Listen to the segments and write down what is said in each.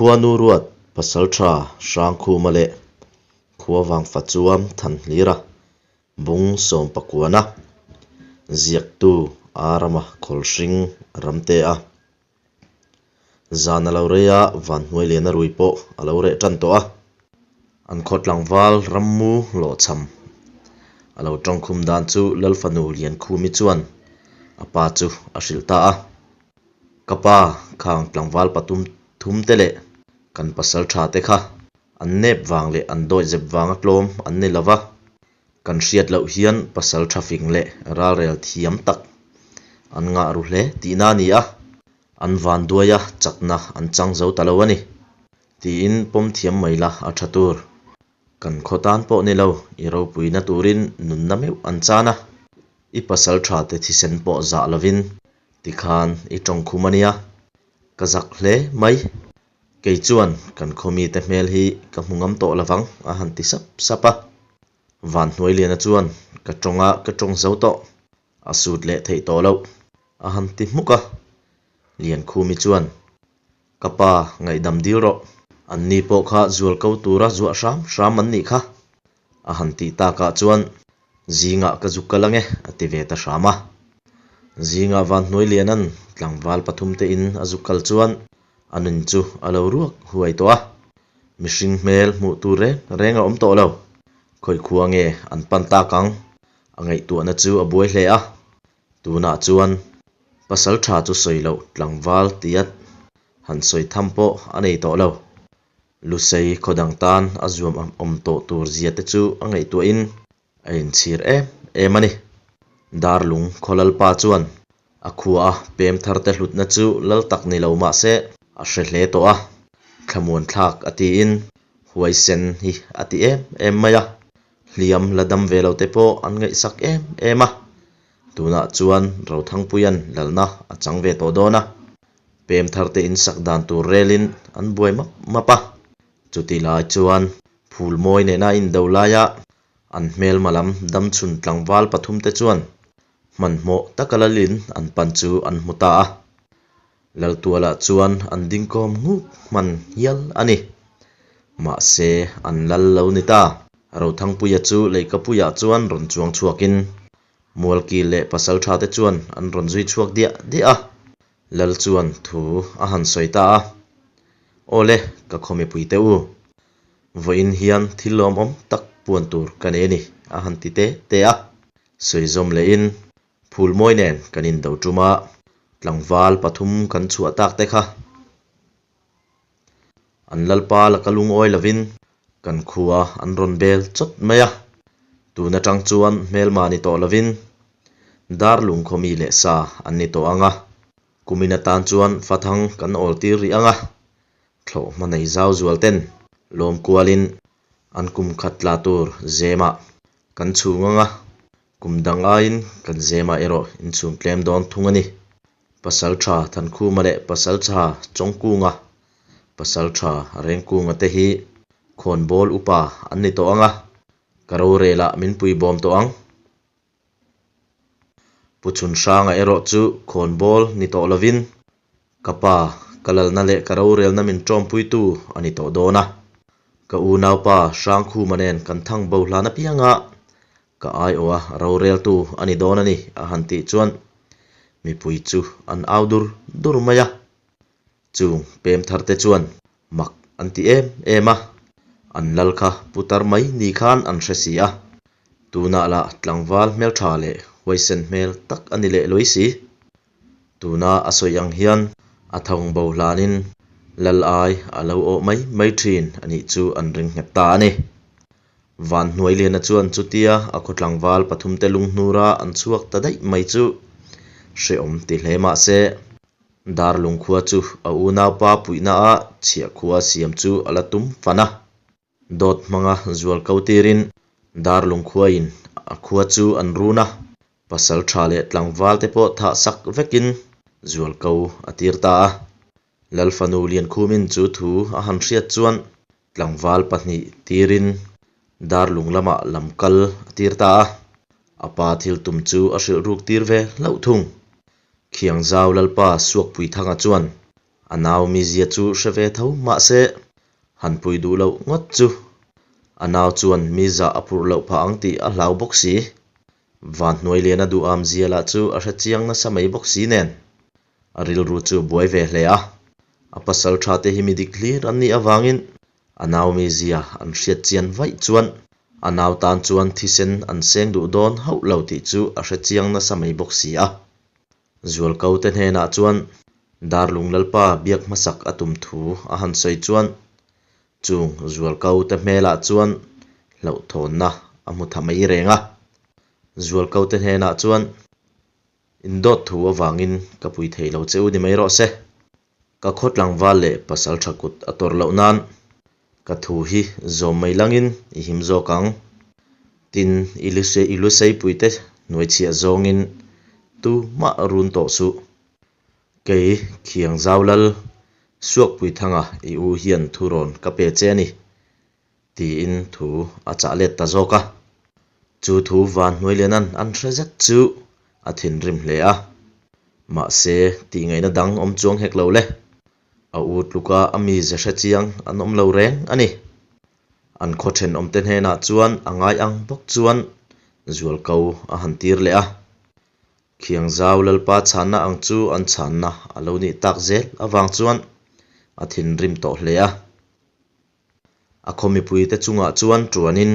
Khuanu ruat Pasalṭha Hrangkhuma leh Khuavangfa chuam Thanhlira bung sawmpakuana ziaktu Arama Khawlhring Ramte a zan a lo rei a, Vanhnuai liana rui pawh a lo reh tan tawh a. An khaw tlangval rammu hlawhchham a lo tawngkhum dan chu Lalfanu Liankhumi chuan a pa chu a hrilh ta a. Ka pa, khang tlangval patum thum te leh kan pasal tha te kha an nep vang leh an dawih zep vanga tlawm an ni lo va, kan hriat loh hian pasal tha fing leh ralrel thiam tak an ngah ru hle tihna a ni a, an van duaia chakna an chang zo ta lo a ni tiin pawm thiam mai la a tha tur. Kan khaw tan pawh ni lo, i ropuina turin nunna meuh an chan a, i pasal tha te thisen pawh zah lovin tikhan i tawngkhum a nia, ka zak hle mai. Kei chuan kan khaw mite hmel hi ka hmu ngam tawh lovang a han ti sap sap a. Vanhnuailiana chuan ka tawng a ka tawng zo tawh, a sut leh theih tawh loh a han ti hmuk a. Liankhumi chuan Ka pa ngaihdam dil rawh, anni pawh kha zual ko tura zuah hram hram an nih kha a han tih takah chuan Zingah ka zuk kal ange a ti ve ta hram a. Zingah Vanhnuailiana'n tlangval pathum te in a zuk kal chuan a nun chu a lo ruak huai tawh a. Mihring hmel hmuh tur reng reng a awm tawh lo. Khawikhua nge an pan tak ang? A ngaihtuahna chu a buai hle a. Tunah chuan pasal tha chu sawi loh tlangval tiat han sawi tham pawh a nei tawh lo. Lusei khaw dang tan a zuam awm tawh tur zia te chu a ngaihtuahin a inchhir em em a ni. Darlung khaw lalpa chuan a khua a pem thar te hlutna chu lal tak ni lo mah se a hre hle tawh a, thlamuan thlak a tiin huaisen hi a ti em em mai a, hliam la dam ve lo te pawh an ngaihsak em em a, tunah chuan Rothangpuia'n lalna a chang ve tawh dawn a. Pem thar te in sak dan tur relin an buai map map a, chuti lai chuan phul mawi nena indo laia an hmelma lam damchhun tlangval pathum te chuan hmanhmawh taka lalin an pan chu an hmu ta a. Laltualah chuan an dingkawm nghuk hman hial a ni. Mahse an lal lo ni ta. Rothangpuia chu leikapuiah chuan rawn chuang chhuakin Mualkil leh pasaltha te chuan an rawn zui chhuak diah diah a, Lal chuan thu a han sawi ta a, Awle, ka khaw mipui te u, vawiin hian thil lawmawm tak puan tur ka nei a ni, a han ti te te a. Sawi zawm lehin, Phulmawi nen kan indo tum a, tlangval pathum kan chhuah tak te kha. An lalpa laka lungawi lovin kan khua an rawn bel chawt mai a, tun atang chuan hmelma ni tawh lovin Darlung khaw mi leh sa an ni tawh ang a, kumin atan chuan fathang kan awl tir rih ang a, thlawh hma nei zau zual ten lawm kualin an kum khat tla tur zemah kan chhung ang a, kum dang aiin kan zemah erawh inchhung tlem dawn thung a ni. Pasalṭha Thankhuma leh Pasalṭha Chawngkunga, Pasalṭha Rengkunga te hi khawnbawl upa an ni tawh ang a, ka rorelah min pui bawm tawh ang. Pu Chhunhranga erawh chu khawnbawl ni tawh lovin ka pa ka lalna leh ka rorelna min ṭawmpuitu a ni tawh dawn a. Ka unaupa Hrangkhuma nen kan thang bo hlan apianga Ka aiawh a, roreltu a ni dawn a ni, a han tih chuan mipui chu an au dur dur mai a. Chung pem thar te chuan mak an ti em em a, an lal kha putar mai ni khan an hre si a. Tunah lah tlangval hmeltha leh huaisen hmel tak a ni leh lui si. Tuna a sawi ang hian a thawng bo hlanin lal ai a lo awh mai mai thin a nih chu an ring nghet ta a ni. Van Hnuailiana chuan chutia a khaw tlangval pathumte lunghnura an chhuak ta daih mai chu hrehawm ti hle mah se, Darlung khua chu a unaupa puihna a chhiah khua siam chu a la tum fan a. Dawt hmanga zual ko tirin Darlung khuain a khua chu an run a, pasal tha leh tlangval te pawh thah sak vekin zual ko a tir ta a. Lalfanu Liankhumin chu thu a han hriat chuan tlangval pahnih tirin Darlung lamah lam kal a tir ta a, a pa thil tum chu a hrilh ruk tir ve hlauh thung. Khiangzau Lalpa Suakpuithanga chuan. A nau mizia chu hre ve tho mahse, han pui duh loh ngawt chu a nau chuan mi zah a phurh loh phah ang tih a hlau bawk si. Vanhnuailiana duham zia lah chu a hre chiang nasa mai bawk si nen. A rilru chu a buai ve hle a. A pasal tha te hi mi dik hlir an nih avangin a nau mizia an hriat chian vaih chuan a nau tan chuan thisen an seng duh dawn hauh lo tih chu a hre chiang nasa mai bawk si a. Zualko te hnenah chuan Darlung Lalpa biak hmasak a tum thu a han sawi chuan chung Zualko te hmelah chuan hlauhthawnna a hmu tha mai reng a. Zualko te hnenah chuan Indawt thu avangin ka pui thei lo che u ni mai rawh se. Ka khaw tlangval leh pasal tha kut a tawrh loh nan ka thu hi zawm mai langin i him zawk ang. Tin, i i luseipuite hnuaichhiah zawngin tu mah run tawh suh. Kei Khiang Zau Lal, Suakpuithanga i u hian thurawn ka pe che a ni. Tiin thu a chah let ta zawk a. Chu thu van hnuailianan an hre zet chu a thinrim hle a. Mahse, tihngaihna dang awm chuang hek lo le. A u tluka a mize hre chiang an awm lo reng a ni. An khaw thenawmte hnenah chuan a ngai ang bawk chuan zualko a han tir leh a. Khiangzau Lalpa chhanna ang chu an chhanna a lo nih tak zel avang chuan a thinrim tawh hle a. A khaw mipuite chungah chuan tuanin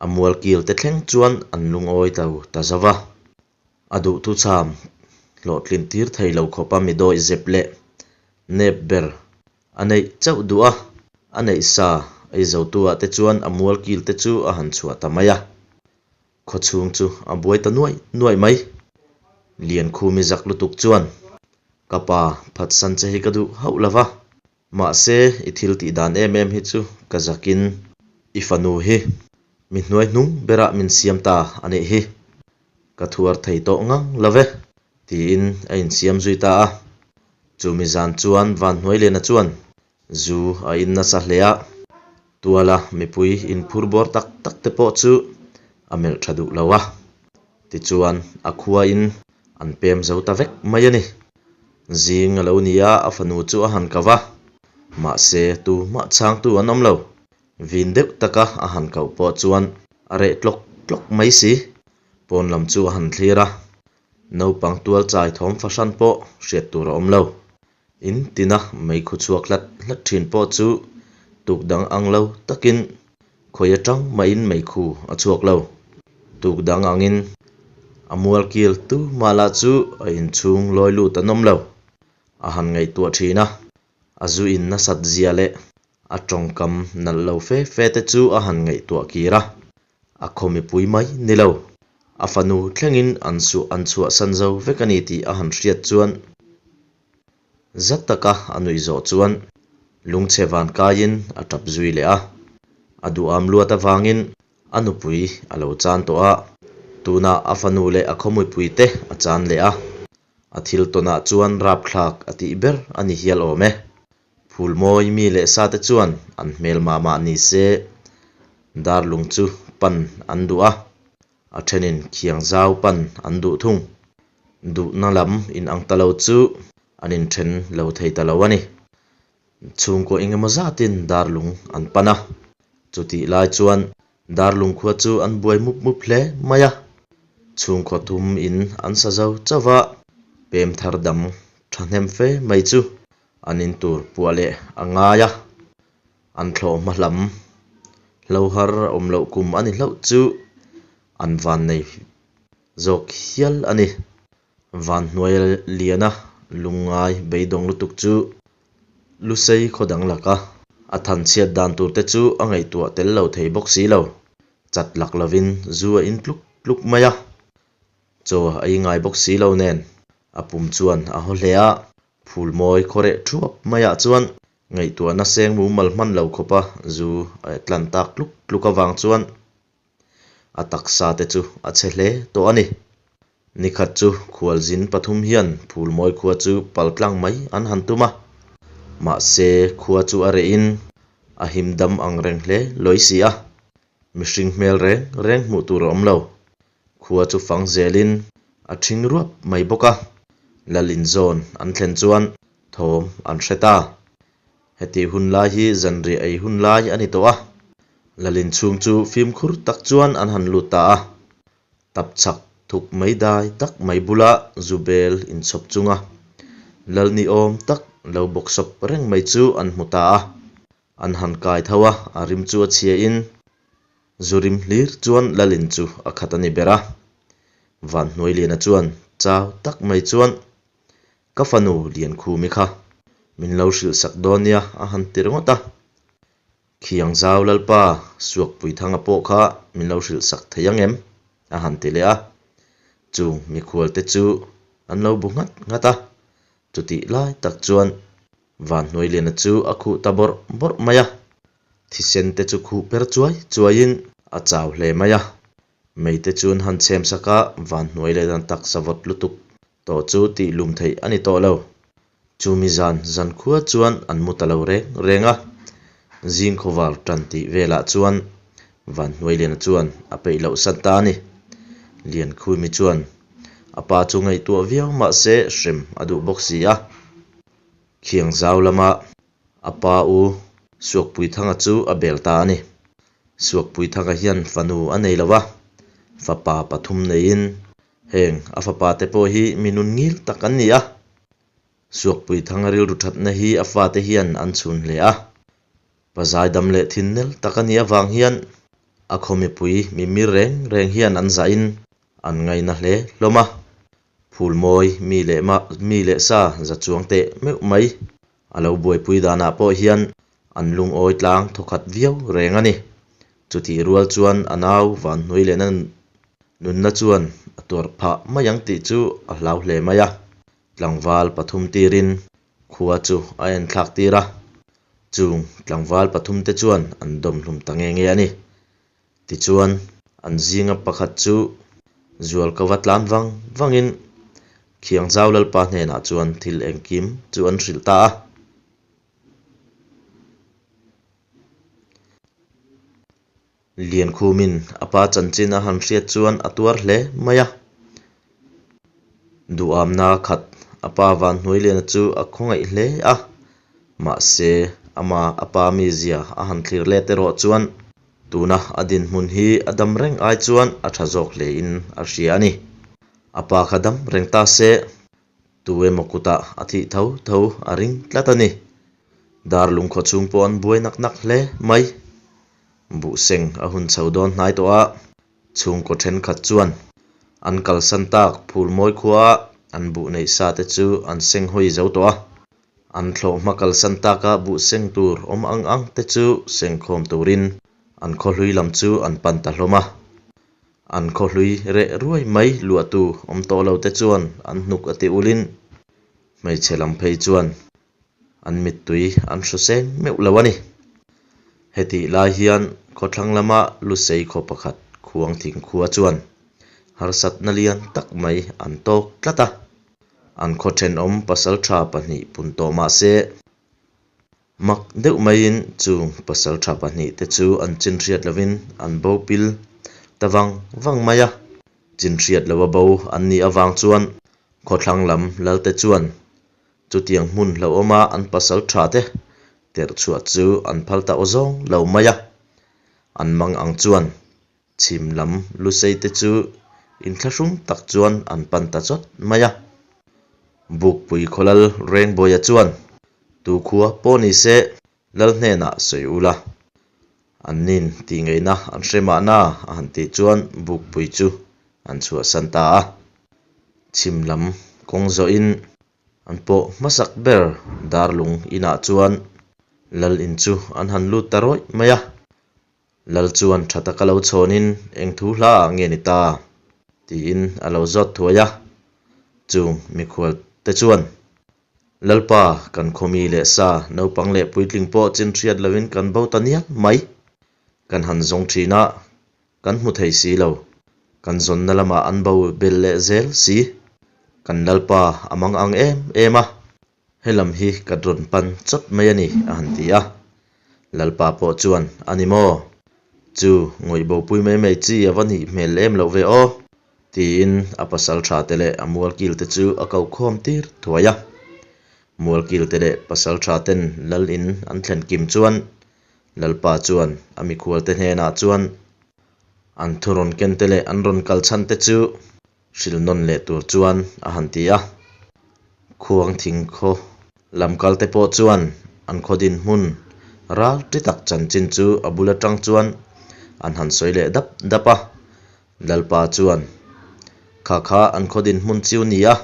a mualkil te thleng chuan an lungawi to ta zo va. A duhthucham hlawhtlin tir thei lo khawpa mi dawih zep leh nep ber a neih chauh duh a, a neih sa ei zotu-ah te chuan a mualkil te chu a han chhuah ta mai a. Khawchhung chu a buai ta nuaih nuaih mai. Liankhumi zak lutuk chuan, Ka pa, phatsan che hi ka duh hauh lo va. Mahse, i thil tih dan em em hi chu ka zakin i fanu hi mi hnuai hnung berah min siam ta a nih hi. Ka thuar thei tawh ngang lo ve, tiin a insiam zui ta a. Chumi zan chuan Vanhnuailiana chuan zu a in nasa hle a, tuala mipui inphur bawr tak tak te pawh chu a melh tha duh lo a. Tichuan, a khuain an pem zo ta vek mai a ni. Zing a lo ni a, a fanu chu a han kau va. Mahse, tu mah chhangtu an awm lo. Vin deuh taka a han kauh pawh chuan a reh tlawk tlawk mai si. Pawn lam chu a han thlir a, naupang tual chai thawm fahran pawh hriat tur a awm lo. In tina meikhu chhuak hlat hlat thin pawh chu tuk dang ang lo takin khawi atang mahin meikhu a chhuak lo. Tuk dang angin a mual kil tu mah lah chu a inchhung lawi lut an awm lo. A han ngaihtuah thin a, a zu in nasat zia leh a tawngkam nalh lo fe fe te chu a han ngaihtuah kir a, a khaw mipui mai ni lo. A fanu thlengin an suh an chhuahsan zo vek a ni tih a han hriat chuan za taka a nuih zawh chuan lungchhe van kaiin a tap zui leh a. A duham luat avangin a nupui a lo chan tawh a, tunah a fanu leh a khaw mipui te a chan leh a. A thil tawnah chuan rapthlak a tih ber a ni hial awm e. Phulmawi mi leh sate chuan an hmel mah mah ni se darlung chu pan an duh a, a thenin khiang zau pan an duh thung. Duhna lam inang ta lo chu an inthen lo thei ta lo a ni. Chhungkaw engemaw zatin darlung an pan a, chutih lai chuan darlung khua chu an buai mup mup hle mai a. Chhungkaw thum in an sa zo chauh va, pem thar dam thahnem fe mai chu An in tur puah leh a ngai a, an thlawh hma hlam hlo har a awm loh kum a ni hlauh chu an van nei zawk hial a ni. Van hnuai liana lungngai beidawng lutuk chu Lusei khaw dang laka a than chhiat dan tur te chu a ngaihtuah tel lo thei bawk si lo. Chat lak lovin zu a in tluk tluk mai a, chaw a ingai bawk si lo nen a pum chuan a haw hle a. Phulmawi khawreh thuap maiah chuan ngaihtuahna seng mumal hman lo khawpa zu a tlan tak tluk tluk avang chuan a taksa te chu a chhe hle tawh a ni. Nikhat chu khualzin pathum hian Phulmawi khua chu pal tlang mai an han tum a, mahse khua chu a rehin a him dam ang reng hle lawi si a, mihring hmel reng reng hmuh tur a awm lo. Khua chu fang zelin a ṭhing ruap mai bawk a, Lalin zawn an thlen chuan thawm an hre ta. Hetih hun lai hi zanriah ei hun lai a ni tawh a, Lalin chhung chu fimkhur tak chuan an han lut ta a. Tap chhak thuk mai dai tak mai bula zu bel inchhawp chunga lal ni awm tak lo bawksawp reng mai chu an hmu ta a. An han kai tho a, a rim chu a chhia in zu rim hlir chuan lalin chu a khat a ni ber a. Vanhnuailiana chuan chau tak mai chuan Ka fanu Liankhumi kha min lo hrilh sak dawn nia a han ti ringawt a. Khiang zau Lalpa Suakpuithanga pawh kha min lo hrilh sak thei ang em? a han ti leh a. Chung mikhual te chu an lo bu nghat nghat a. Chutih lai tak chuan Vanhnuailiana chu a khuh ta bawrh bawrh mai a. Thisen te chu khuh per chuai chuaiin a chau hle mai a. Mei te chu an han chhem sak a, Vanhnuailiana taksa vawt lutuk tawh chu tih lum theih a ni tawh lo. Chumi zan zan khua chuan an mu ta lo reng reng a, zing khawvar tan tih velah chuan Vanhnuailiana chuan a peih loh san ta a ni. Liankhumi chuan a pa chu ngaihtuah viau mah se hrem a duh bawk si a. Khiang zau lama a pa u Suakpuithanga chu a bel ta a ni. Suakpuithanga hian fanu a nei lo a, fapa pathum neiin Heng a fapa te pawh hi mi nun ngil tak an ni a, Suakpui thanga rilru thatna hi a fate hian an chhun hle a. Pa zaidam leh thinnel tak a nih avang hian a khaw mipui mimir reng reng hian an zahin an ngaina hle hlawm a. Phulmawi mi leh mi leh sa za chuang teh meuh mai A lo buaipui danah pawh hian an lungawi tlang thawkhat viau reng a ni. Chutih rual chuan a nau Vanhnuai lehna nunna chuan a tuar phah mai ang tih chu a hlau hle mai a. Tlangval pathum tirin khua chu a enthlak tir a. Chung tlangval pathum te chuan an dawm hlum ta nge nge a ni. Tichuan, an zinga pakhat chu Zualkova tlan vang vangin Khiangzau Lalpa hnenah chuan thil engkim chu an hrilh ta a. Liankhumin a pa chanchin a han hriat chuan a tuar hle mai a. Duhamna khat a pa Vanhnuailiana chu a khawngaih hle a, mahse ama a pa mizia a han thlir let erawh chuan Tuna a dinhmun hi a dam reng ai chuan a tha zawk hlein a hria a ni. A pa kha dam reng ta se, tu emaw kutah a thih tho tho a ring tlat a ni. Darlung khaw chhung pawh an buai nak nak hle mai. Buhseng a hun chho dawn hnai tawh a, chhungkaw thenkhat chuan an kalsan tak Phulmawi khua a an buh neih sa te chu an seng hawi zo tawh a. An thlawh hma kalsan taka buh seng tur awm ang ang te chu sengkhawm turin an khawhlui lam chu an pan ta hlawm a. An khawhlui reh ruai mai luahtu awm tawh lo te chuan an hnuk a ti ulin hmeichhe lam phei chuan an mittui an hru seng meuh lo a ni. Hetih lai hian khawthlang lama Lusei khaw pakhat Khuangthing khua chuan harsatna lian tak mai an tawk tlat a. An khaw thenawm pasaltha pahnih pun tawh mah se, mak deuh maiin chung pasaltha pahnih te chu an chin hriat lovin an bo pil ta vang vang mai a. Chin hriat loha bo an nih avang chuan khawthlang lam lalte chuan chutiang hmun hlauhawma an pasaltha te terh chhuah chu an phal ta aw zawng lo mai a. An mang ang chuan Chhim lam Lusei te chu inthlahrung tak chuan an pan ta chawt mai a. Bukpui khawlal Rengbuaia chuan, Tu khua pawh ni se, Lal hnenah sawi ula. An nin tih ngeihna an hre mahna a han tih chuan Bukpui chu an chhuahsan ta a. Chhim lam kawng zawhin an pawh hmasak ber Darlung inah chuan Lal in chu an han lut ta rawih mai a. Lal chuan tha taka lo chhawnin eng thu hla ah nge ni ta? tiin a lo zawt thuai a. Chung mikhual te chuan, Lalpa, kan khawmi leh sa, naupang leh puitling pawh chin hriat loin kan bo ta nial mai. Kan han zawng thin a, kan hmu thei si lo. Kan zawnna lamah an bo bel leh zel si. Kan Lalpa a mang ang em em a. Helam hi ka rawn pan chawt mai a ni, a han ti a. Lalpa pawh chuan, A ni maw? Chu, ngawih bopui mai mai chi a va nih hmel em loh ve aw, tiin a pasal tha te leh a mualkil te chu a ko khawm tir thuai a. Mualkil te leh pasaltha ten lal in an thlen kim chuan Lalpa chuan a mikhual te hnenah chuan an thu rawn ken te leh an rawn kal chhan te chu hrilh nawn leh tur chuan a han ti a. Khuang thing khaw lam kal te pawh chuan an khaw dinhmun ral ti tak chanchin chu a bul atang chuan an han sawi leh dap dap a. Lalpa chuan, Kha kha an khaw dinhmun chiu ni a,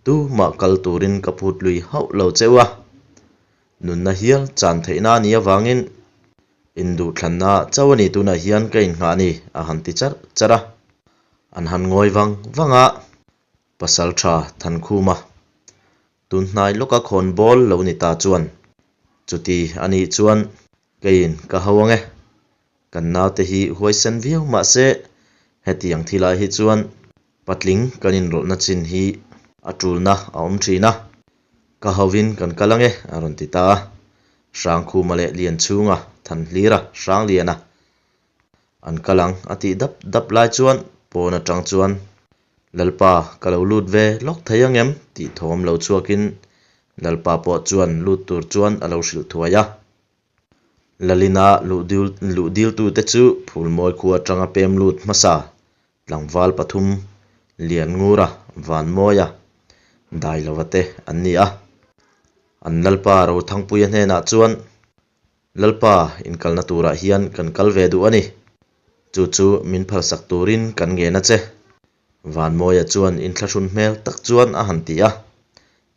tumah kal turin ka phut lui hauh lo cheu a, nunna hial chan theihna a nih avangin induhthlanna chauh a ni tunah hian ka innghah a ni, a han ti charh charh a. An han ngawi vang vang a, Pasaltha Thankhuma tun hnai lawka khawn bawl lo ni ta chuan chuti a nih chuan keiin ka ho ang e, kan naute hi huaisen viau mahse hetiang thilah hi chuan patling kan inrawlhna chin hi a tulna a awm thin a, ka hovin kan kal ang e a rawn ti ta a, Hrangkhuma leh Lianchhunga, Thanhlira, Hrangliana an kal ang a tih dap dap lai chuan pawn atang chuan Lalpa ka lo lut ve lawk thei ang em? tih thawm lo chhuakin Lalpa pawh chuan lut tur chuan a lo hrilh thuai a. Lalina luh diltute chu Phulmawi khua atanga pem lut hmasa tlangval pathum Lianngura, Vanmawia, Dailova te an ni a. An Lalpa Rothangpuia hnenah chuan Lalpa, inkalna turah hian kan kal ve duh a ni. Chu chu min phalsak turin kan ngen a che. Vanmawia chuan inthlahrun hmel tak chuan a han ti a.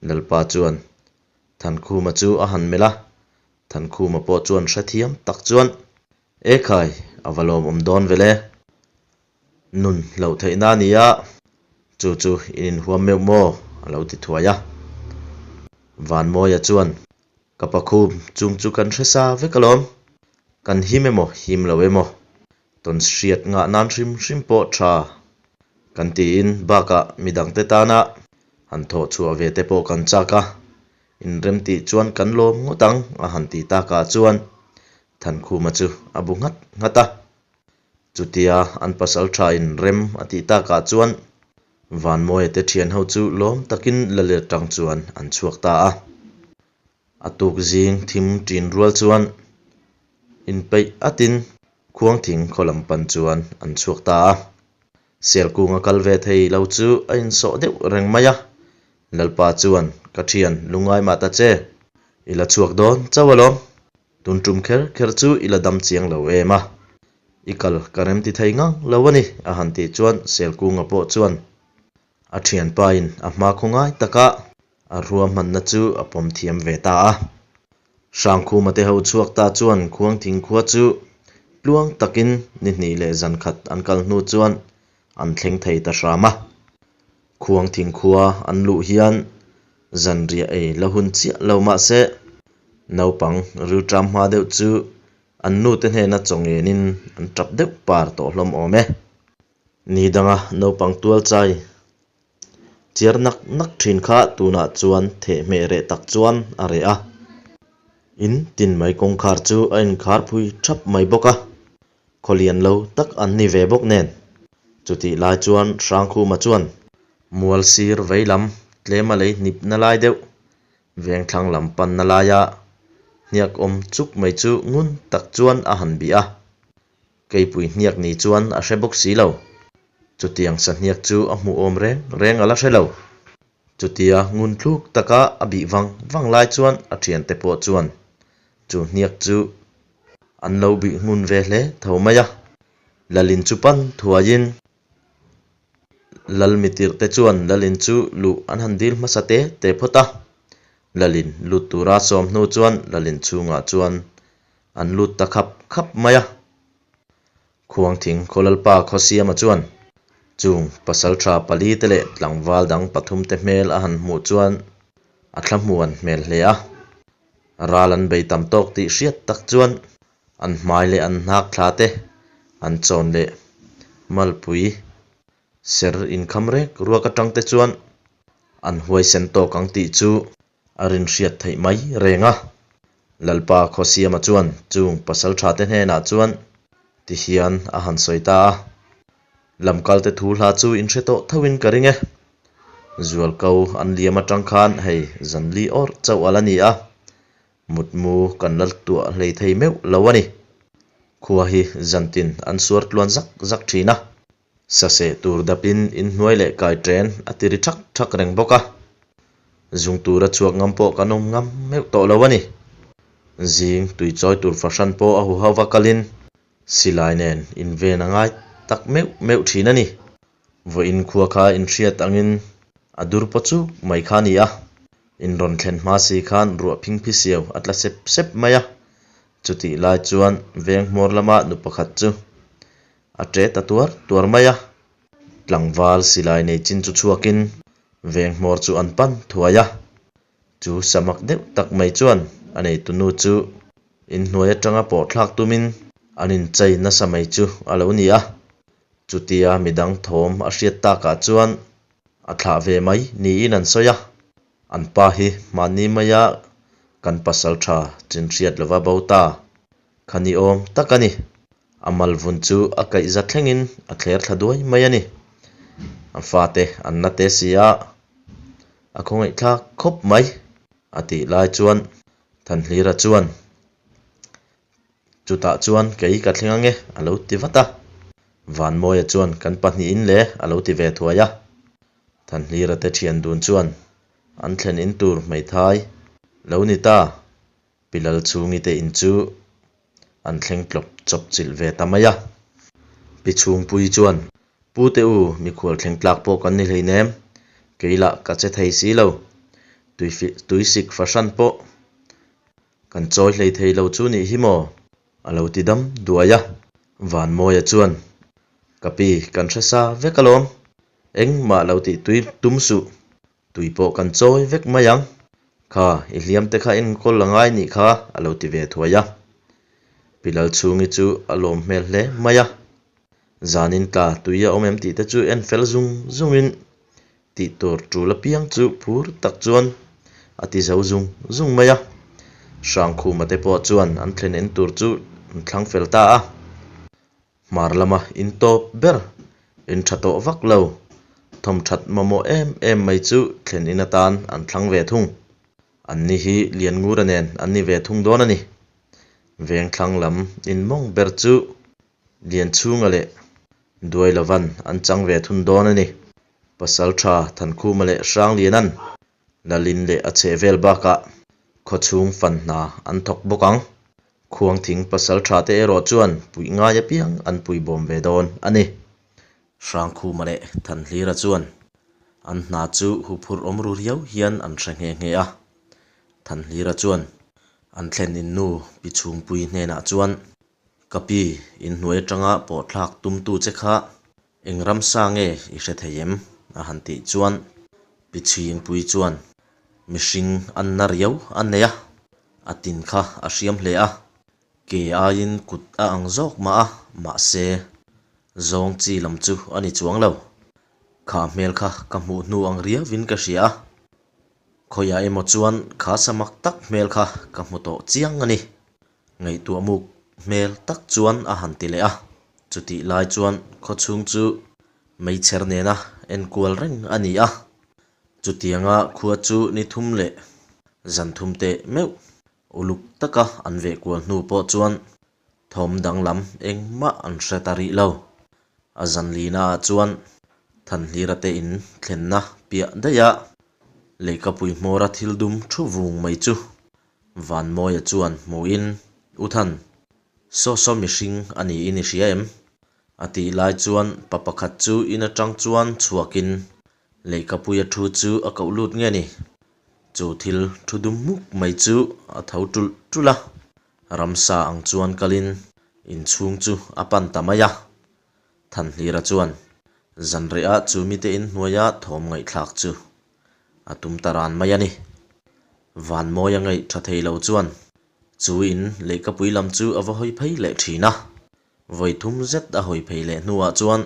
Lalpa chuan Thankhuma chu a han melh a. Thankhuma pawh chuan hrethiam tak chuan, Ekhai, a va lawmawm dawn vel e. Nun hloh theihna a ni a, chu chu in inhuam meuh maw? a lo ti thuai a. Vanmawia chuan, Ka pakhum chung chu kan hre sa vek alawm. Kan him emaw him lo emaw, tawn hriat ngah nan hrim hrim pawh tha kan tiin bakah midangte tana han thawh chhuah ve te pawh kan chak a, inrem tih chuan kan lawm ngawt ang a han ti takah chuan Thankhuma chu a bu nghat nghat a. Chutia an pasal tha in rem a tih takah chuan Vanmawia te thian ho chu lawm takin la let tang chuan an chhuak ta a. A tuk zing thim tin rual chuan inpeih atin Khuangthing khaw lam pan chuan an chhuak ta a. Sialkunga kal ve thei lo chu a insawh deuh reng mai a. Lalpa chuan, Ka thian, lungngai mah ta che. I la chhuak dawn chauh alawm. Tun tum kher kher chu i la dam chiang lo em a, i kal ka rem ti thei ngang lo a ni, a han tih chuan Selkunga pawh chuan a thianpain a hma khaw ngai taka a ruahmanna chu a pawm thiam ve ta a. Hrangkhuma te ho chhuak ta chuan Khuangthing khua chu tluang takin ni hnih leh zan khat an kal hnu chuan an thleng thei ta hram a. Khuangthing khua an luh hian zanriah ei la hun chiah lo mahse naupang rilṭam hma deuh chu an nute hnena chaw ngenin an tap deuh par tawh hlawm awm e. Ni danga naupang tual chai chiar nak nak thin kha tunah chuan thehhmeh reh tak chuan a reh a. In tin mai kawngkhar chu a inkhar phui thap mai bawk a. Khaw lian lo tak an ni ve bawk nen. Chutih lai chuan Hrangkhuma chuan mual sir vei lam tlema lei hnip na lai deuh vengthlang lam panna laia hniak awm chuk mai chu ngun tak chuan a han bih a. Keipui hniak ni chuan a hre bawk si lo. Chutiang sahniak chu a hmuh awm reng reng a la hre lo. Chutia ngun thluk taka a bih vang vang lai chuan a thiante pawh chuan chu hniak chu an lo bih ngun ve hle tho mai a. Lalin chu pan thuaiin Lal mitirhte chuan Lalin chu luh an han dil hmasa te te phawt a. Lalin lut tura sawm hnu chuan Lalin chhungah chuan an lut ta khap khap mai a. Khuangthing Khawlalpa Khawsiama chuan chung pasaltha pali te leh tlangval dang pathum te hmel a han hmuh chuan a thlahmuan hmel hle a. Ral an bei tam tawk tih hriat tak chuan an hmai leh an hnak thla te an chawn leh malpui ser inkham rek ruak atang te chuan an huaisen tawk ang tih chu A rinhriat theih mai reng a. Lalpa Khawsiama chuan chung pasalthate hnenah chuan ti hian a han sawi ta a, Lamkalte thu hla chu in hre tawh thoin ka ring e. Zualko an liam atang khan hei zan li awrh chauh a la ni a, mutmu kan la tuah hlei thei meuh lo a ni. Khua hi zantin an suar tluan zak zak thin a, saseh tur dapin inhnuai leh kai ṭen a ti ri ṭhak ṭhak reng bawk a, zung tura chhuak ngam pawh kan awm ngam meuh tawh lo a ni. Zing tui chawi tur fahran pawh a huho va kalin silai nen inven a ngai tak meuh meuh thin a ni. Vawiin khua kha inhriat angin a dur paw chuk mai kha a ni a, in rawn thlen hma si khan ruah phingphi siau a tla sep sep mai a, chutih lai chuan veng hmawr lama nu pakhat chu a ṭe ta tuar tuar mai a, tlangval silai nei chin chu chhuakin veng hmawr chu an pan thuai a. Chu samak deuh tak mai chuan a neitunu chu inhnuai atanga pawh thlak tumin an inchei nasa mai chu a lo ni a. Chutia midang thawm a hriat takah chuan a thlah ve mai niin an sawi a. An pa hi hmanni maia kan pasal tha chin hriat lova bo ta kha ni awm tak a ni. A malvun chu a kaih za thlengin a thler thla duai mai a ni. A fate an la te si a. A khawngaihthlak khawp mai, a tih lai chuan Thanhlira chuan, Chutah chuan kei ka thleng ange, a lo ti vat a. Vanmawia chuan, Kan pahnihin le, a lo ti ve thuai a. Thanhlira te thian dun chuan an thlen in tur hmeithai lo ni ta. Pi Lalchhungi te in chu an thleng tlawp chawp chilh ve ta mai a. Pi Chhungpuii chuan, Pu te u, mikhual thleng tlak pawh kan ni hleinem, kei lah ka che thei si lo, tuisik fahran pawh kan chawi hlei thei lo chu nih hi maw? A lo ti dam duai a. Vanmawia chuan, Ka pi, kan hre sa vek alawm, engmah lo tih tui tum suh, Tui pawh kan chawi vek mai ang. Kha, i hliam te kha enkawl a ngai nih kha, a lo ti ve thuai a. Pi Lalchhungi chu a lawm hmel hle mai a. Zanin tla tui a awm em tih te chu en fel zung zungin tih tur tul apiang chu phur tak chuan a ti zo zung zung mai a. Hrangkhuma te pawh chuan an thlen en tur chu an thlang fel ta a. Hmar lama in tawp ber, in tha tawh vak lo, thawmthat mamawh em em mai chu thlen in atan an thlang ve thung. Anni hi Lianngura nen an ni ve thung dawn a ni. Vengthlang lam in mawng ber chu Lianchhunga leh Duailovan an chang ve thun dawn a ni. Pasaltha Thankhuma leh Hranglianan Lalin leh a chhehvel bakah khawchhung fan hna an thawk bawk ang. Khuangthing pasal tha te erawh chuan puih ngai apiang an pui bawm ve dawn a ni. Hrangkhuma leh Thanhlira chuan an hna chu huphurh awm ru riau hian an hre nghe nghe a. Thanhlira chuan an thlen in nu Pi Chhungpui hnenah chuan, Ka pi, inhnuai atanga pawhthlak tumtu che kha Eng ramsa nge i hre thei em? a han tih chuan Pi Chhingpui chuan mihring an na riau a nei a, a tin kha a hriam hle a, ke aiin kut a ang zawk mah a, mahse zawng chi lam chu a ni chuang lo. Kha hmel kha ka hmuh hnu ang riauin ka hria a, khawiah emaw chuan kha samak tak hmel kha ka hmu tawh chiang a ni. Ngaihtuah muk hmel tak chuan a han ti leh a, chutih lai chuan khawchhung chu meichher nena enkual reng a ni a, chutianga khua chu ni thum leh zan thum teh meuh uluk taka an veh kual hnu pawh chuan thawm danglam engmah an hre ta rih lo. A zan lina ah chuan Thanhlira te in thlenna piah daih a, leikapui hmawra thil dum thu vung mai chu Vanmawia chuan hmuhin, U Than, saw saw mihring a niin i hria em? A tih lai chuan pa pakhat chu in atang chuan chhuakin leihkapuia thu chu a koh lut nge ni? Chu thil thu dum muk mai chu a tho tulh tulh a, ramsa ang chuan kalin inchhung chu a pan ta mai a. Thanhlira chuan zanriah chu mite inhnuaia thawm ngaihthlak chu a tum ta ran mai a ni. Vanmawia ngaih tha thei lo chuan chu in leihkapui lam chu a va hawi phei leh thin a. Vawi thum zet a hawi phei leh hnuah chuan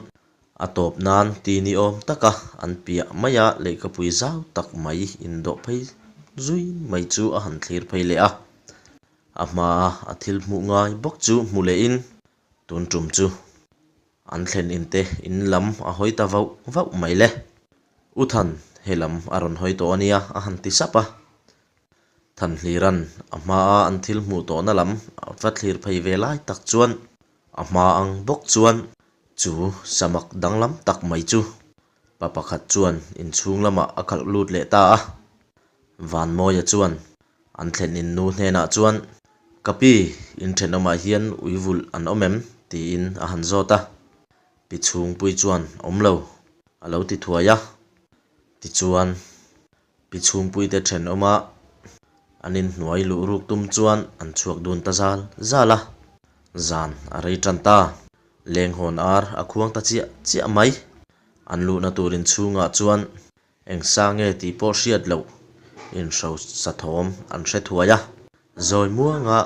a tawp nan ti ni awm taka an piah maia leihkapui zau tak mai indawh phei zui mai chu a han thlir phei leh a. A hmaa a thil hmuh ngai bawk chu hmu lehin Tun tum chu an thlen in te in lam a hawi ta vauh vauh mai le. U Than, Helam a rawn hawi tawh a nia a han ti sap a. Thanhlira'n a hmaa an thil hmuh tawhna lam a va thlir phei ve lai tak chuan a hma ang bawk chuan chu samak danglam tak mai chu pa pakhat chuan inchhung lamah a khalh lut leh ta a. Vanmawia chuan an thlen in nu hnenah chuan, Ka pi, in thenawmah hian ui vulh an awm em? tiin a han zawt a. Pi chhungpui chuan, Awm lo, a lo ti thuai a. Tichuan, Pi chhungpuite thenawma an inhnuai luh ruk tum chuan an chhuak dun ta zal zal a. Zan a rei tan ta. Lenghawn ar a khuang ta chiah chiah mai. An luhna tur inchhungah chuan Eng sa nge tih pawh hriat loh inhro sa thawm an hre thuai a. Zawi muanga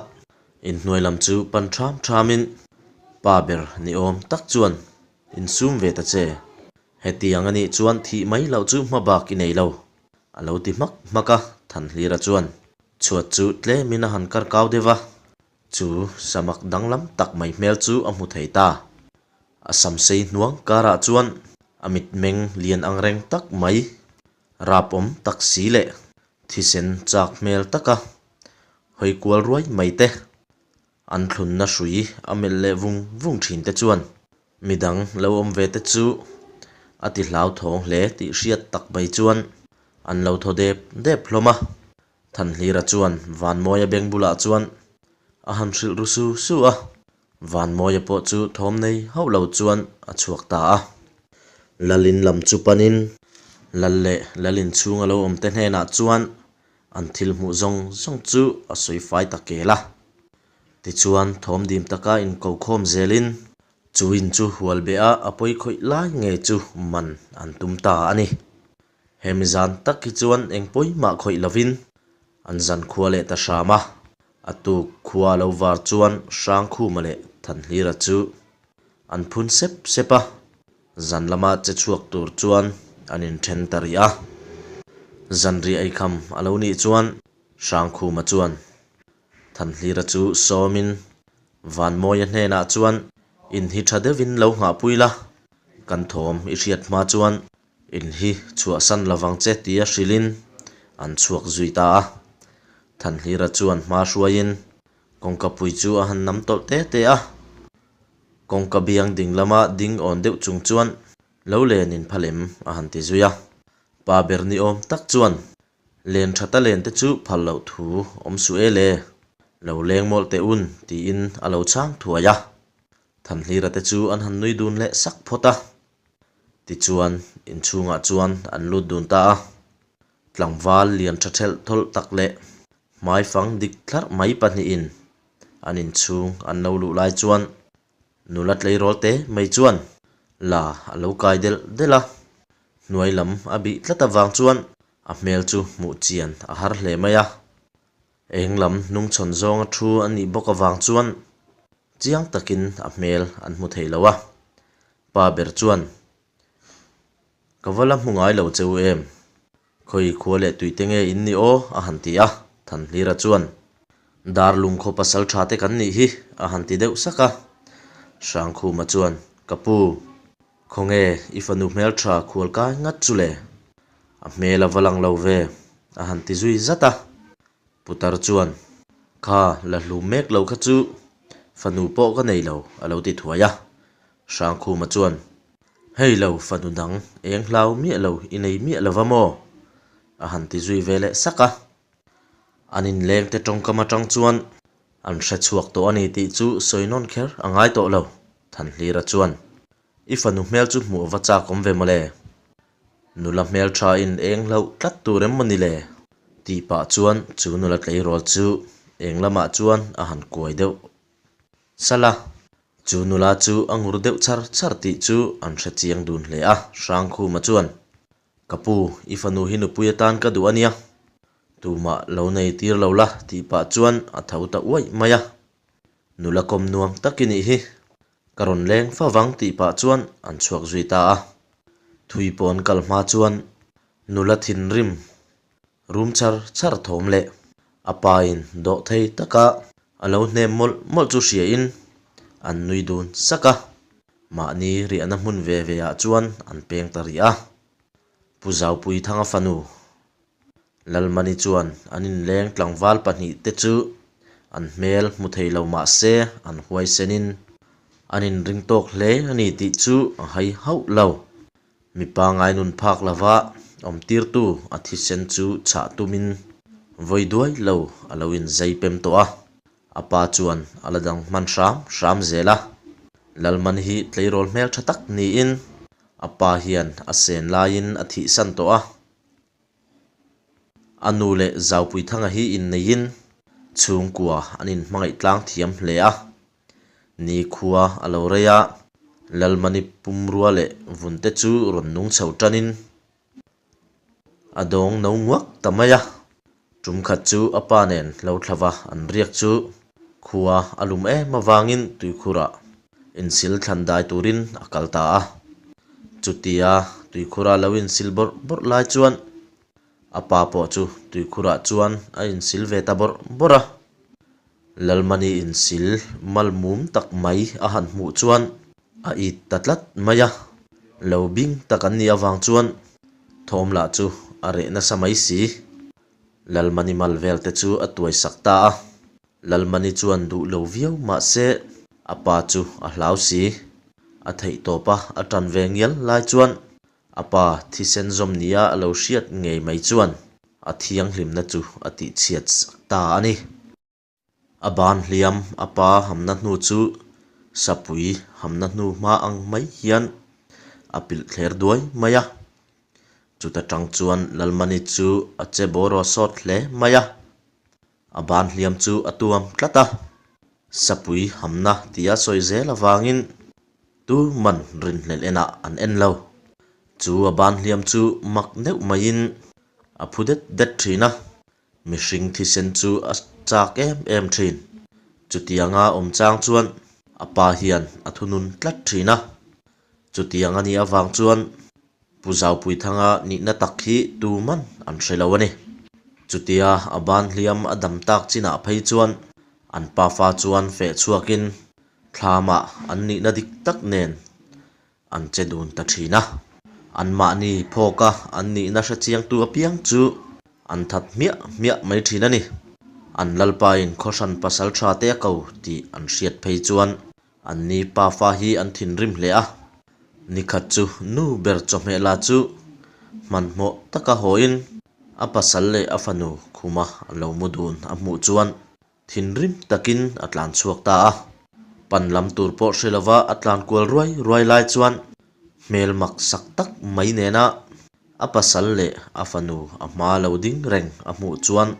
inhnuai lam chu pan ṭham ṭhamin pa ber ni awm tak chuan insum ve ta che. Hetiang a nih chuan thih mai loh chu hma bak i nei lo, a lo ti hmak hmak a, Thanhlira chuan chhuat chu tlemin a han kar kau deuh va, chu samak danglam tak mai hmel chu a hmu thei ta. A samsei hnuang karah chuan a mitmeng lian angreng tak mai, rapawm tak si leh thisen chak hmel taka hawi kual ruai mai te, an thlunna hrui a melh leh vung vung thin te chuan midang lo awm ve te chu a ti hlauthawng hle tih hriat tak mai chuan an lo thaw dep dep hlawm a. Thanhlira chuan Vanmawia beng bulah chuan a han hrilh ru su su a, Vanmawia pawh chu thawm nei hauh lo chuan a chhuak ta a. Lalin lam chu panin Lal leh Lalin chhunga lo awmte hnenah chuan an thil hmuh zawng zawng chu a sawi fai ta kel a. Tichuan thawm dim taka inkokhawm zelin chu in chu hual beh a a pawi khawih lai ngei chu man an tum ta a ni. Hemi zan tak hi chuan eng pawimah khawih lovin an zan khua leh ta hram a, a tuk khua lo var chuan Hrangkhuma leh Thanhlira chu an phun sep sep a, zan lama che chhuak tur chuan an inthen ta rih a. Zanriah eikham a lo nih chuan Hrangkhuma chuan Thanhlira chu sawmin Vanmawia hnenah chuan in hi tha deuhin lo nghahpui la, kan thawm i hriat hma chuan In hi chhuahsan lovang che tia hrilhin an chhuak zui ta a. Thanhlira chuan hma hruaiin kawngka pui chu a han nam tawlh te te a. Kawngka biang ding lama ding awn deuh chung chuan lo len in phal em a han ti zui a. Pa ber ni awm tak chuan len tha ta len te chu phal loh thu awm suh e le, lo leng mawlh teh un tiin a lo chhang thuai a. Thanhlira te chu an han nui dun leh sak phawt a. Tichuan, inchhungah chuan an lut dun ta a, tlangval lian tha thelh thawlh tak leh hmaifang dik thlarh mai pahnihin an inchhung an lo luh lai chuan nula tleirawl te mai chuan la a lo kai delh delh a, hnuai lam a bih tlat avang chuan a hmel chu hmuh chian a har hle mai a. Eng lam hnungchhawn zawnga thu a nih bawk avang chuan chiang takin a hmel an hmu thei lo a. Pa ber chuan, Ka va la hmu ngai lo che u em? Khawi khua leh tuite nge in ni aw? a han ti a. Thanhlira chuan, Darlung khaw pasal tha te kan nih hi, a han ti deuh sak a. Hrangkhuma chuan, Ka pu, khawnge i fanu hmeltha khual kai ngat chu le? A hmel a va lang lo ve, a han ti zui zat a. Putar chuan, Kha, la hlum mek lo kha chu fanu pawh ka nei lo, a lo ti thuai a. Hrangkhuma chuan, Hei lo, fanu dang eng hlau miah lo i nei miah lo va maw? a han ti zui ve leh sak a. An inlengte tawngkam atang chuan an hre chhuak tawh a ni tih chu sawi nawn kher a ngai tawh lo, Thanhlira chuan, I fanu hmel chu hmuh a va chak awm ve mawle. Nula hmel tha in eng hlauh tlat tur em maw ni le? Tih pah chuan chu nula tleirawl chu eng lamah chuan a han kuai deuh salh a. Chu nula chu a ngur deuh char char tih chu an hre chiang dun hle a, Hrangkhuma chuan, Ka pu, i fanu hi nupui atan ka duh a nia, tumah lo nei tir lo la tih pah chuan a tho ta uaih mai a. Nula kawm nuam tak i nih hi, Ka rawn leng fa vang tih pah chuan an chhuak zui ta a. Thui pawh an kal hma chuan nula thinrim rum char char thawm leh a pa in dawh thei taka a lo hnem mawlh mawlh chu hria in an nui dun sak a. Mahni riahna hmun ve ve ah chuan an peng ta rih a. Pu Zaupuithanga fanu Lalmani chuan an inleng tlangval pahnihte chu an hmel hmu thei lo mah se an huaisenin an inring tawk hle a ni tih chu a hai hauh lo. Mi pangngai nun phak lova awmtirtu a thisen chu chhah tumin vawi duai lo a lo inzai pem tawh a, a pa chuan a la dang hman hram hram zel a. Lalmani hi tleirawl hmeltha tak niin a pa hian a sen laiin a thihsan tawh a. A nu leh Zaupuithanga hi inneiin chhungkua an inhmangaih tlang thiam hle a. Nikhua a lo rei a, Lalmani pumrua leh vunte chu rawn nung chho tanin a dawng no nguak ta mai a. Tum khat chu a pa nen lo thlava an riak chu khua a lum em avangin tuikhurah insil thlan dai turin a kal ta a. Chutia tuikhura lo insil bawrh bawrh lai chuan a pa pawh chu tuikhurah chuan a insil ve ta bawrh bawrh a. Lalmani insil mal mum tak mai a han hmuh chuan a it ta tlat mai a. Lo bing tak an nih avang chuan thawm lah chu a reh nasa mai si. Lalmani mal vel te chu a tuai sak ta a. Lalmani chuan duh lo viau mah se a pa chu a hlau si. A theih tawp a a tan ve ngial lai chuan a pa thisen zawm nia a lo hriat ngei mai chuan a thianghlimna chu a tihchhiat sak ta a ni. A ban hliam a pa hamna hnu chu sapui hamna hnu hma ang mai hian a pilh thler duai mai a. Chuta tang chuan Lalmani chu a che bawraw sawt hle mai a. A ban hliam chu a tuam tlat a, sapui hamna tia sawi zel avangin tu man rinhlelh enah an en lo. Chu a ban hliam chu mak deuh maiin a phu det det thin a, mihring thisen chu a chak em em thin. Chutianga awm chang chuan a pa hian a thunun tlat thin a, chutiang a nih avang chuan Pu Zaupuithanga nihna tak hi tuman an hre lo a ni. Chutia a ban hliam a dam tak chinah phei chuan an pafa chuan feh chhuakin thlamah an nihna dik tak nen an che dun ta thin a. Anmahni phawka an nihna hre chiangtu apiang chu an that hmiah hmiah mai thin a ni. An lalpain khawhran pasal tha te a ko tih an hriat phei chuan Anni pafa hi an thinrim hle a, nikhat chu nu ber chawhmeh la chu hmanhmawh taka hawiin a pasal leh a fanu khuma a lo mu dun a hmuh chuan thinrim takin a tlan chhuak ta a. Pan lam tur pawh hre lova a tlan kual ruai ruai lai chuan hmel mak sak tak mai nena a pasal leh a fanu a hma lo ding reng a hmuh chuan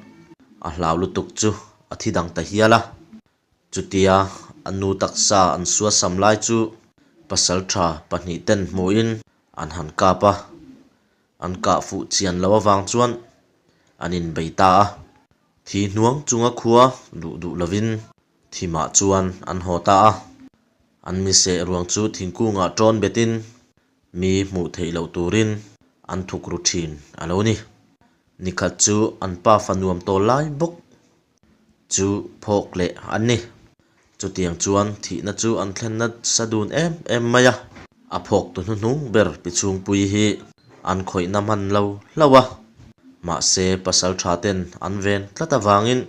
a hlau lutuk chu a thi dang ta hial a. Chutia a nu taksa an suasam lai chu pasal tha pahnih ten hmuhin an han kap a, an kah fuh chian loh avang chuan an inbei ta a. Thi hnuang chunga khua duh duh lovin thimah chuan an haw ta a. An miseh ruang chu thingkungah tawn betin mi hmuh theih loh turin an thuk ru thin a lo ni. Nikhat chu an pa fa nuam tawl lai bawk chu phawk leh an ni. Chutiang chuan thihna chu an thlen nasa dun em em mai a. A phawk tu hnuhnung ber pi chhungpui hi an khawihna hman lo hlauh a. Mahse pasal tha ten an ven tlat avangin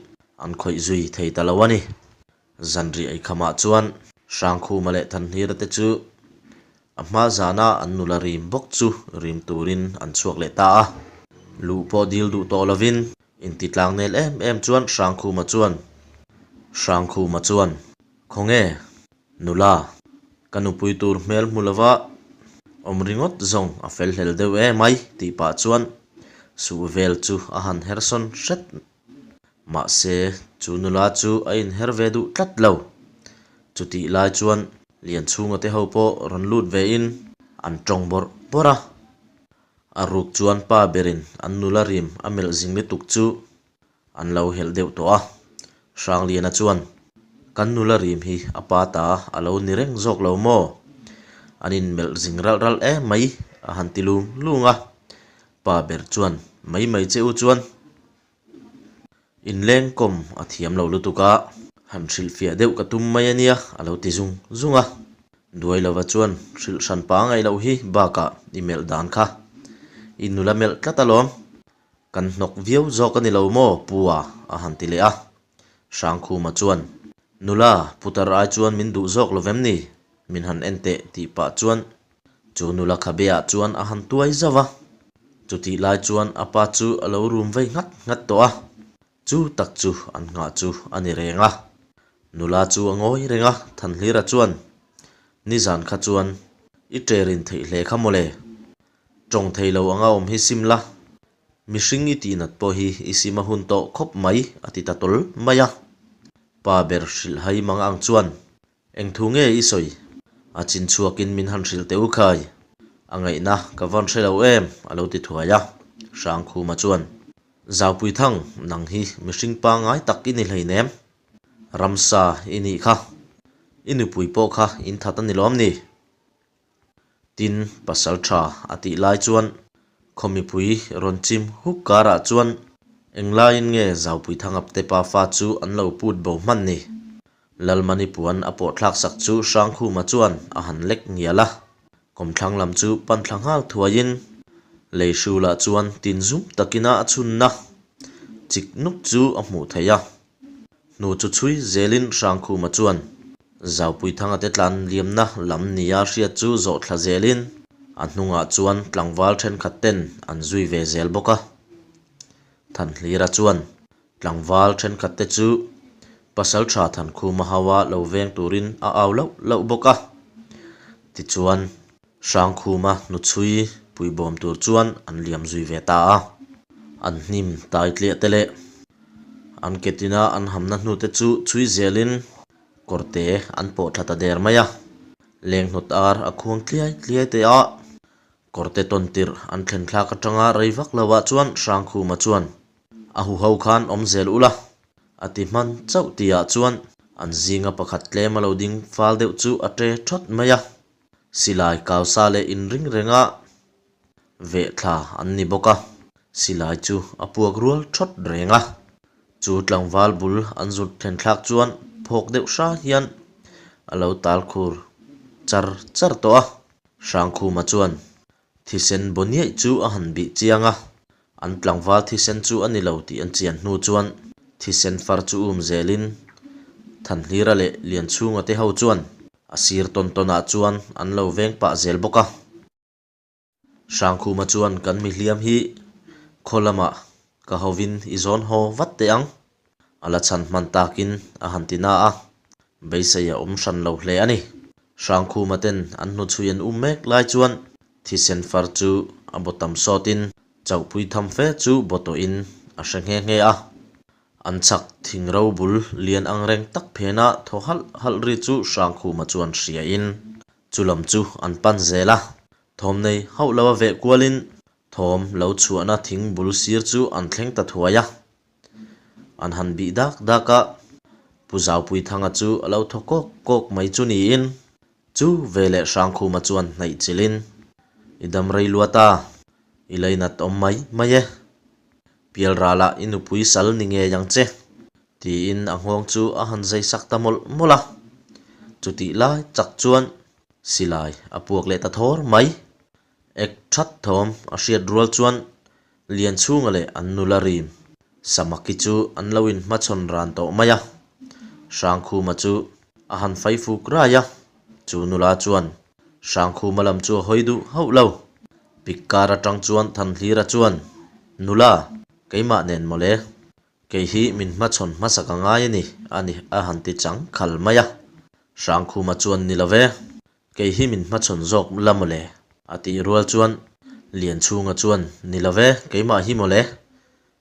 an khawih zui thei ta lo a ni. Zanriah eikhamah chuan Hrangkhuma leh Thanhlira te chu a hma zana an nula rim bawk chu rim turin an chhuak leh ta a. Luh pawh dil duh tawh lovin inti tlang nel em em chuan Hrangkhuma chuan Hrangkhuma chuan, Khawnge, nula, ka nupui tur hmel hmu lova awm ringawt zawng a fel hlel deuh em ai tih pah chuan suh vel chu a han hersawn hret Mahse, chu nula chu a inher ve duh tlat lo. Chutih lai chuan Lianchhunga te ho pawh rawn lut vein an tawng bawrh bawrh a. A ruk chuan pa berin an nula rim a melh zing lutuk chu an lo helh deuh tawh a. Hrangliana chuan, Kan nula rim hi a pa ta a lo ni reng zawk lo maw? An inmelh zing ralh ralh em mai a han ti lung lung a. Pa ber chuan, Mai mai che u chuan Inlengkawm a thiam lo lutuk a, han hrilhfiah deuh ka tum mai a nia, a lo ti zung zung a. Duai lova chuan hrilh hran pangai loh hi bakah i melh dan kha. I nula melh tlat alawm. Kan hnawk viau zawk a ni lo maw Pu a? a han ti leh a. Hrangkhuma chuan, Nula, putar ai chuan min duh zawk lo vem ni? Min han en teh tih pah chuan chu nula khabe ah chuan a han tuai zauh a. Chutih lai chuan a pa chu a lo rum vei nghat nghat tawh a. Chu tak chu an nghah chu a ni reng a. Nula chu a ngawi reng a, Thanhlira chuan, Nizan kha chuan i ṭerin theih hle kha mawle. Tawng thei lo anga awm hi sim la, mihring i tihnat pawh hi i sim a hun tawh khawp mai, a ti ta tawl mai a. Pa ber hrilhhai mang ang chuan, Eng thu nge i sawi? A chin chhuakin min han hrilh teh u khai. A ngaihna ka vawn hre lo em? a lo ti thuai a. Hrangkhuma chuan, Zaupuithang, nang hi mihring pangngai tak i ni hleinem. Ramsa i nih kha. I nupui pawh kha in that a ni lawm ni? Tin, pasal tha a tih lai chuan khaw mipui rawn chim huk karah chuan englaiin nge Zaupuithangap te pafa chu an lo put bo hman ni? Lalmani puan a pawh thlak sak chu Hrangkhuma chuan a han lek ngial a, kawmthlang lam chu pan thla nghal thuaiin lei hrulah chuan tin zum takina a chhunna chik nuk chu a hmuh theih a. Hnu chu chhui zelin Hrangkhuma chuan Zaupuithanga te tlan liamna lam nia hriat chu zawh thla zelin a hnungah chuan tlangval thenkhat ten an zui ve zel bawk a. Thanhlira chuan tlangval thenkhat te chu Pasaltha Thankhuma haua lo veng turin a au lauh lauh bawk a. Tichuan Hrangkhuma hnuchhui puibawm tur chuan an liam zui ve ta a. An hnim tai tliah te leh an ke tina an hamna hnute chu chhui zelin kawrte an pawh thla ta der mai a. Lenghnawt ar a khuang tliai tliai te a, kawrte tawn tirh an thlen thlak atanga rei vak lo ah chuan Hrangkhuma chuan a huho khan awm zel ula a ti hman chauh tihah chuan an zinga pakhat tlem a lo ding fal deuh chu a ṭe ṭhawt mai a. Silai kausa leh inring renga veh thla an ni bawk a, silai chu a puak rual thawt reng a. Chu tlangval bul an zut thlen thlak chuan phawk deuh hra hian a lo tal khur char char tawh a. Hrangkhuma chuan thisen baw niaih chu a han bih chiang a, an tlangval thisen chu a ni lo tih an chian hnu chuan thisen far chu um zelin Thanhlira leh Lianchhunga te ho chuan A sir tawn tawnah chuan an lo veng pah zel bawk a. Hrangkhuma chuan kan mihliam hi khaw lamah ka hovin i zawn haw vat teh ang. A la chhan hman takin a han ti na a, beisei a awm hran lo hle a ni. Hrangkhuma ten an hnuchhui an um mek lai chuan thisen far chu a baw tam sawtin chauhpui tham fe chu baw tawhin a hre nghe nghe a. An chhak thing ro bul lian ang reng tak phena thaw halh halh ri chu Hrangkhuma chuan hriain chu lam chu an pan zel a. Thawm nei hauh lo a veh kualin thawm lo chhuahna thing bul sir chu an thleng ta thuai a. An han bih dak dak a, Pu Zaupuithanga chu a lo thaw kawk kawk mai chu niin chu veleh Hrangkhuma chuan hnaih chilhin, I dam rei luat a, i leinat awm mai mai e. Pialralah i nupui sal ni ngei ang che, tiin a nghawng chu a han zai sak ta mawlh mawlh a. Chutih lai chak chuan silai a puak leh ta thawr mai. Ek that thawm a hriat rual chuan Lianchhunga leh an nula rim Samaki chu an lo inhmachhawn ran tawh mai a. Hrangkhuma chu a han fai fuk rai a, chu nula chuan Hrangkhuma lam chu a hawi duh hauh lo. Pik kar atang chuan Thanhlira chuan, Nula, keimah nen mawle. Kei hi min hmachhawn hmasak a ngai a ni, a ni a han ti chang khal mai a. Hrangkhuma chuan, Ni lo ve, kei hi min hmachhawn zawk la mawle, a tih rual chuan Lianchhunga chuan, Ni lo ve, keimah hi mawle,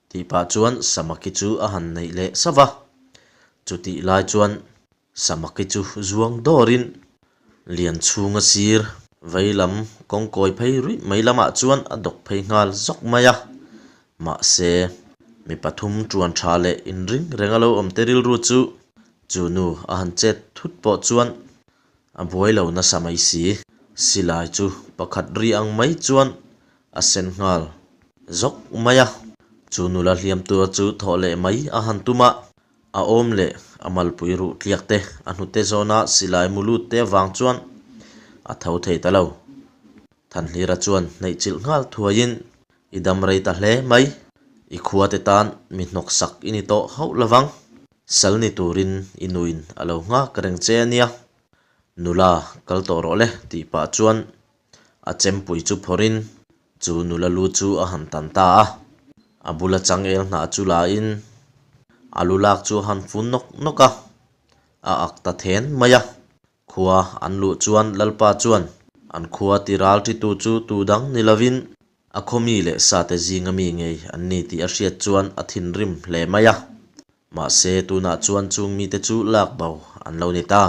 tih pah chuan Samaki chu a han neih leh sauh va. Chutih lai chuan Samaki chu zuang dawrin Lianchhunga sir vei lam kawngkawi phei ruih mai lamah chuan a dawk phei nghal zawk mai a. Mahse, mi pathum tuan tha leh inring reng a lo awm te rilru chu chu nu a han chet thut pawh chuan a buai lo nasa mai si. Silai chu pakhat ri ang mai chuan a sen nghal zawk mai a. Chu nula hliam tur chu thawh leh mai a han tum a. A awm leh a malpui ruh tliak te, a hnute zawna silai mu lut te avang chuan a tho thei ta lo. Thanhlira chuan hnaih chilh nghal thuaiin I dam rei ta hle mai. I khuate tan mi hnawksak i ni tawh hauh lovang. Sal ni turin i nuin a lo nghak reng che a nia. Nula, kal tawh rawh le tih pah chuan a chempui chu phawrhin chu nula lu chu a han tan ta a. A bula changel hnah chu lain a lu lak chu a han fun nawk nawk a, a ak ta then mai a. Khua an luh chuan Lalpa chuan an khua ti ral ṭitu chu tu dang ni lovin a khaw mi leh sate zinga mi ngei an ni tih a hriat chuan a thinrim hle mai a. Mahse, tunah chuan chung mite chu lak bo an lo ni ta.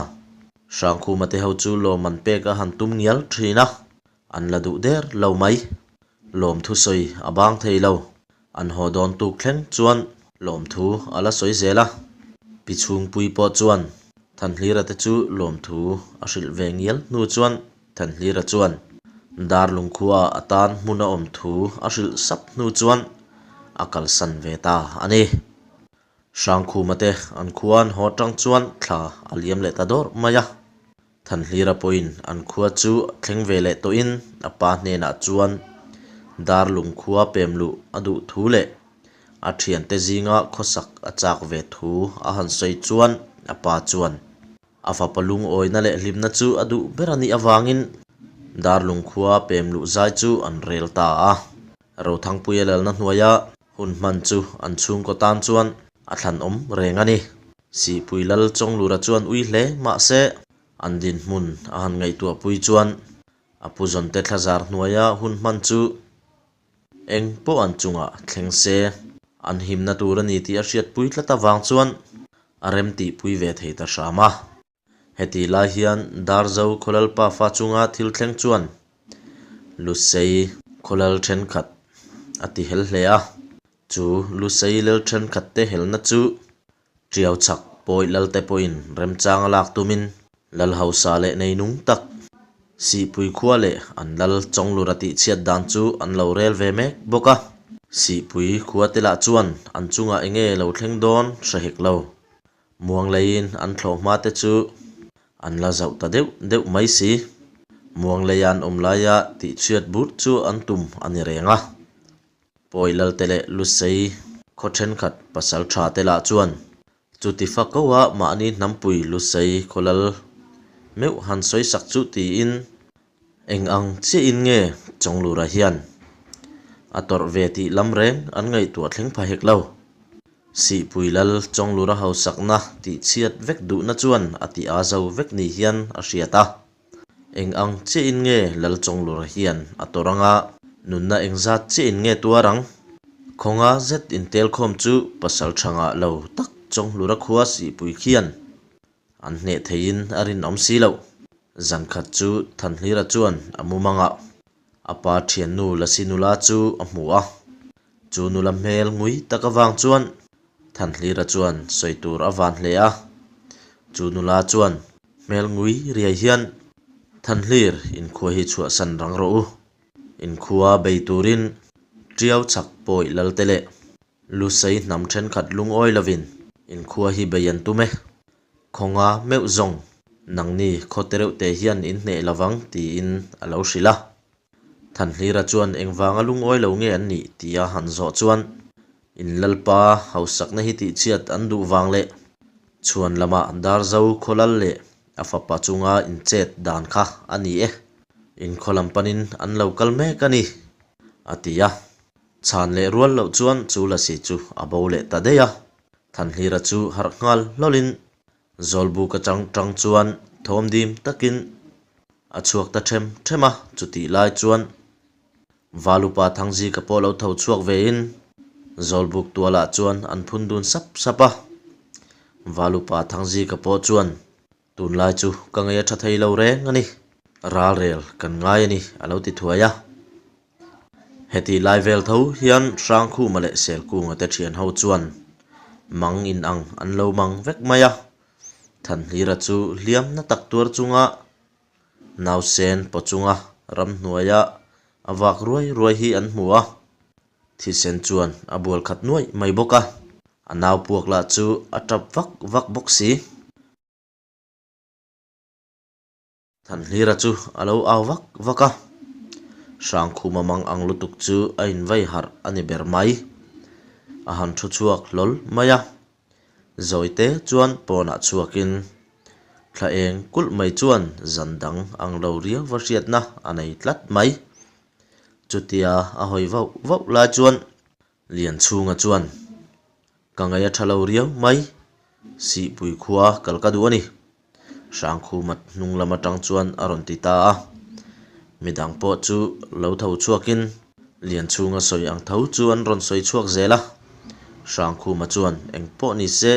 Hrangkhuma te ho chu lawm an pek a han tum ngial thin a, an la duh der lo mai. Lawmthu sawi a bang thei lo. An haw dawn tuk thleng chuan lawmthu a la sawi zel a. Pi Chhungpui pawh chuan Thanhlira te chu lawmthu a hrilh ve ngial hnu chuan Thanhlira chuan Darlung khuaah a tan hmun a awm thu a hrilh sap hnu chuan a kalsan ve ta a ni. Hrangkhuma te an khua an haw tang chuan thla a liam leh ta dawrh mai a. Thanhlira pawhin an khua chu thleng ve leh tawhin a pa hnenah chuan Darlung khua pem luh a duh thu leh a thiante zinga khawsak a chak ve thu a han sawi chuan a pa chuan A fapa lungawina leh hlimna chu a duh ber a nih avangin Darlung khua pem luh zai chu an rel ta a. Rothangpuia lalna hnuaia hun hman chu an chhungkaw tan chuan a thlanawm reng a ni. Sihpui lal Chawnglura chuan ui hle mahse an dinhmun a han ngaihtuahpui chuan a pu zawnte thlazar hnuaia hun hman chu Eng pawh an chungah thleng se, an himna tur a ni tih a hriatpui tlat avang chuan a rem tihpui ve thei ta hram a. Heti lai hian Darzo Khawlalpa fa chunga thil thleng chuan Lusei khawlal thenkhat a ti hel hle a. Chu Lusei lel thenkhat te helna chu Ṭiau chhak pawi lalte pawhin remchang a lak tumin lal hausa leh neinung tak Sihpui khua leh an lal Chawnglura tihchhiat dan chu an lo rel ve mek bawk a. Sihpui khua te lah chuan an chungah enge lo thleng dawn hre hek lo. Muang leiin an thlawh hma te chu an la zauh ta deuh deuh mai si. Muang leia an awm laia tihchhiat bur chu an tum a ni reng a. Pawi Lalte leh Lusei khaw thenkhat pasal tha te lah chuan chuti fa ko a mahni hnampui Lusei khaw lal meuh han sawi sak chu tiin eng ang chiahin nge Chawnglura hian a tawrh ve tih lam reng an ngaihtuah thleng pha hek lo. Sihpui lal Chawnglura hausakna tihchhiat vek duhna chuan a ti a zo vek ni hian a hriat a. Eng ang chiahin nge Lalchawnglura hian a tawrh anga nunna engzat chiahin nge tuar ang? Khawnga zet intelkhawm chu pasal tha ngah lo tak Chawnglura khua sihpui khian an hneh theiin a rinawm si loh. Zankhat chu Thanhlira chuan a mumangah a pa thiannu Lasi nula chu a hmu a. Chu nula hmel ngui tak avang chuan Thanhlira chuan sawi tur a van hle a. Chu nula chuan hmel ngui riai hian, Thanhlir, inkhua hi chhuahsan rang rawh u. Inkhua bei turin Tiau chhak pawi lalte leh Lusei hnam thenkhat lungawi lovin inkhua hi bei an tum e. Khawnga meuh zawng, nangni khaw te reuh te hian in hneh lovang tiin a lo hrilh a. Thanhlira chuan engvanga lungawi lo nge an nih tia han zawh chuan in Lalpa hausakna hi tihchhiat an duh vang leh chhuan lamah Darzo khawlal leh a fapa chunga inchet dan kha a ni e, in khaw lam panin an lo kal mek a ni, a ti a. Chhan leh rual loh chuan chu lasi chu a bo leh ta daih a. Thanhlira chu harh nghal hlawlin Zawlbuk atang tang chuan thawm dim takin a chhuak ta them them a, chutih lai chuan Valupa Thangzika pawh lo tho chhuak vein Zawlbuk tualah chuan an phun dun sap sap a. Valupa Thangzika pawh chuan, Tunlai chu ka ngei a tha thei lo reng a ni, ralrel kan ngai a ni a lo ti thuai a. Heti lai vel tho hian Hrangkhuma leh Selkunga te thian ho chuan mang in ang an lo mang vek mai a, Thanhlira chu hliam na tak tuar chunga nausen paw chunga ramhnuaia a vak ruai ruai hi an hmu a, thisen chuan a bual khat nuaih mai bawk a, a nau puak lah chu a tap vak vak bawk si. Thanhlira chu a lo au vak vak a. Hrangkhuma mang ang lutuk chu a invei harh a ni ber mai. A han thu chhuak hlawl mai a. Zawite chuan pawnah chhuakin thla eng kulh mai chuan zan dang ang lo riau va hriatna a nei tlat mai. Chutia a hawi vauh vauh lai chuan Lianchhunga chuan, Ka ngaih a tha lo riau mai, Sihpui khua kal ka duh a ni. Hrangkhuma hnung lam atang chuan a rawn ti ta a. Midang pawh chu lo tho chhuakin Lianchhunga sawi ang tho chu an rawn sawi chhuak zel a. Hrangkhuma chuan, Eng pawh ni se,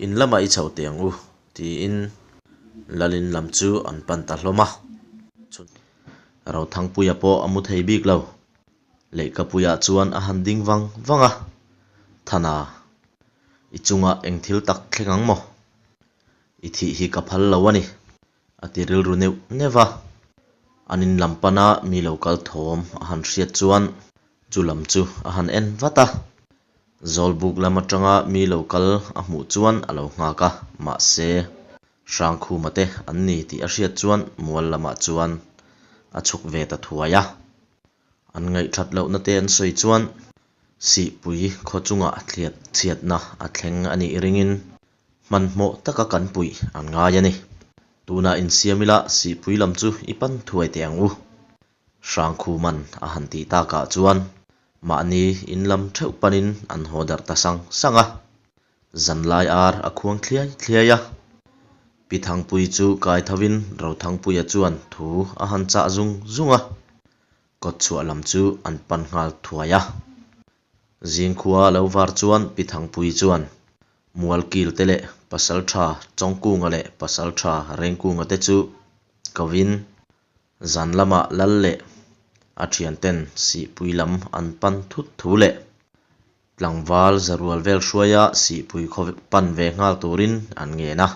in lamah i chho teh ang u, tiin Lalin lam chu an pan ta hlawm a. Rothangpuia pawh a mu thei bik lo. Lehkhapuiah chuan a han ding vang vang a, Thana, i chungah eng thil tak thleng ang maw? I thih hi ka phal lo a ni, a ti rilru neuh neuh va. An in lam pana mi lo kal thawm a han hriat chuan chu lam chu a han en vat a. Zawlbuk lam atanga mi lo kal a hmuh chuan a lo nghak a, mahse, Hrangkhuma te an ni tih a hriat chuan mual lamah chuan a chhuk ve ta thuai a. An ngaihthat lohna te an sawi chuan Sihpui khaw chungah thliat chhiatna a thleng a nih ringin hmanhmawh taka kan puih an ngai a ni. Tunah insiam ila Sihpui lam chu i pan thuai teh ang u. Hrangkhuman a han tih takah chuan mahni in lam theuh panin an haw darh ta sang sang a. Zanlai ar a khuang thliai thliai a. Pi Thangpuii chu kai thovin Rothangpuia chuan thu a han chah zung zung a. Kawtchhuah lam chu an pan nghal thuai a. Zingkhua lo var chuan Pi Thangpuii chuan Mualkil te leh Pasaltha Chawngkunga leh Pasaltha Rengkunga te chu kovin Zan lamah Lal leh a thianten Sihpui lam an pan thut thu leh Tlangval zarual vel hruaia Sihpui khaw pan ve nghal turin an ngen a.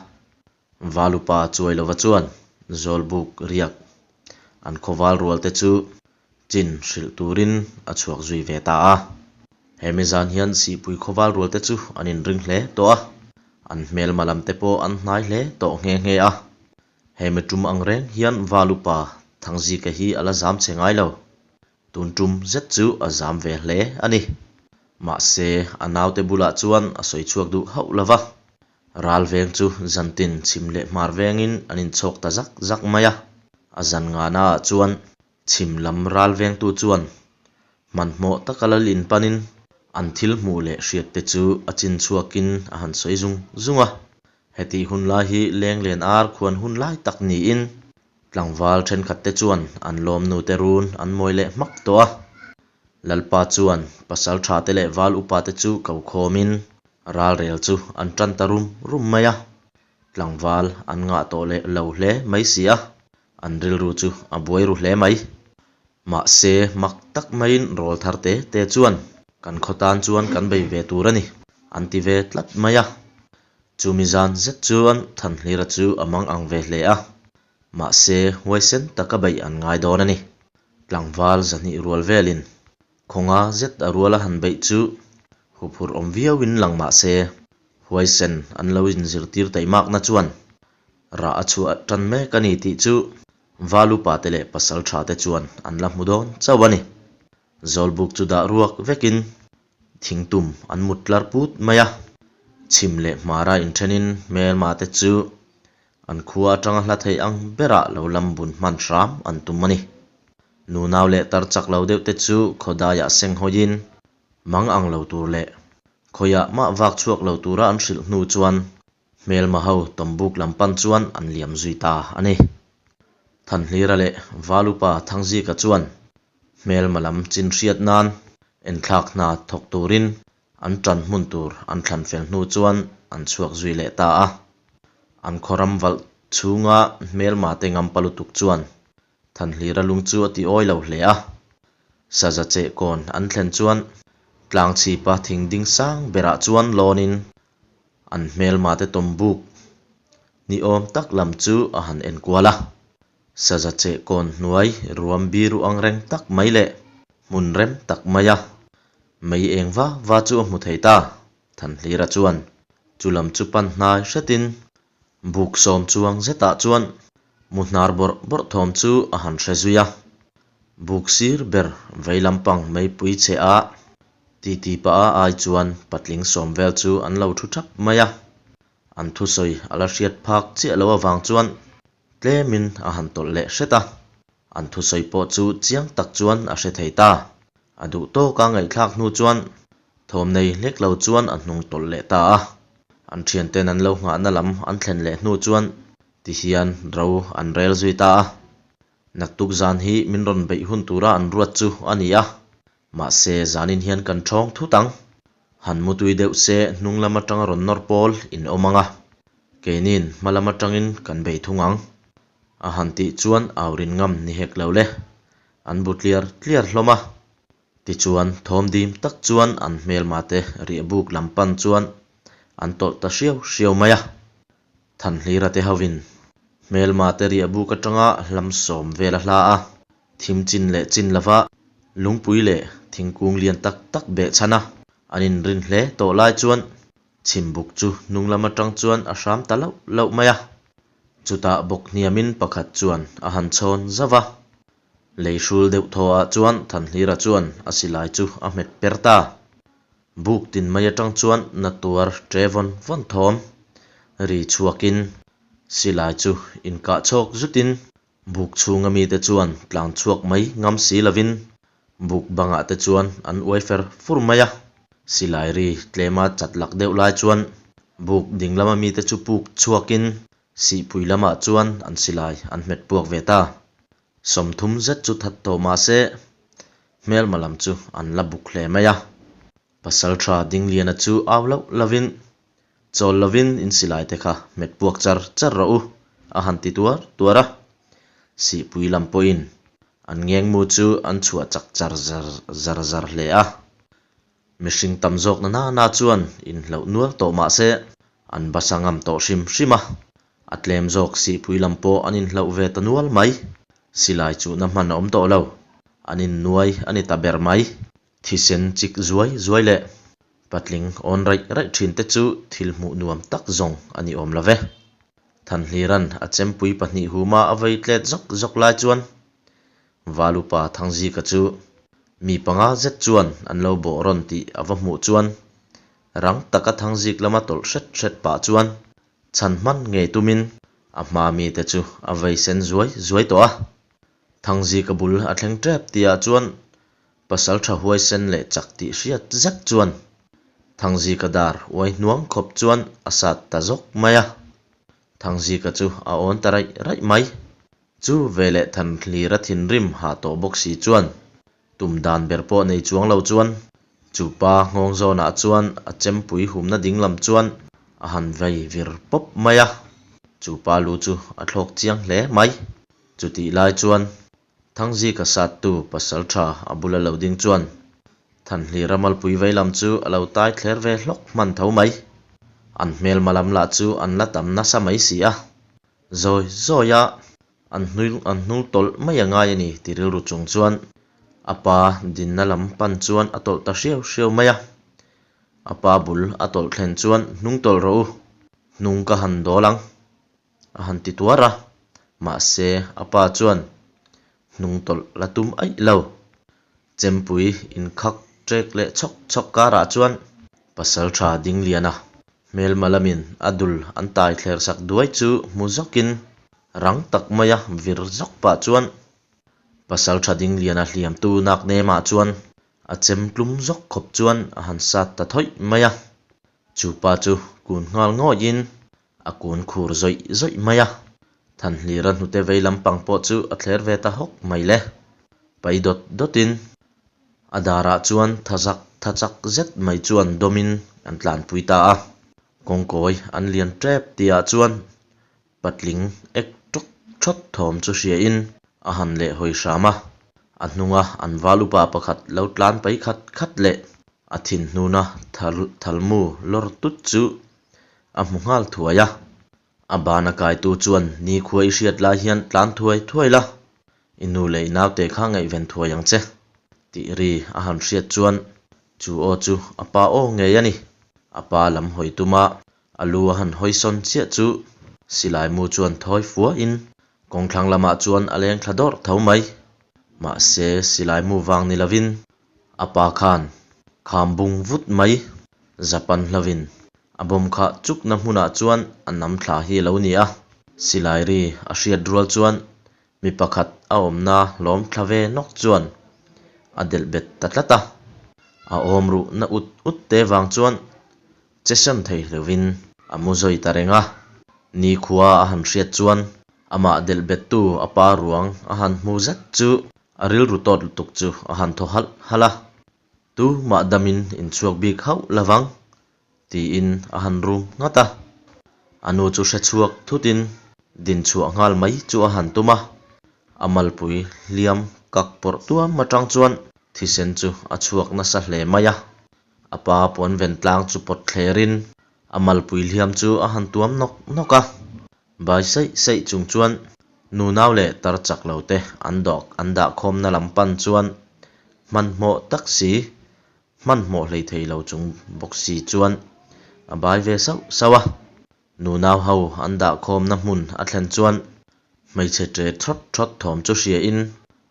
Valupa Chuailova chuan Zawlbuk riak an khawval rual te chu chin hrilh turin a chhuak zui ve ta a. Hemi zan hian Sihpui khawval rual te chu an inring hle tawh a, an hmelma lam te pawh an hnai hle tawh nghe nghe a. Hemi tum ang reng hian Valupa Thangzika hi a la zam che ngai lo. Tun tum zet chu a zam ve hle a ni. Mahse, a naute bulah chuan a sawi chhuak duh hauh lo va. Ral veng chu zantin chhim leh hmar vengin an inchhawk ta zak zak mai a. A zan nganaah chuan chhim lam ral vengtu chuan hmanhmawh taka lal in panin an thil hmuh leh hriatte chu a chin chhuakin a han sawi zung zung a. Hetih hun lai hi lenglen ar khuan hun lai tak niin Tlangval thenkhatte chuan an lawmnute run an mawi leh hmak tawh a. Lalpa chuan pasal thate leh val upate chu ko khawmin ralrel chu an tan ta rum rum mai a. Tlangval an ngah tawh leh lo hle mai si a, an rilru chu a buai ru hle mai. Mahse, mak tak maiin rawl thar te te chuan kan khaw tan chuan kan bei ve tur a ni, an ti ve tlat mai a. Chumi zan zet chuan Thanhlira chu a mang ang ve hle a, mahse huaisen taka beih an ngai dawn a ni. Tlangval zahnih rual velin khawnga zet a ruala han beih chu huphurh awm viauin lang mahse huaisen an lo inzirtir taihmakna chuan rah a chhuah tan mek a ni tih chu Valupa te leh Pasaltha te chuan an la hmu dawn chauh a ni. Zawlbuk chu dah ruak vekin thingtum an mut tlar put mai a, chhim leh hmara inthenin hmelma te chu an khua atanga hla theih ang berah lo lam bun hman hram an tum a ni. Nunau leh tar chak lo deuh te chu khawdaiah seng hawiin mang ang lo tur leh khawiah mah vak chhuak lo tura an hrilh hnu chuan Hmelma ho tawmbuk lam pan chuan an liam zui ta a ni. Thanhlira leh Valupa Thangzika chuan hmelma lam chin hriat nan enthlak hna thawk turin an tan hmun tur an thlan fel hnu chuan an chhuak zui leh ta a. An khaw ram valh chhunga hmelma te ngampa lutuk chuan Thanhlira lung chu a ti awi lo hle a. Saza chehkawn an thlen chuan tlangchhipa thing ding sang berah chuan lawnin An hmelmate tawmbuk ni awm tak lam chu a han en kual a. Saza chehkawn hnuai ruam biru ang reng tak mai leh hmun rem tak mai a mei eng va va chu a hmu thei ta. Thanhlira chuan chu lam chu pan hnai hretin buk sawm chuang zetah chuan mu hnar bawrh bawrh thawm chu a han hre zui a. Buk sir ber vei lampang meipui chhe a titi pah a ai chuan patling sawm vel chu an lo thu thap mai a. An thusawi a la hriat phak chiah loh avang chuan tlemin a han tawlh leh hret a. An thusawi pawh chu chiang tak chuan a hre thei ta. A duh tawka ngaihthlak hnu chuan thawm nei hlek lo chuan a hnung tawlh leh ta a. An thianten an lo nghahna lam an thlen leh hnu chuan tihian ro an rel zui ta a. Naktuk zan hi min rawn beih hun tura an ruat chu a ni a, mahse zanin hian kan ṭhawng thut ang. Han mutui deuh se hnung lam aṭanga rawn nawr pawl in awm ang a, keini'n hma lam aṭangin kan bei thung ang. A han tih chuan au rin ngam ni hek lo le, an bu tliar tliar hlawm a. Tichuan thawm dim tak chuan an hmelma te riahbuk lam pan chuan an tawlh ta hriau hriau mai a. Thanhlira te hovin hmelma te riahbuk atanga hlam sawm vel a hla a, thim chin leh chin lova lungpui leh thingkung lian tak tak beh chhan a, an inrin hle tawh lai chuan chhimbuk chu hnung lam atang chuan a hram ta lauh lauh mai a. Chutah bawk hniamin pakhat chuan a han chhawn zauh a, lei hrul deuh thaw ah chuan Thanhlira chuan a silai chu a hmet per ta. Buk tin mai atang chuan na tuar ṭe vawn vawn thawm ri chhuakin silai chu inkah chhawk zutin buk chhunga mite chuan tlan chhuak mai ngam si lovin buk bangah te chuan an uai fer fur mai a. Silai ri tlema chat lak deuh lai chuan buk ding lama mite chu puk chhuakin sihpui lamah chuan an silai an hmet puak ve ta. 30 zet chu that tawh mah se, hmelma lam chu an la buk hle mai a. Pasaltha Dingliana chu au loh lovin, chawl lovin in silai te kha hmet puak char char rawh u, a han ti tuar tuar a. Sihpui lam pawhin an ngengmu chu an chhuah chak char zar zar zar hle a. Mihring tam zawk na nana chuan inhlauh nual tawh mah se, an basa ngam tawh hrim hrim a. A tlem zawk sihpui lam pawh an inhlauh ve ta nual mai. Silai chuhna hman a awm tawh lo. An innuai a ni ta ber mai. Thisen chik zuai zuai leh patling awn raih raih thin te chu thil hmuh nuam tak zawng a ni awm lo ve. Thanhlira'n a chempui pahnih huma a vei tlet zawk zawk lai chuan Valupa Thangzika chu mi panga zet chuan an lo bawh rawn tih a va hmuh chuan rang taka Thangzik lama tawlh hret hret pah chuan Chhan hman ngei tumin a hma mite chu a vei sen zuai zuai tawh a. Thangzika bul a thleng tep tihah chuan pasal tha huaisen leh chak tih hriat zet chuan Thangzika dar uai hnuang khawp chuan a sat ta zawk mai a. Thangzika chu a awn ta raih raih mai. Chu veleh Thanhlira thinrim hah tawh bawk si chuan Tum dan ber pawh nei chuang lo chuan chu pa nghawng zawnah chuan a chempui humna ding lam chuan a han vei vir pawp mai a, chu pa lu chu a thlawk chiang hle mai. Chutih lai chuan Thangzika sattu pasaltha a bula lo ding chuan Thanhlira malpui vei lam chu a lo tai thler ve hlawk hman tho mai. An hmelma lam lah chu an la tam nasa mai si a, zawi zawi a An hnui an hnung tawlh mai a ngai a ni ti rilru chung chuan a pa dinna lam pan chuan a tawlh ta hriau hriau mai a. A pa bul a tawlh thlen chuan hnung tawlh rawh u, hnung ka han dawl ang a han ti tuar a, mahse a pa chuan hnung tawlh la tum aih lo. Chempui inkhak ṭek leh chhawk chhawk karah chuan Pasalṭha Dingliana hmelma lamin a dul an tai thler sak duai chu hmu zawkin rang tak maia vir zawk pah chuan Pasalṭha Dingliana hliamtu nak nemah chuan a chem tlum zawk khawp chuan a han sat ta thawih mai a. Chu pa chu kun nghal ngawihin A kun khur zawih zawih mai a, Thanhlira hnute vei lampang pawh chu a thler ve ta hawk mai le. Pai dawt dawtin a darah chuan thazak tha chak zet mai chuan dawmin an tlanpui ta a. Kawngkawi an lian tep tihah chuan patling ek tawk thawt thawm chu hriain a han leh hawi hram a. A hnunga an val upa pakhat lo tlan pai khat khat leh a thin hnuna thalmu lawr tut chu A hmu nghal thuai a, a bana kaitu chuan nikhua i hriat lai hian tlan thuai thuai la, i nu leh i naute kha ngaihven thuai ang che, tih ri a han hriat chuan chu aw chu a pa aw ngei a ni. A pa lam hawi tuma a lu a han hawi sawn chiah chu silai mu chuan thawi fuahin kawngthlang lamah chuan a leng thla dawrh tho mai. Mahse, silai mu vang ni lovin a pa khan kham bung vut mai Japan hlovin a bomb khah chukna hmunah chuan a nam thla hi a lo ni a. Silai ri a hriat rual chuan mi pakhat a awmna hlawm thla ve nawk chuan a delh bet ta tlat a. A awm ruh na ut ut te vang chuan che sawn thei lovin a mu zawi ta reng a. Nikhua a han hriat chuan amah delh bettu a pa ruang a han hmu zet chu a rilru tawt lutuk chu a han thaw halh halh a. Tumah damin inchhuak bik hauh lovang tiin a han rum nghat a. A nu chu hre chhuak thutin din chhuah nghal mai chu a han tum a, a malpui hliam kak pawrh tuam atang chuan thisen chu a chhuak nasa hle mai a. A pa puan ven tlang chu pawt thlerin a malpui hliam chu a han tuam nawk nawk a. Bai saih saih chung chuan nunau leh tar chak lo te an dawk an dah khawmna lam pan chuan hmanhmawh tak si Hmanhmawh hlei thei lo chung bawk si chuan a bai ve sauh sauh a. Nunau ho an dahkhawmna hmun a thlen chuan hmeichhe ṭe thawt thawt thawm chu hriain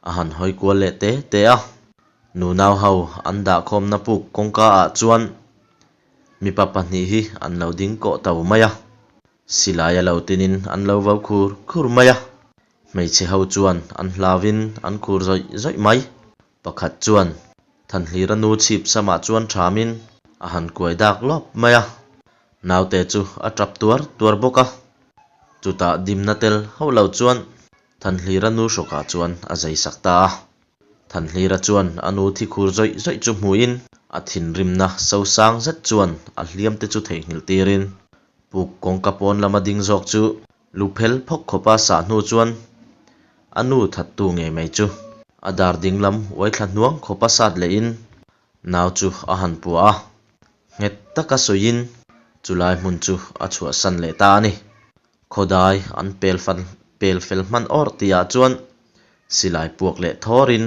a han hawi kual leh te te a. Nunau ho an dahkhawmna puk kawngka ah chuan mipa pahnih hi an lo ding kawh to mai a. Silai a lo tinin an lo vo khur khur mai a. Hmeichhe ho chuan an hlauin an khur zawih zawih mai. Pakhat chuan Thanhlira nu chhip samah chuan thamin a han kuai dak lawp mai a, naute chu a tap tuar tuar bawk a. Chutah dimna tel hauh lo chuan Thanhlira nu hrawkah chuan a zai sak ta a. Thanhlira chuan a nu thi khur zawih zawih chu hmuhin a thinrimna sosang zet chuan a hliam te chu theihnghilh tirin puk kawngka pawn lama ding zawk chu Lu phel phawk khawpa sah hnu chuan a nu thattu ngei mai chu a dar dinglam uai thla hnuang khawpa sat lehin nau chu a han pua a, nghet taka sawiin chulai hmun chu a chhuahsan leh ta a ni. Khawdai an pel fan pel fel hman awr tihah chuan silai puak leh thawrin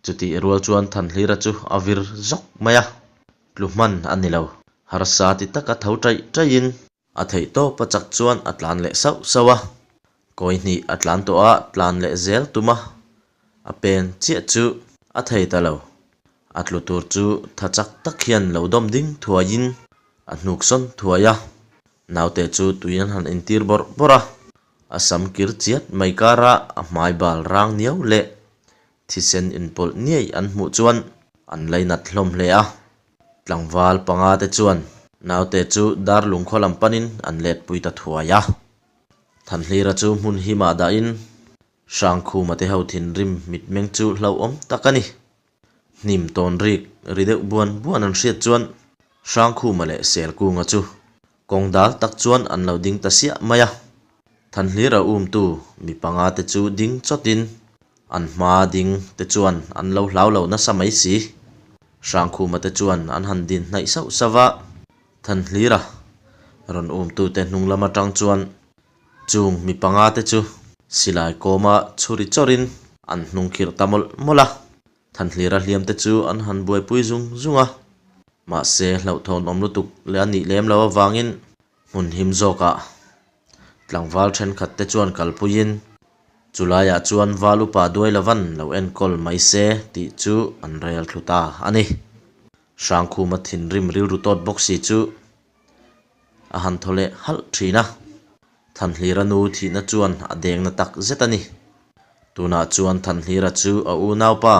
chutih rual chuan Thanhlira chu a vir zawk mai a, tlu hman a ni lo. Harsa ti taka tho ṭaih ṭaihin A theih tawp a chak chuan a tlan leh sauh sauh a, kawi hnih a tlan tawh a, tlan leh zel tum a, a pen chiah chu a thei ta lo. A tlu tur chu tha chak tak hian lo dawm ding thuaiin a hnuk sawn thuai a, naute chu tui an han intir bawrh bawrh a, a sam kir chiat mai kara a hmai bal rang niau leh thisen inpawlh niai an hmuh chuan an lainat hlawm hle a. Tlangval panga te chuan naute chu dar lungkhaw lam panin an letpui ta thuai a. Thanhlira chu hmun himah dahin Hrangkhuma te ho thinrim mitmeng chu hlauhawm tak a ni. Hnim tawn rik ri deuh buan buan an hriat chuan Hrangkhuma leh Selkunga chu kawng dal tak chuan an lo ding ta siah mai a. Thanhlira umtu mi panga te chu ding chawtin An hma ding te chuan an lo hlau lo nasa mai si. Hrangkhuma te chuan an han din hnaih sauh sauh a, Thanhlira rawn umtute hnung lam atang chuan chung mi panga te chu silai kawma chhuri chawrin an hnung khirh ta mawlh mawlh a. Thanhlira hliam te chu an han buaipui zung zung a, mahse hlauhthawn awm lutuk leh a nih lem lo avangin Hmun him zawkah tlangval thenkhat te chuan kalpuiin chulaiah chuan val upa duai lovan lo enkawl mai se tih chu an rel thlu ta a ni. Hrangkhuma thinrim rilru tawt bawk si chu a han thaw leh halh thin a, Thanhlira nu thihna chuan a dengna tak zet a ni. Tunah chuan Thanhlira chu a unaupa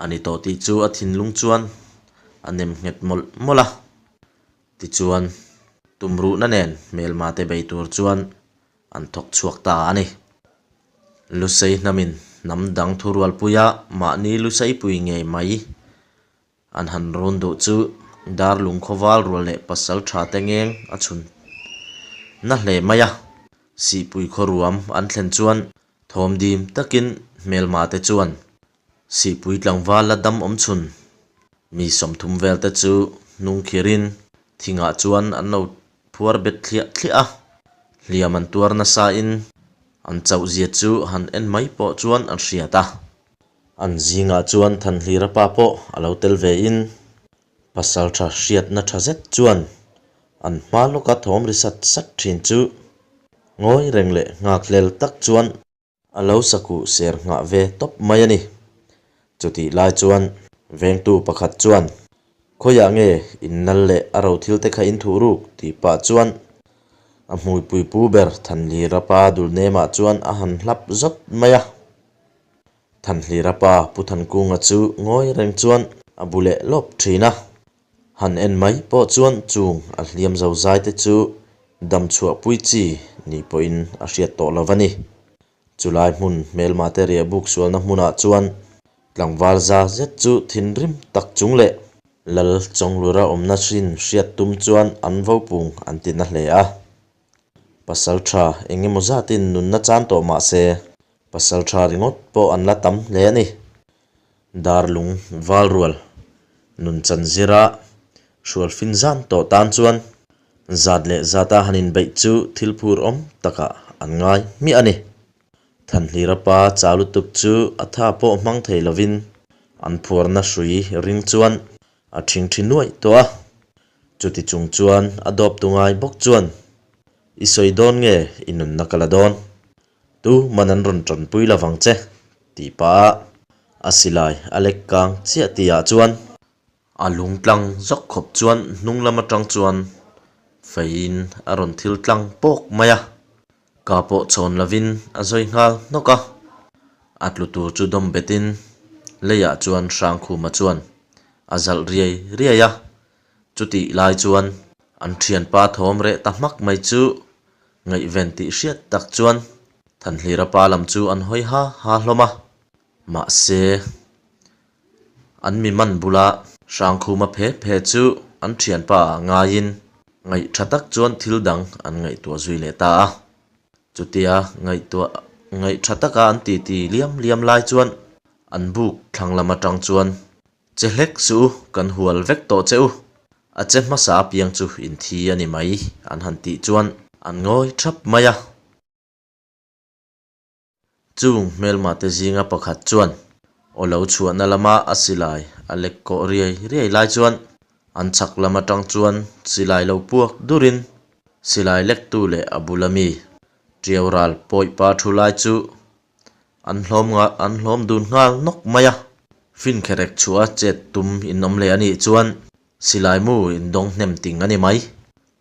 a ni tawh tih chu a thinlung chuan a nem nghet mawlh mawlh a. Tichuan, tumruhna nen hmelmate bei tur chuan an thawk chhuak ta a ni. Lusei hnamin hnam dang thurualpuia mahni Luseipui ngei mai an han run duh chu Darlung khawval rual leh pasal tha te ngeng a chhun na hle mai a. Sihpui khawruam an thlen chuan thawm dim takin hmelmate chuan Sihpui tlangval la dam awm chhun mi 30 vel te chu hnung khirin thingah chuan an lo phuar bet thliah thliah a, hliam an tuar nasa in an chauh zia chu han en mai pawh chuan an hriat a. An zingah chuan Thanhlira pa pawh a lo tel ve in pasaltha hriatna tha zet chuan an hma lawka thawm ri sat sat thin chu ngawi reng leh nghakhlel tak chuan A lo sakuh ser nghah ve tawp mai a ni. Chutih lai chuan vengtu pakhat chuan, Khawiah nge in nal leh a ro thil te kha in thuh ruk? tih pah chuan a hmuipui pu ber Thanhlira pa dul nemah chuan a han hlap zawt mai a. Thanhlira pa Pu Thankunga chu ngawi reng chuan a bu leh lawp thin a. Han en mai pawh chuan chung a hliam zo zai te chu dam chhuah pui chi ni pawhin a hriat tawh lo a ni. Chulai hmun hmelma te riah buk sualna hmunah chuan tlangval za zet chu thinrim tak chung leh Lal Chawnglura awmna hrin hriat tum chuan an vopung an ti na hle a. Pasal tha eng emaw zatin nunna chan tawh mah se pasal tha ringawt pawh an la tam hle a ni. Darlung Valrual nun chan zira hrual fin zan tawh tan chuan zat leh zata han inbeih chu thil phur awm takah an ngai hmiah a ni. Thanhlira pa chau lutuk chu a tha pawh hmang thei lovin an phuarna hrui ring chuan a thingthi nuaih tawh a. Chuti chung chuan a dawptu ngai bawk chuan, I sawi dawn nge i nunna ka la dawn? Tu man an rawn tanpui lo vang che, tih pah a a silai a lek kang chiah tihah chuan a lung tlang zawk khawp chuan hnung lam atang chuan feiin a rawn thil tlang pawk mai a, ka pawh chhawn lovin a zawi nghal hnawk a, a tlu tur chu dawm betin leiah chuan Hrangkhuma chuan a zalh riai riai a, chutih lai chuan an thianpa thawm reh ta hmak mai chu Ngaihven tih hriat tak chuan Thanhlira pa lam chu an hawi ha ha hlawm a, mahse an mi man bula Hrangkhuma phe phe chu an thianpa ah ngaiin ngaih tha tak chuan thil dang an ngaihtuah zui leh ta a. Chutia ngaihtuah ngaih tha taka an titi liam liam lai chuan an buk thlang lam atang chuan Che hlek suh u, kan hual vek tawh che u. A che hmasa apiang chu in thi a ni mai, an han tih chuan an ngawi thap mai a. Chung hmelma te zinga pakhat chuan aw lo chhuahna lama a silai a lek kawh riai riai lai chuan an chhak lam atang chuan silai lo puak durin silai lektu leh a bula mi Tiau ral pawihpa thu lai chu An hlawm nghal an hlawm dun nghal nawk mai a. Fin kherek chhuah a chet tum in awm leh a nih chuan silai mu in dawng hnem ting a ni mai,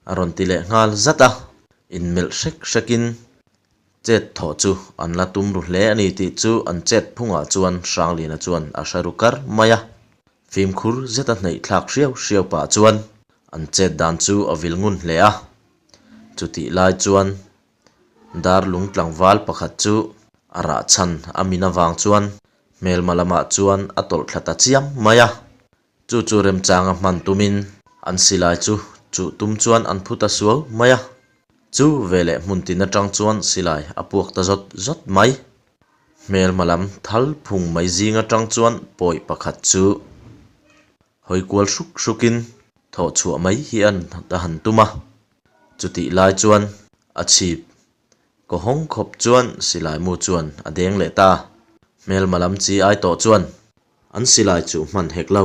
a rawn ti leh nghal zat a. In melh hrek hrek in chet thawh chu an la tum ru hle a ni tih chu an chet phungah chuan Hrangliana chuan a hre ru kar mai a. Fimkhur zeta hnaih thlak hriau hriau pah chuan an chet dan chu a vil ngun hle a. Chutih lai chuan Darlung tlangval pakhat chu a rah chhan a min avang chuan hmelma lamah chuan a tawlh thla ta chiam mai a. Chu chu remchanga hman tumin an silai chu chuh tum chuan an phu ta suau mai a. Chu veleh hmun tin atang chuan silai a puak ta zawt zawt mai. Hmelma lam thal phung mai zing atang chuan pawi pakhat chu Hawi kual hruk hrukin thawh chhuah mai hi a han tum a, chutih lai chuan a chhip kaw hawng khawp chuan silai mu chuan a deng leh ta. Hmelma lam chi ai tawh chuan an silai chu hman hek lo.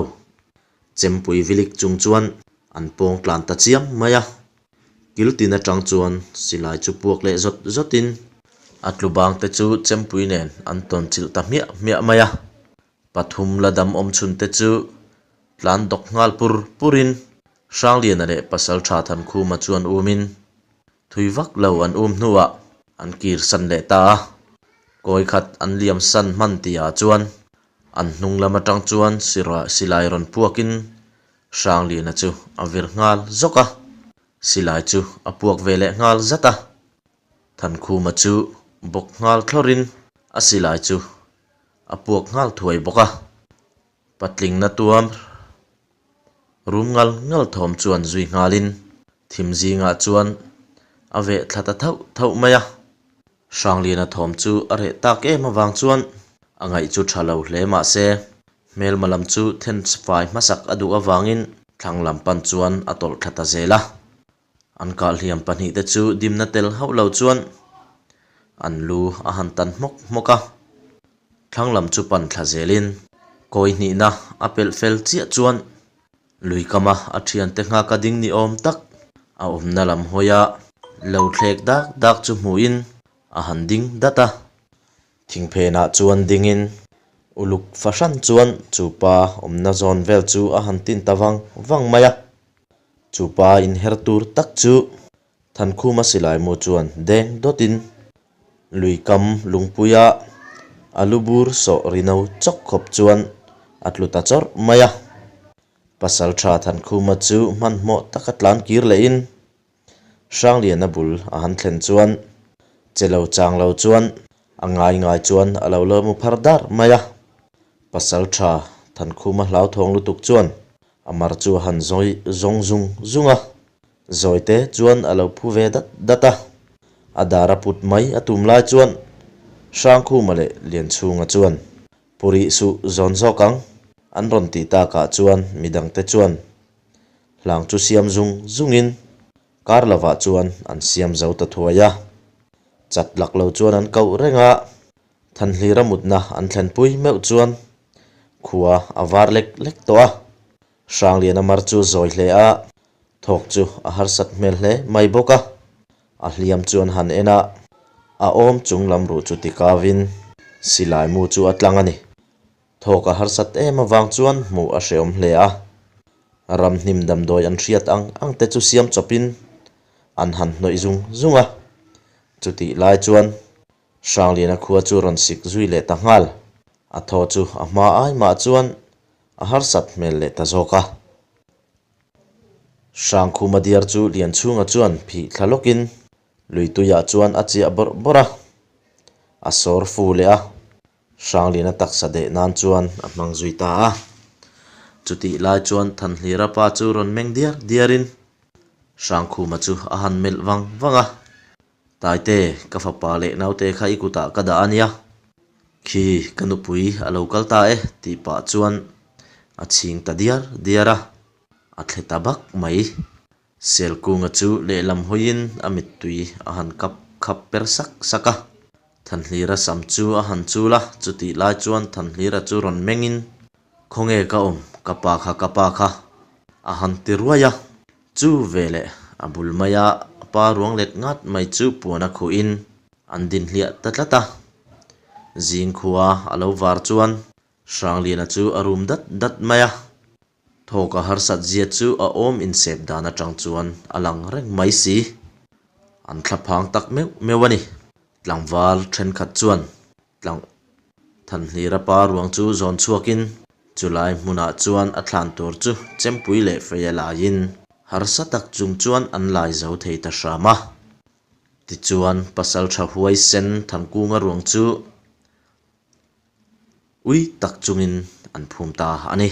Chempui vilik chung chuan an pawng tlan ta chiam mai a, kil tin atang chuan silai chu puak leh zawt zawtin a tlu bang te chu chempui nen an tawn chilh ta hmiah hmiah mai a. Pathum la dam awm chhun te chu tlan dawk nghal pur purin Hrangliana leh Pasaltha Thankhuma chuan umin thui vak lo an um hnuah an kir san leh ta a. Kawi khat an liam san hman tihah chuan an hnung lam atang chuan silai rawn puakin Hrangliana chu a vir nghal zawk a, silai chu a puak ve leh nghal zat a. Thankhuma chu bawk nghal thlawrin a silai chu A puak nghal thuai bawk a, patlingna tuam rum ngal ngal thawm chuan zui nghalin thim zingah chuan a veh thla ta thauh thauh mai a. Hrangliana thawm chu a reh tak em avang chuan a ngaih chu tha lo hle mah se, hmelma lam chu then fai hmasak a duh avangin thlang lam pan chuan a tawlh thla ta zel a. An kahhliam pahnihte chu dimna tel hauh lo chuan an lu a han tan hmawk hmawk a, thlang lam chu pan thla zelin kawi hnihna a pelh fel chiah chuan lui kama a thiante nghaka ding ni awm tak a awmna lam hawia lo thlek dak dak chu hmuhin a han ding dat a. Thingphenah chuan dingin. Uluk fahran chuan chu pa awmna zawn vel chu a han tin ta vang vang mai a. Chu pa inher tur tak chu Thankhuma silai mu chuan deng dawtin lui kam lungpuia a lu bur sawh rino chawk khawp chuan a tlu ta chawrh mai a. Pasaltha Thankhuma chu hmanhmawh taka tlan kir lehin Hrangliana bul a han thlen chuan che lo chang lo chuan a ngai ngai chuan a lo la mu phar dar mai a. Pasaltha Thankhuma hlauthawng lutuk chuan a mar chu a han zawi zawng zung zung a, zawite chuan a lo phu ve dat dat a. A dar a put mai a tum lai chuan Hrangkhuma leh Lianchhunga chuan Pu rih suh zawn zawk ang an rawn tih takah chuan midangte chuan Hlang chu siam zung zungin kar lovah chuan an siam zo ta thuai a. Chat lak lo chuan an koh reng a, Thanhlira mutna an thlenpui meuh chuan khua a var lek lek tawh a. Hrangliana mar chu zawi hle a, thawk chu a harsat hmel hle mai bawk a. A hliam chu an han en a, a awm chung lam ruh chu tikavin silai mu chu a tlang a ni. Thawk a harsat em avang chuan hmuh a hreawm hle a, ramhnim damdawi an hriat ang ang te chu siam chawpin an han hnawih zung zung a. Chutih lai chuan Hrangliana khua chu rawn sik zui leh ta nghal. A thaw chu a hma ai mah chuan a harsat hmel leh ta zawk a. Hrangkhuma diar chu Lianchhunga chuan phih thla lawkin luituiah chuan a chiah bawrh bawrh a, a sawr fu leh a. Hrangliana taksa deh nan chuan a hmang zui ta a. Chutih lai chuan Thanhlira pa chu rawn meng diar diarin Hrangkhuma chu a han melh vang vang a, Taite, ka fapa leh naute kha i kutah ka dah a nia. Khi, ka nupui a lo kal ta e tih pah chuan a chhing ta diar diar a, a thle ta bak mai. Selkunga chu lehlam hawiin a mittui a han kap khap per sak sak a. Thanhlira sam chu a han chul a, chutih lai chuan Thanhlira chu rawn mengin, Khawnge ka awm, ka pa kha, ka pa kha, a han ti ruai a. Chu veleh a bul maia a pa ruang let ngat mai chu puan a khuhin an din hliah ta tlat a. Zingkhua a lo var chuan Hrangliana chu a rum dat dat mai a. Thawk a harsat zia chu a awm insep dan atang chuan a lang reng mai si. An thlaphang tak meuh meuh a ni. Tlangval thenkhat chuan tlang Thanhlira pa ruang chu zawn chhuakin chulai hmunah chuan a thlan tur chu chempui leh fei a laiin harsa tak chung chuan an lai zo thei ta hram a. Tichuan pasaltha huaisen Thankunga ruang chu Ui tak chungin an phum ta a ni.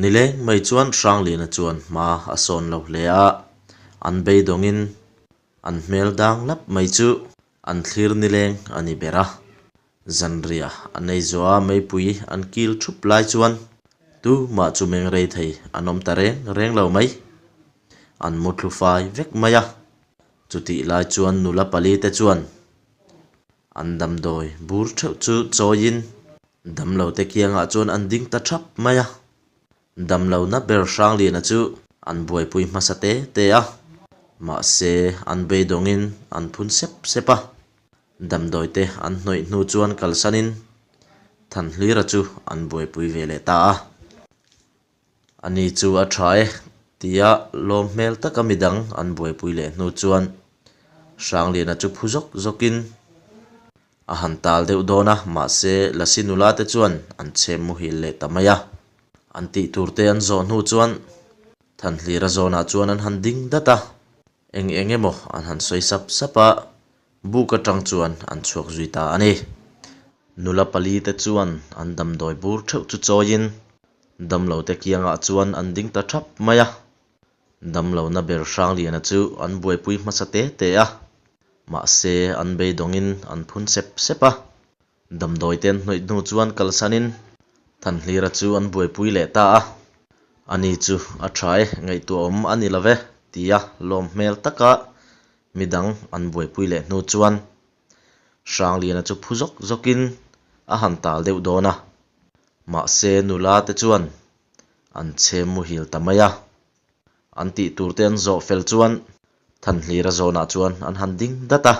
Nileng mai chuan Hrangliana chuan hma a sawn lo hle a, an beidawngin an hmel dang lap mai chu an thlir nileng a ni ber a. Zanriah an ei zawh a meipui an kil thup lai chuan tumah chu meng rei thei an awm ta reng reng lo mai. An mu thlu fai vek mai a. Chutih lai chuan nula pali te chuan An damdawi bur theuh chu chawiin damlote kiangah chuan an ding ta thap mai a. Damlona ber Hrangliana chu an buaipui hmasa te te a, mahse an beidawngin an phun sep sep a. Damdawite an hnawih hnu chuan kalsanin Thanhlira chu an buaipui ve leh ta a. Ani chu a tha e, tia lawm hmel taka midang an buaipui leh hnu chuan Hrangliana chu phu zawk zawkin a han tal deuh dawn a, mahse Lasi nula te chuan an chhem muhil leh ta mai a. An tih tur te an zawh hnu chuan Thanhlira zawnah chuan an han ding dat a, eng eng emaw an han sawi sap sap a, buk atang chuan an chhuak zui ta a ni. Nula pali te chuan an damdawi bur theuh chu chawiin Damlote kiangah chuan an ding ta thap mai a, damlona ber Hrangliana chu an buaipui hmasa te te a, mahse an beidawngin an phun sep sep a. Damdawite an hnawih hnu chuan kalsanin Thanhlira chu an buaipui leh ta a, Ani chu a tha e, ngaihtuahawm a ni lo ve, tia lawm hmel taka midang an buaipui leh hnu chuan Hrangliana chu phu zawk zawkin a han tal deuh dawn a, mahse nula te chuan an chhem muhil ta mai a. An tih tur te an zawh fel chuan Thanhlira zawnah chuan an han ding dat a,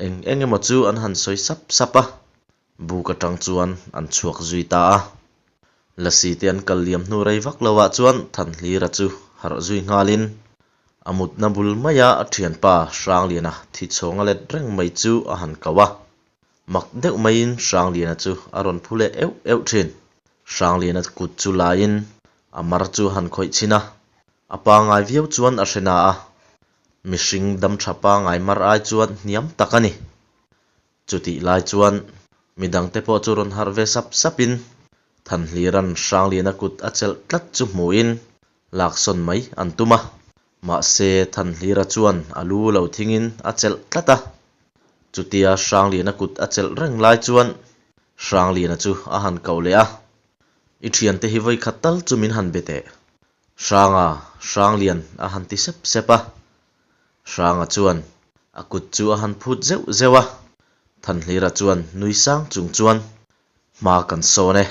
eng eng emaw chu an han sawi sap sap a. Buk atang chuan an chhuak zui ta a. Lasi te an kal liam hnu rei vak lo ah chuan Thanhlira chu harh zui nghalin a mutna bul maia a thianpa Hrangliana thi chhawng a let reng mai chu a han kau a. Mak deuh maiin Hrangliana chu a rawn phu leh euh euh thin. Hrangliana kut chu laiin a mar chu a han khawih chhin a, a pangai viau chuan a hre na a, mihring dam tha pangai mar ai chuan hniam tak a ni. Chutih lai chuan midangte pawh chu rawn harh ve sap sapin Thanhlira'n Hrangliana kut a chelh tlat chu hmuhin laksawn mai an tum a. Mahse Thanhlira chuan a lu lo thingin a chelh tlat a. Chutia Hrangliana kut a chelh reng lai chuan Hrangliana chu a han koh leh a, I thiante hi vawikhat tal chu min han be teh. Hranga, Hranglian a han ti sep sep a. Hranga chuan a kut chu a han phut zeuh zeuh a, Thanhlira chuan nui sang chung chuan hma kan sawn e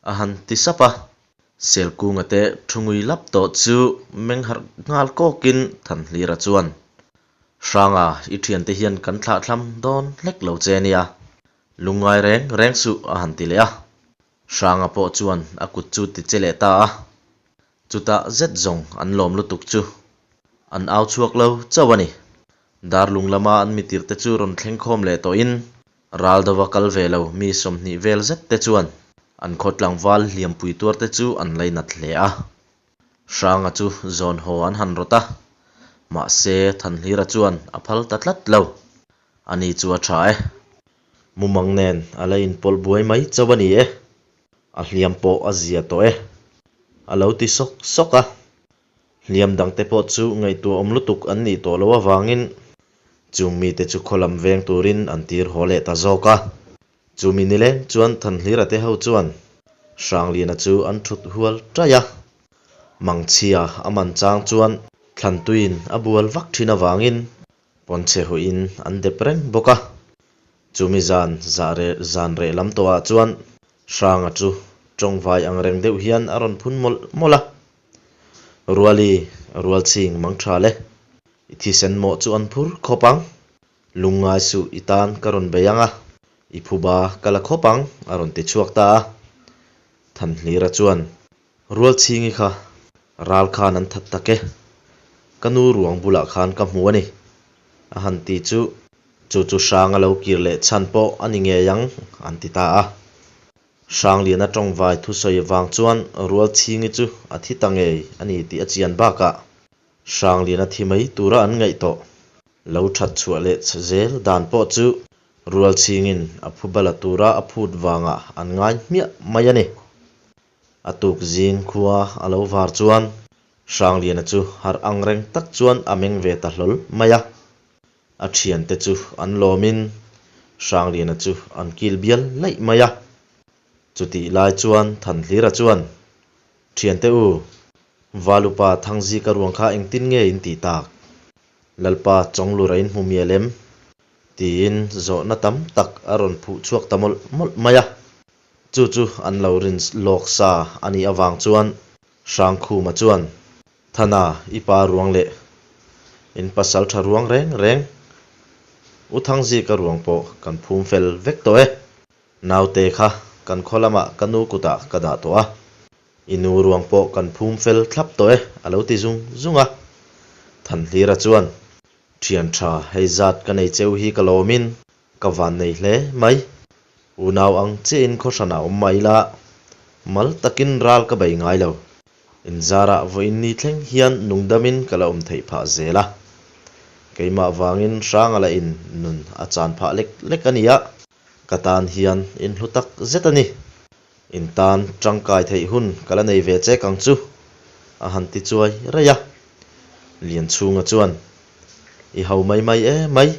a han ti sap a. Selkunga te thu ngui lap tawh chu meng harh nghal kawkin Thanhlira chuan, Hranga, i thiante hian kan thlahthlam dawn hlek lo che nia, lungngai reng reng suh a han ti leh a. Hranga pawh chuan a kut chu ti che leh ta a, chutah zet zawng an lawm lutuk chu an au chhuak lo chauh a ni. Darlung lama an mitirte chu rawn thleng khawm leh tawhin ral dova kal ve lo mi 20 vel zet te chuan an khaw tlangval hliampui tuarte chu an lainat hle a. Hranga chu zawn haw an han rawt a, mahse Thanhlira chuan a phal ta tlat lo. Ani chu a tha e. Mumang nen a la inpawlh buai mai chauh a ni e, a hliam pawh a zia tawh e, a lo ti sawk sawk a. Hliam dangte pawh chu ngaihtuah awm lutuk an nih tawh loh avangin chung mite chu khaw lam veng turin an tir haw leh ta zawk a. Chumi nileng chuan Thanhlira te ho chuan Hrangliana chu an thut hual ṭaih a. Mangchhia a man chang chuan Thlantuiin a bual vak ṭhin avangin Pawnchhe huiin an dep reng bawk a, chumi zan zah reh zan reh lam tawhah chuan Hranga chu tawngvai ang reng deuh hian a rawn phun mawlh mawlh a. Ruali, Rualchhing mang tha le, i thisen mawh chu an phur khawp ang, lungngai suh i tan ka rawn bei ang a, i phuba ka la khawp ang a rawn ti chhuak ta a. Thanhlira chuan Rualchhingi kha ral khan an that tak e, ka nu ruang bulah khan ka hmu a ni, a han ti chu, chu chu Hrang a lo kir leh chhan pawh a ni ngei ang, an ti ta a. Hrangliana tawngvai thusawi vang chuan Rualchhingi chu a thi ta ngei a ni tih a chian bakah Hrangliana thi mai tura an ngaih tawh lo that chhuah leh zel dan pawh chu Rualchhingin a phu bala tura a phut vangah an ngai hmiah mai a ni. A tuk zing khua a lo var chuan Hrangliana chu harh ang reng tak chuan a meng ve ta hlawl mai a. A thiante chu an lawmin Hrangliana chu an kil bial laih mai a. Chutih lai chuan Thanhlira chuan, Thiante u, Valupa Thangzika ruang kha engtin nge in tih tak? Lalpa Chawnglura in hmu mial em? Tiin zawhna tam tak a rawn phuh chhuak ta mawlh mawlh mai a. Chu chu an lo rin lawk sa a nih avang chuan Hrangkhuma chuan, Thana, i pa ruang leh in pasal tha ruang reng reng, U Thangzika ruang pawh kan phum fel vek tawh e. Naute kha kan khaw lamah ka nu kutah ka dah tawh a, i nu ruang pawh kan phum fel thlap tawh e, a lo ti zung zung a. Thanhlira chuan, Thian tha, hei zat ka nei cheu hi ka lawmin Ka van nei hle mai. Unau ang chiahin khaw hranah awm mah ila, mal takin ral ka bei ngai lo. Inzarah vawiin ni thleng hian nungdamin ka la awm theih phah zel a. Keimah vangin hranga la in nun a chan phah lek lek a nia. Ka tan hian in hlu tak zet a ni. In tan tangkai theih hun ka la nei ve chek ang chu, a han ti chuai raih a. Lianchhunga chuan, I ho mai mai e mai.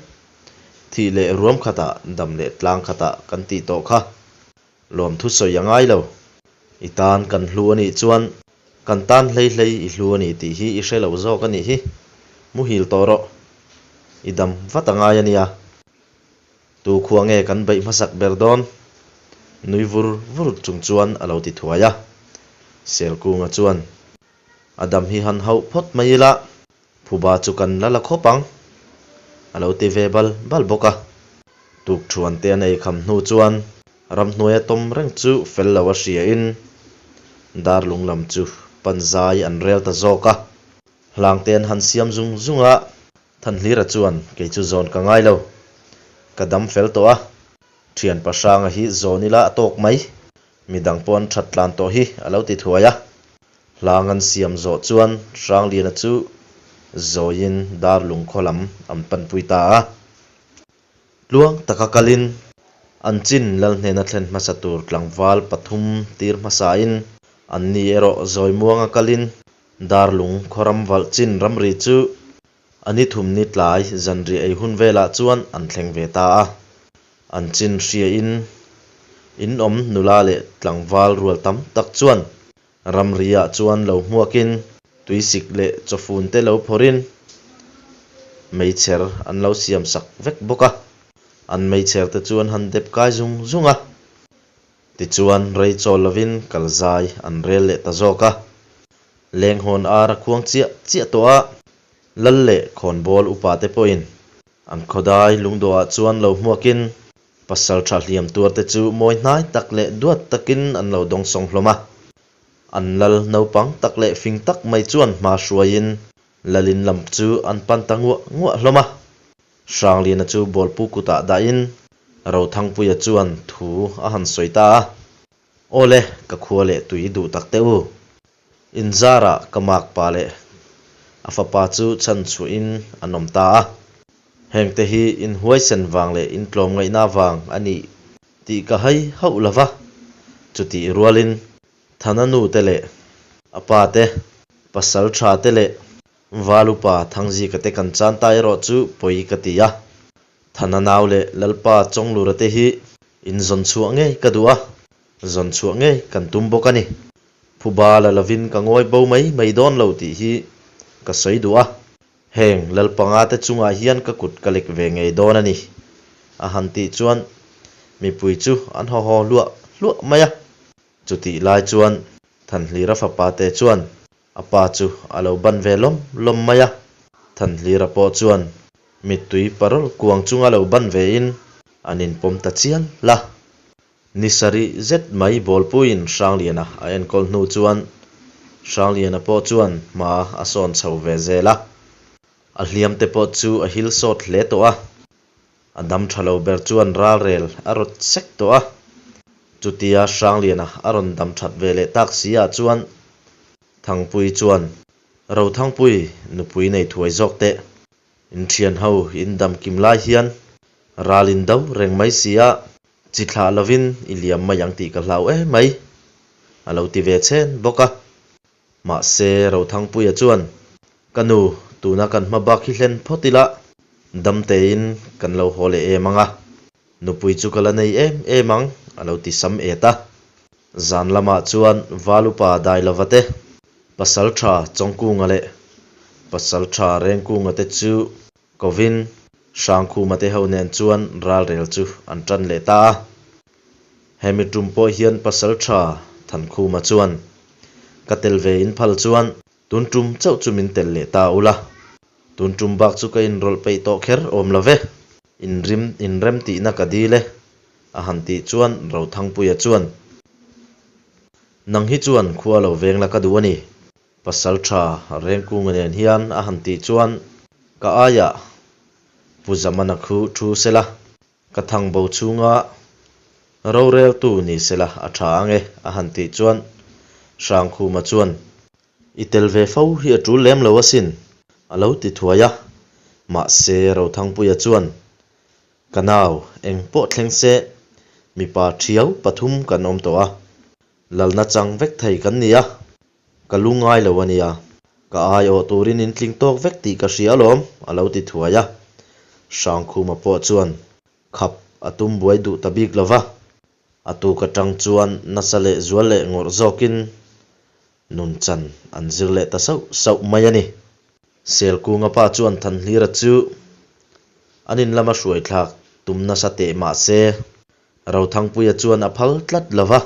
Thih leh ruam khatah, dam leh tlang khatah kan tih tawh kha. Lawmthu sawi a ngai lo. I tan kan hlu a nih chuan kan tan hlei hlei i hlu a ni tih hi i hre lo zawk a nih hi. Muhil tawh rawh. I dam vat a ngai a nia. Tu khua nge kan beih hmasak ber dawn? Nui vur vur chung chuan a lo ti thuai a. Selkunga chuan a dam hi han hauh phawt mai ila. Phuba chu kan la la khawp ang, a lo ti ve bal bal bawk a. Tukṭhuan te an ei kham hnu chuan ramhnuaia tawm reng chu fel lo a hriain darlung lam chu pan zai an rel ta zawk a. Hlangte an han siam zung zung a, Thanhlira chuan kei chu zawn ka ngai lo, ka dam fel tawh a, thianpa Hranga hi zawn ila a tawk mai, midang pawh an that tlan tawh hi a lo ti thuai a. Hlang an siam zawh chuan Hrangliana chu zawiin darlung khaw lam an panpui ta a. Tluang taka kalin an chin lal hnena thlen hmasa tur tlangval pathum tir hmasain anni erawh zawi muanga kalin darlung khaw ram valh chin ramri chu a ni thumni tlai zanriah ei hun velah chuan an thleng ve ta a. An chin hriain in awm nula leh tlangval rual tam tak chuan Ramri-ah chuan lo hmuakin tuisik leh chawfun te lo phawrhin meichher an lo siam sak vek bawk a. An meichher te chu an han dep kai zung zung a. Tichuan rei chawl lovin kal zai an rel leh ta zawk a. Lenghawn ar a khuang chiah chiah tawh a, Lal leh khawnbawl upa te pawhin an khawdai lungdawhah chuan lo hmuakin Pasal tha hliam tuar te chu mawi hnai tak leh duat takin an lo dawngsawng hlawm a. An lal naupang tak leh fing tak mai chuan hma hruaiin lalin lam chu an pan ta nguah nguah hlawm a. Hrangliana chu bawlpu kutah dahin Rothangpuia chuan thu a han sawi ta a. Aw le, ka khua leh tui duh tak teh u. Inzarah ka makpa leh a fapa chu chhan chhuahin an awm ta a. Hengte hi inhuaisen vang leh intlawmngaihna vang a nih tih ka hai hauh lo va. Chutih rualin Thana nu te leh a pa te, pasal tha te leh Valupa Thangzika te kan chan ta erawh chu pawi ka ti a. Thana nau leh Lalpa Chawnglura te hi inzawn chhuah ngei ka duh a, zawn chhuah ngei kan tum bawk a ni. Phuba la lovin ka ngawi bo mai mai dawn lo tih hi ka sawi duh a, heng Lalpanga te chungah hian ka kut ka lek ve ngei dawn a ni, a han tih chuan mipui chu an haw haw hluah hluah mai a. Chutih lai chuan Thanhlira fapa te chuan A pa chu a lo ban ve lawm lawm mai a, Thanhlira pawh chuan mittui parawl kuang chunga lo ban vein an inpawm ta chial la. Ni sarih zet mai bawlpuiin Hrangliana a enkawl hnu chuan Hrangliana pawh chuan hma a sawn chho ve zel a. A hliam te pawh chu a hil sawt hle tawh a, A dam tha lo ber chuan ralrel a rawt sek tawh a, chutia Hrangliana a rawn dam that ve leh tak si ah chuan Thangpui chuan, Rothangpui, nupui nei thuai zawk teh, in thian ho in dam kim lai hian ral in do reng mai si a, chi thlah lovin i liam mai ang tih ka hlau em mai, a lo ti ve chhen bawk a. Mahse, Rothangpuia chuan, Ka nu, tuna kan hma bak hi hlen phawt ila, damtein kan lo haw leh em ang a, nupui chu ka la nei em em ang, a lo ti sam et a. Zan lamah chuan Valupa Dailova te, Pasaltha Chawngkunga leh Pasaltha Rengkunga te chu kovin Hrangkhuma te ho nen chuan ralrel chu an tan leh ta a. Hemi tum pawh hian Pasaltha Thankhuma chuan, Ka tel ve in phal chuan tun tum chauh chu min tel leh ta ula, tun tum bak chu ka inrawlh peih tawh kher awm lo ve, inrim inrem tihna ka dil e, a han tih chuan Rothangpuia chuan, Nang hi chuan khua lo veng la ka duh a ni, Pasaltha Rengkunga nen hian a han tih chuan ka aiah Pu Zamana khu thu sela, ka thang bo chhunga roreltu ni sela a tha ang e a han tih chuan Hrangkhuma chuan I tel ve fo hi a tul lem lo asin a lo ti thuai a, mahse Rothangpuia chuan Ka nau eng pawh thleng se mipa thiau pathum kan awm tawh a, lalna chang vek thei kan ni a, Ka lu ngai lo a nia, ka aiawh turin in tling tawk vek tih ka hria alawm, a lo ti thuai a. Hrangkhuma pawh chuan khap a tum buai duh ta bik lo va, a tuk atang chuan nasa leh zual leh ngawrh zawkin nunchan an zir leh ta sauh sauh mai a ni. Selkunga pa chuan Thanhlira chu an in lama hruai thlak tum nasa teh mah se, Rothangpuia chuan a phal tlat lo va.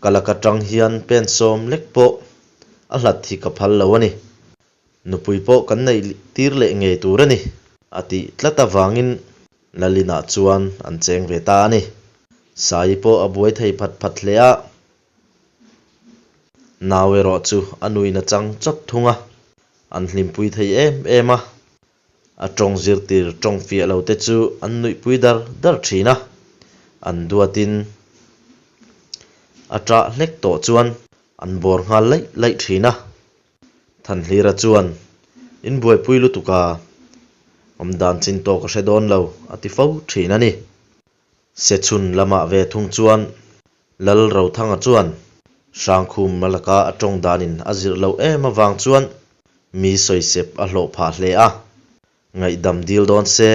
Ka laka tang hian pen sawm lek pawh a hlat hi ka phal lo a ni. Nupui pawh kan neih tir leh ngei tur a ni, a tih tlat avangin Lalinah chuan an cheng ve ta a ni. Saii pawh a buai thei phat phat hle a. Nau erawh chu a nuin a chang chawt thung a, an hlimpui thei em em a. A tawng zirtir tawng fiah lo te chu an nuihpui dar dar thin a, an duatin a ṭah hlek tawh chuan an bawr nghal laih laih thin a. Thanhlira chuan, In buaipui lutuk a, awmdan chin tawk a hre dawn lo, a ti fo thin a ni. Sechhun lamah ve thung chuan Lal Rothanga chuan Hrangkhum laka a tawng danin a zirh loh em avang chuan mi sawisep a hlawh phah hle a. Ngaihdam dil dawn se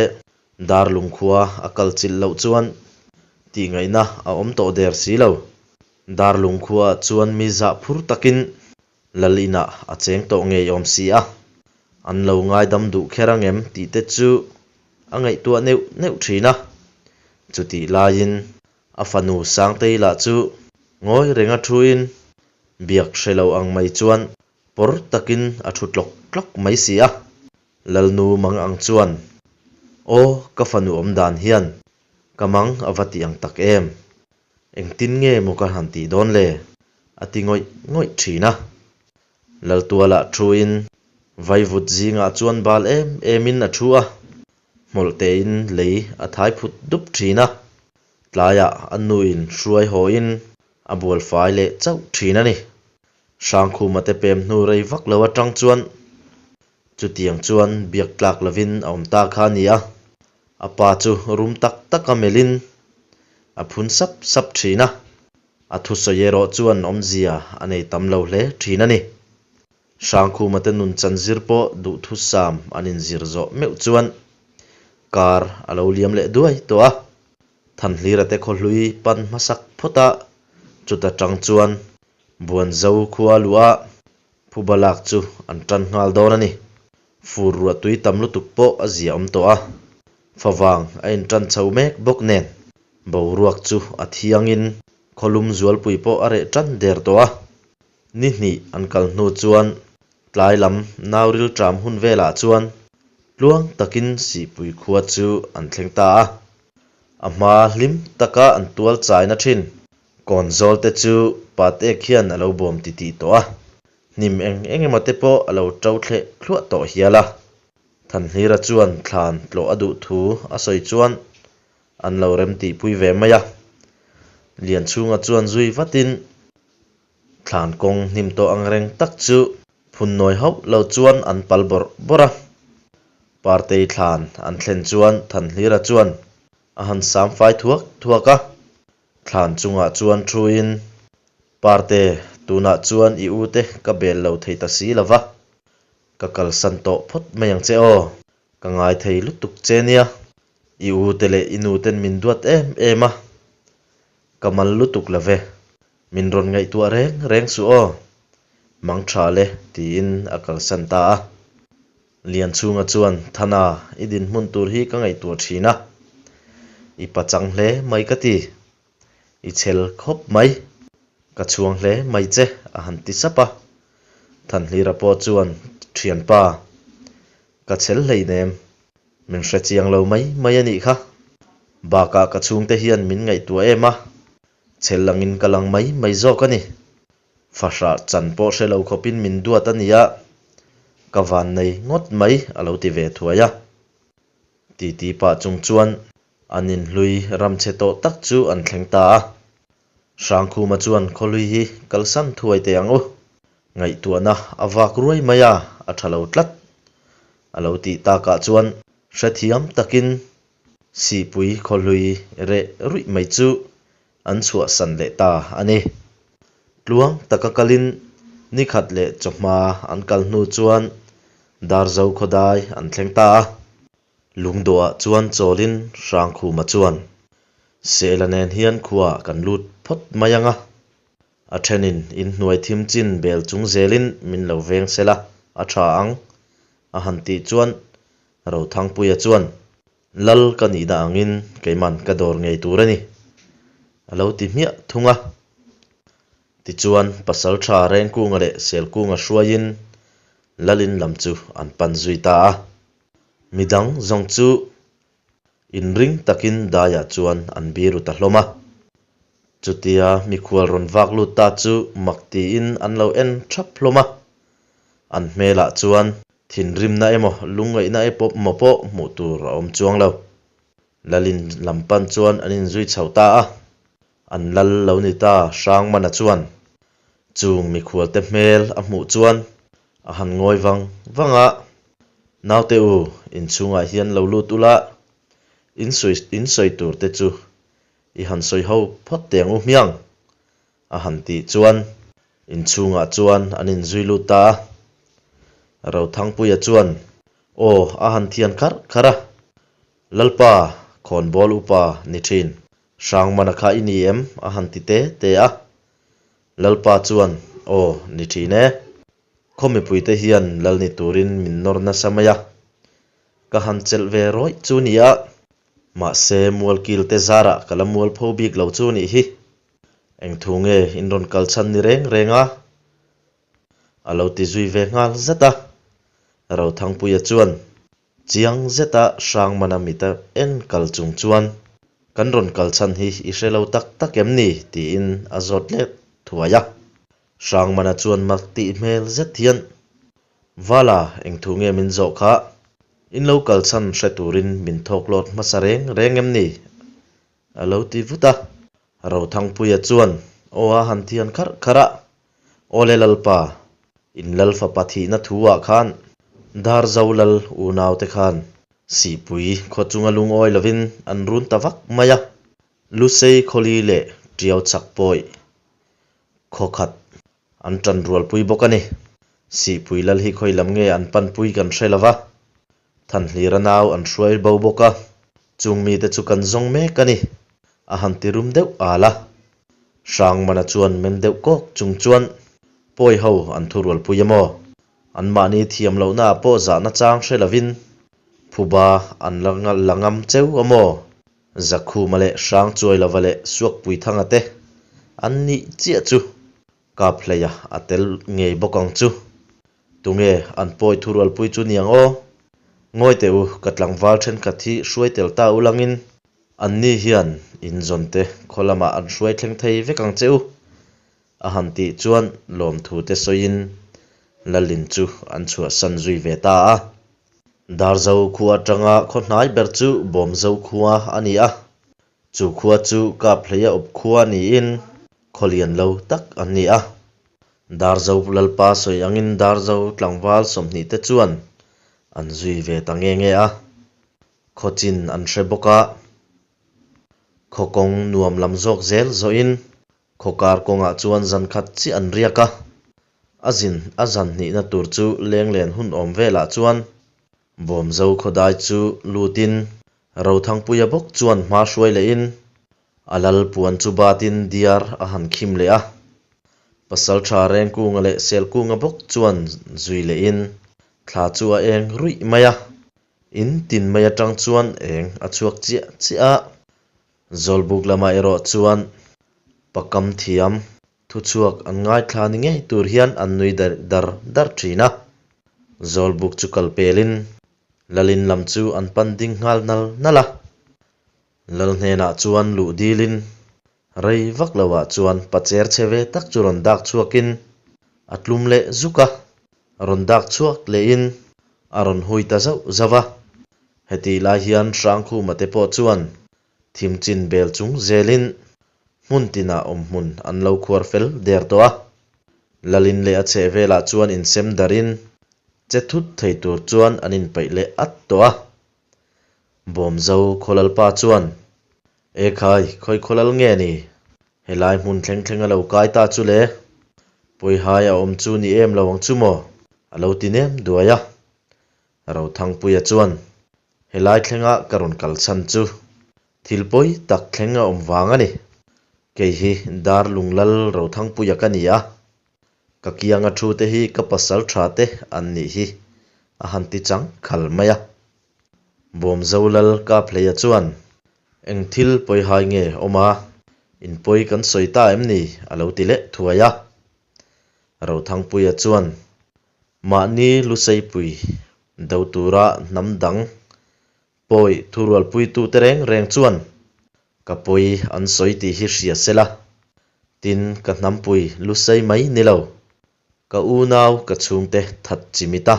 Darlung khua a kal chilh loh chuan tihngaihna a awm tawh der si lo. Darlung khuaah chuan mi zah phur takin Lal inah a cheng tawh ngei awm si a, an lo ngaidam duh kher ang em tih te chu a ngaihtuah neuh neuh thin a. Chutih laiin a fanu Sangtei lah chu ngawi renga thuin biak hre lo ang mai chuan pawr takin a thu tlawk tlawk mai si a. Lalnu mang ang chuan, Aw ka fanu awm dan hian ka mang a va ti ang tak em? Engtin nge maw ka han tih dawn le? a ti ngawih ngawih thin a. Laltualah thuin vaivut zingah chuan bal em emin a thu a, hmawlh tein lei a thai phut dup thin a. Tlaiah a nuin hruai hawin a bual fai leh chauh thin a ni. Hrangkhuma te pem hnu rei vak lo atang chuan chutiang chuan biak tlak lovin a awm ta kha a ni a. A pa chu rum tak taka melhin a phun sap sap thin a, a thusawi erawh chuan awmzia a nei tam lo hle thin a ni. Hrangkhuma te nun chan zir pawh duhthusam an inzir zawh meuh chuan kar a lo liam leh duai tawh a, Thanhlira te khawhlui pan hmasak phawt a, chuta tang chuan Buanzo khua luah phuba lak chu an tan nghal dawn a ni. Fur ruahtui tam lutuk pawh a zia awm tawh a, favang a intan chho mek bawk nen boruak chu a thiangin khawlum zualpui pawh a reh tan der tawh a. Ni hnih an kal hnu chuan tlai lam nauril ṭam hun velah chuan tluang takin Sihpui khua chu an thleng ta a. A hma hlim taka an tual chaina ṭhin Kawnzawl te chu Patek hian a lo bawm titih tawh a, hnim eng eng emaw te pawh a lo ṭo thleh thluah tawh hial a. Thanhlira chuan thlan tlawh a duh thu a sawi chuan an lo rem tihpui ve mai a. Lianchhunga chuan zui vatin thlan kawng hnim tawh ang reng tak chu phun nawi hauh lo chuan an pal bawrh bawrh a. Partei thlan an thlen chuan Thanhlira chuan a han sam fai thuak thuak a. Thlan chungah chuan thuin, Parte, tunah chuan i ute ka bel lo thei ta si lo va, ka kalsan tawh phawt mai ang che aw, ka ngai thei lutuk che nia, i ute leh i nuten min duat em em a, ka mal lutuk lo ve, min rawn ngaihtuah reng reng suh aw, mang tha le, tiin a kalsan ta a. Lianchhunga chuan, Thana, i dinhmun tur hi ka ngaihtuah thin a, i pachang hle mai ka ti. I chhel khawp mai, ka chhuang hle mai che, a han ti sap a. Thanhlira pawh chuan, Thianpa, ka chhel hleinem, min hre chiang lo mai mai a nih kha. Bakah ka chhungte hian min ngaihtuah em a, chhel angin ka lang mai mai zawk a ni. Fahrah chan pawh hre lo khawpin min duat a nia, ka van nei ngawt mai a lo ti ve thuai a. Titi pah chung chuan an inhlui ramchhe tawh tak chu an thleng ta a. Hrangkhuma chuan khawhlui hi kalsan thuai teh ang u. Ngaihtuahna a vak ruai mai a, a tha lo tlat a lo tih takah chuan hrethiam takin Sihpui khawhlui reh ruih mai chu an chhuahsan leh ta a ni. Tluang taka kalin nikhat leh chawhma an kal hnu chuan Darzo khawdai an thleng ta a. Lungdawhah chuan chawlin Hrangkhuma chuan, Sela nen hian khuaah kan lut phawt mai ang a, a thenin inhnuai thim chin bel chung zelin min lo veng sela a tha ang, a han tih chuan Rothangpuia chuan, Lal ka nihna angin keiman ka dawr ngei tur a ni, a lo ti hmiah thung a. Tichuan, Pasalṭha Rengkunga leh Selkunga hruaiin Lalin lam chu an pan zui ta a. Midang zawng chu Inring takin daiah chuan an biru ta hlawm a. Chutia mikhual rawn vak lut ta chu mak tiin an lo en thap hlawm a. An hmelah chuan thinrimna emaw lungngaihna emaw pawh hmuh tur a awm chuang lo. Lalin lam pan chuan an inzui chho ta a. An lal lo ni ta Hrangmana chuan chung mikhualte hmel a hmuh chuan a han ngawi vang vang a, Naute u, inchhungah hian lo lut ula, in in sawi tur te chu i han sawi ho phawt teh ang u hmiang, a han tih chuan inchhungah chuan an inzui lut ta a. Rothangpuia chuan aw a han thian kharh kharh a, Lalpa, khawnbawl upa ni thin. Hrangmana kha i ni em? a han ti te te a. Lalpa chuan, Aw, ni thin e. Khaw mipuite hian lal ni turin min nawr nasa mai a. Ka han chelh ve rawih chu ni a. Mahse, mualkilte zarah ka la mualpho bik lo chu nih hi. Eng thu nge in rawn kal chhan ni reng reng a? A lo ti zui ve nghal zat a. Rothangpuia chuan, Chiang zeta Hrangmana mita en kal chung chuan, Kan rawn kal chhan hi i hre lo tak tak em ni? tiin a zawt let thuai a. Hrangmana chuan mak tih hmel zet hian, Vala, eng thu nge min zawh kha? In lo kal chhan hre turin min thawk lawt hmasa reng reng em ni? A lo ti vut a. Rothangpuia chuan aw a han thian kharh kharh a, Awle Lalpa, in Lal fapa thihna thu ah khan Darzo Lal unau te khan Sihpui khaw chunga lungawi lovin an run ta vak mai a, Lusei khawli leh Tiau chak pawi khaw khat an tan rualpui bawk a ni. Sihpui Lal hi khawi lam nge an panpui kan hre lo va, Thanhlira nau an hruai bo bawk a, chung mite chu kan zawng mek a ni, a han ti rum deuh al a. Hrangmana chuan men deuh kawk chung chuan pawi ho an thu rualpui a maw? Anmahni thiam lohnaah pawh zahna chang hre lovin phuba an la la ngam cheu a maw? Zakhuma leh Hrangchuailova leh Suakpuithanga te an nih chiah chu Kaphleia a tel ngei bawk ang chu. Tunge an pawi thurualpui chu niang aw? Ngawi teh u, ka tlangval thenkhat hi hruai tel ta u langin anni hian in zawnte khaw lamah an hruai thleng thei vek ang che u, a han tih chuan lawmthu te sawiin Lalin chu an chhuahsan zui ve ta a. Darzo khua atanga khaw hnai ber chu Bawmzo khua a ni a, Chu khua chu Kaphleia awp khua niin khaw lian lo tak an ni a. Darzo Lalpa sawi angin Darzo tlangval 20 te chuan an zui ve ta nge nge a. Khaw chin an hre bawk a, khaw kawng nuam lam zawk zel zawhin khaw kar kawngah chuan zan khat chiah an riak a. A zin a zan hnihna tur chu lenglen hun awm velah chuan Bawmzo khawdai chu lutin Rothangpuia bawk chuan hma hruai lehin a lal puan chu batin diar a han khim leh a. Pasaltha Rengkunga leh Selkunga bawk chuan zui lehin thla chu a eng ruih mai a. In tin mai atang chuan eng a chhuak chiah chiah a. Zawlbuk lamah erawh chuan pakam thiam thuchhuak an ngaithla ni ngei tur hian an nui dar dar thin a. Zawlbuk chu kal pelin Lalin lam chu an pan ding nghal nal nal a. Lal hnenah chuan luh dilin rei vak loah chuan pacher che ve tak chu rawn dak chhuakin a tlum leh zuk a, rawn dak chhuak lehin a rawn hui ta zauh zauh a. Hetih lai hian Hrangkhuma te pawh chuan thim chin bel chung zelin hmun tinah awmhmun an lo khuar fel der tawh a. Lalin leh a chhehvelah chuan insem darin che thut thei tur chuan an inpeih leh at tawh a. Bawmzo Khawlalpa chuan, E khai, khawi khawlal nge ni? Helai hmun thleng thleng a lo kai ta chu le. Pawihai a awm chu ni em lo ang chu maw? A lo ti nem duai a. Rothangpuia chuan, Helai thlenga ka rawn kal chhan chu thil pawi tak thleng a awm vang a ni. Kei hi Darlunglal Rothangpuia ka ni a, ka kianga thu te hi ka pasal tha te an nih hi, a han ti chang khal mai a. Bawmzo Lal Kaphleia chuan, Eng thil pawihai nge awm a, in pawi kan sawi ta em ni? a lo ti leh thuai a. Rothangpuia chuan, Mahni Luseipui do tura hnam dang. Pawi thurualpuitute reng reng chuan ka pawi an sawi tih hi hria sela, tin ka hnampui lusei mai ni lo, ka unau ka chhungte that chimit a,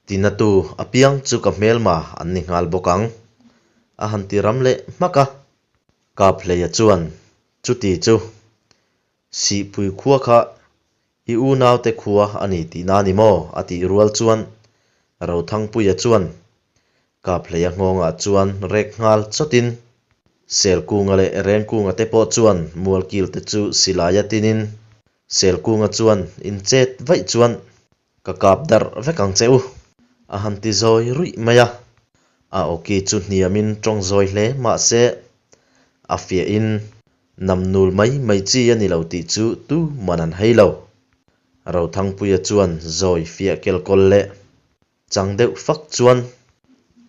tinatu apiang chu ka hmelma an ni nghal bawk ang, a han ti ram leh hmak a. Kaphleia chuan chuti chu Sihpui khua kha i unaute khua a ni tihna a ni maw? a tih rual chuan Rothangpuia chuan Kaphleia nghawngah chuan rek nghal chawtin Selkunga leh Rengkunga te pawh chuan Mualkilte chu silaia tinin Selkunga chuan inchet vaih chuan Ka kap darh vek ang che u, a han ti zawi ruih mai a. A awki chu hniamin tawng zawi hle mah se, a fiahin namnul mai mai chi a ni lo tih chu tu man an hei lo. Rothangpuia chuan zawi fiah kelkawl leh chang deuh fak chuan,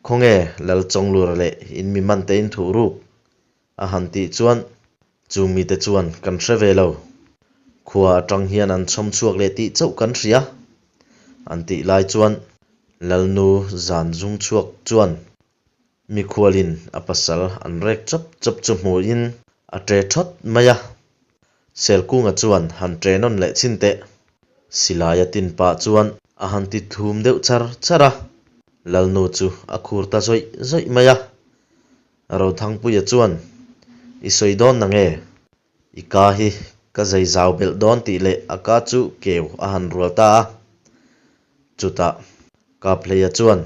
Khawnge Lalchawnglura leh in mi man te in thuh ruk? A han tih chuan chung mite chuan kan hre ve lo. Khua atang hian an chhawm chhuak leh tih chauh kan hria. An tih lai chuan Lalnu zan zung chhuak chuan mikhualin a pasal an rek chawp chawp chu hmuhin a ṭe ṭhawt mai a. Selkunga chuan han ṭe nawn leh chhin teh. Silai a tin pah chuan a han ti thum deuh char char a. Lalnu chu a khur ta zawih zawih mai a. Rothangpuia chuan, I sawi dawn na nge? I ka hi ka zai zau belh dawn tih leh a ka chu keu a han rual ta a. Chutah Kaphleia chuan,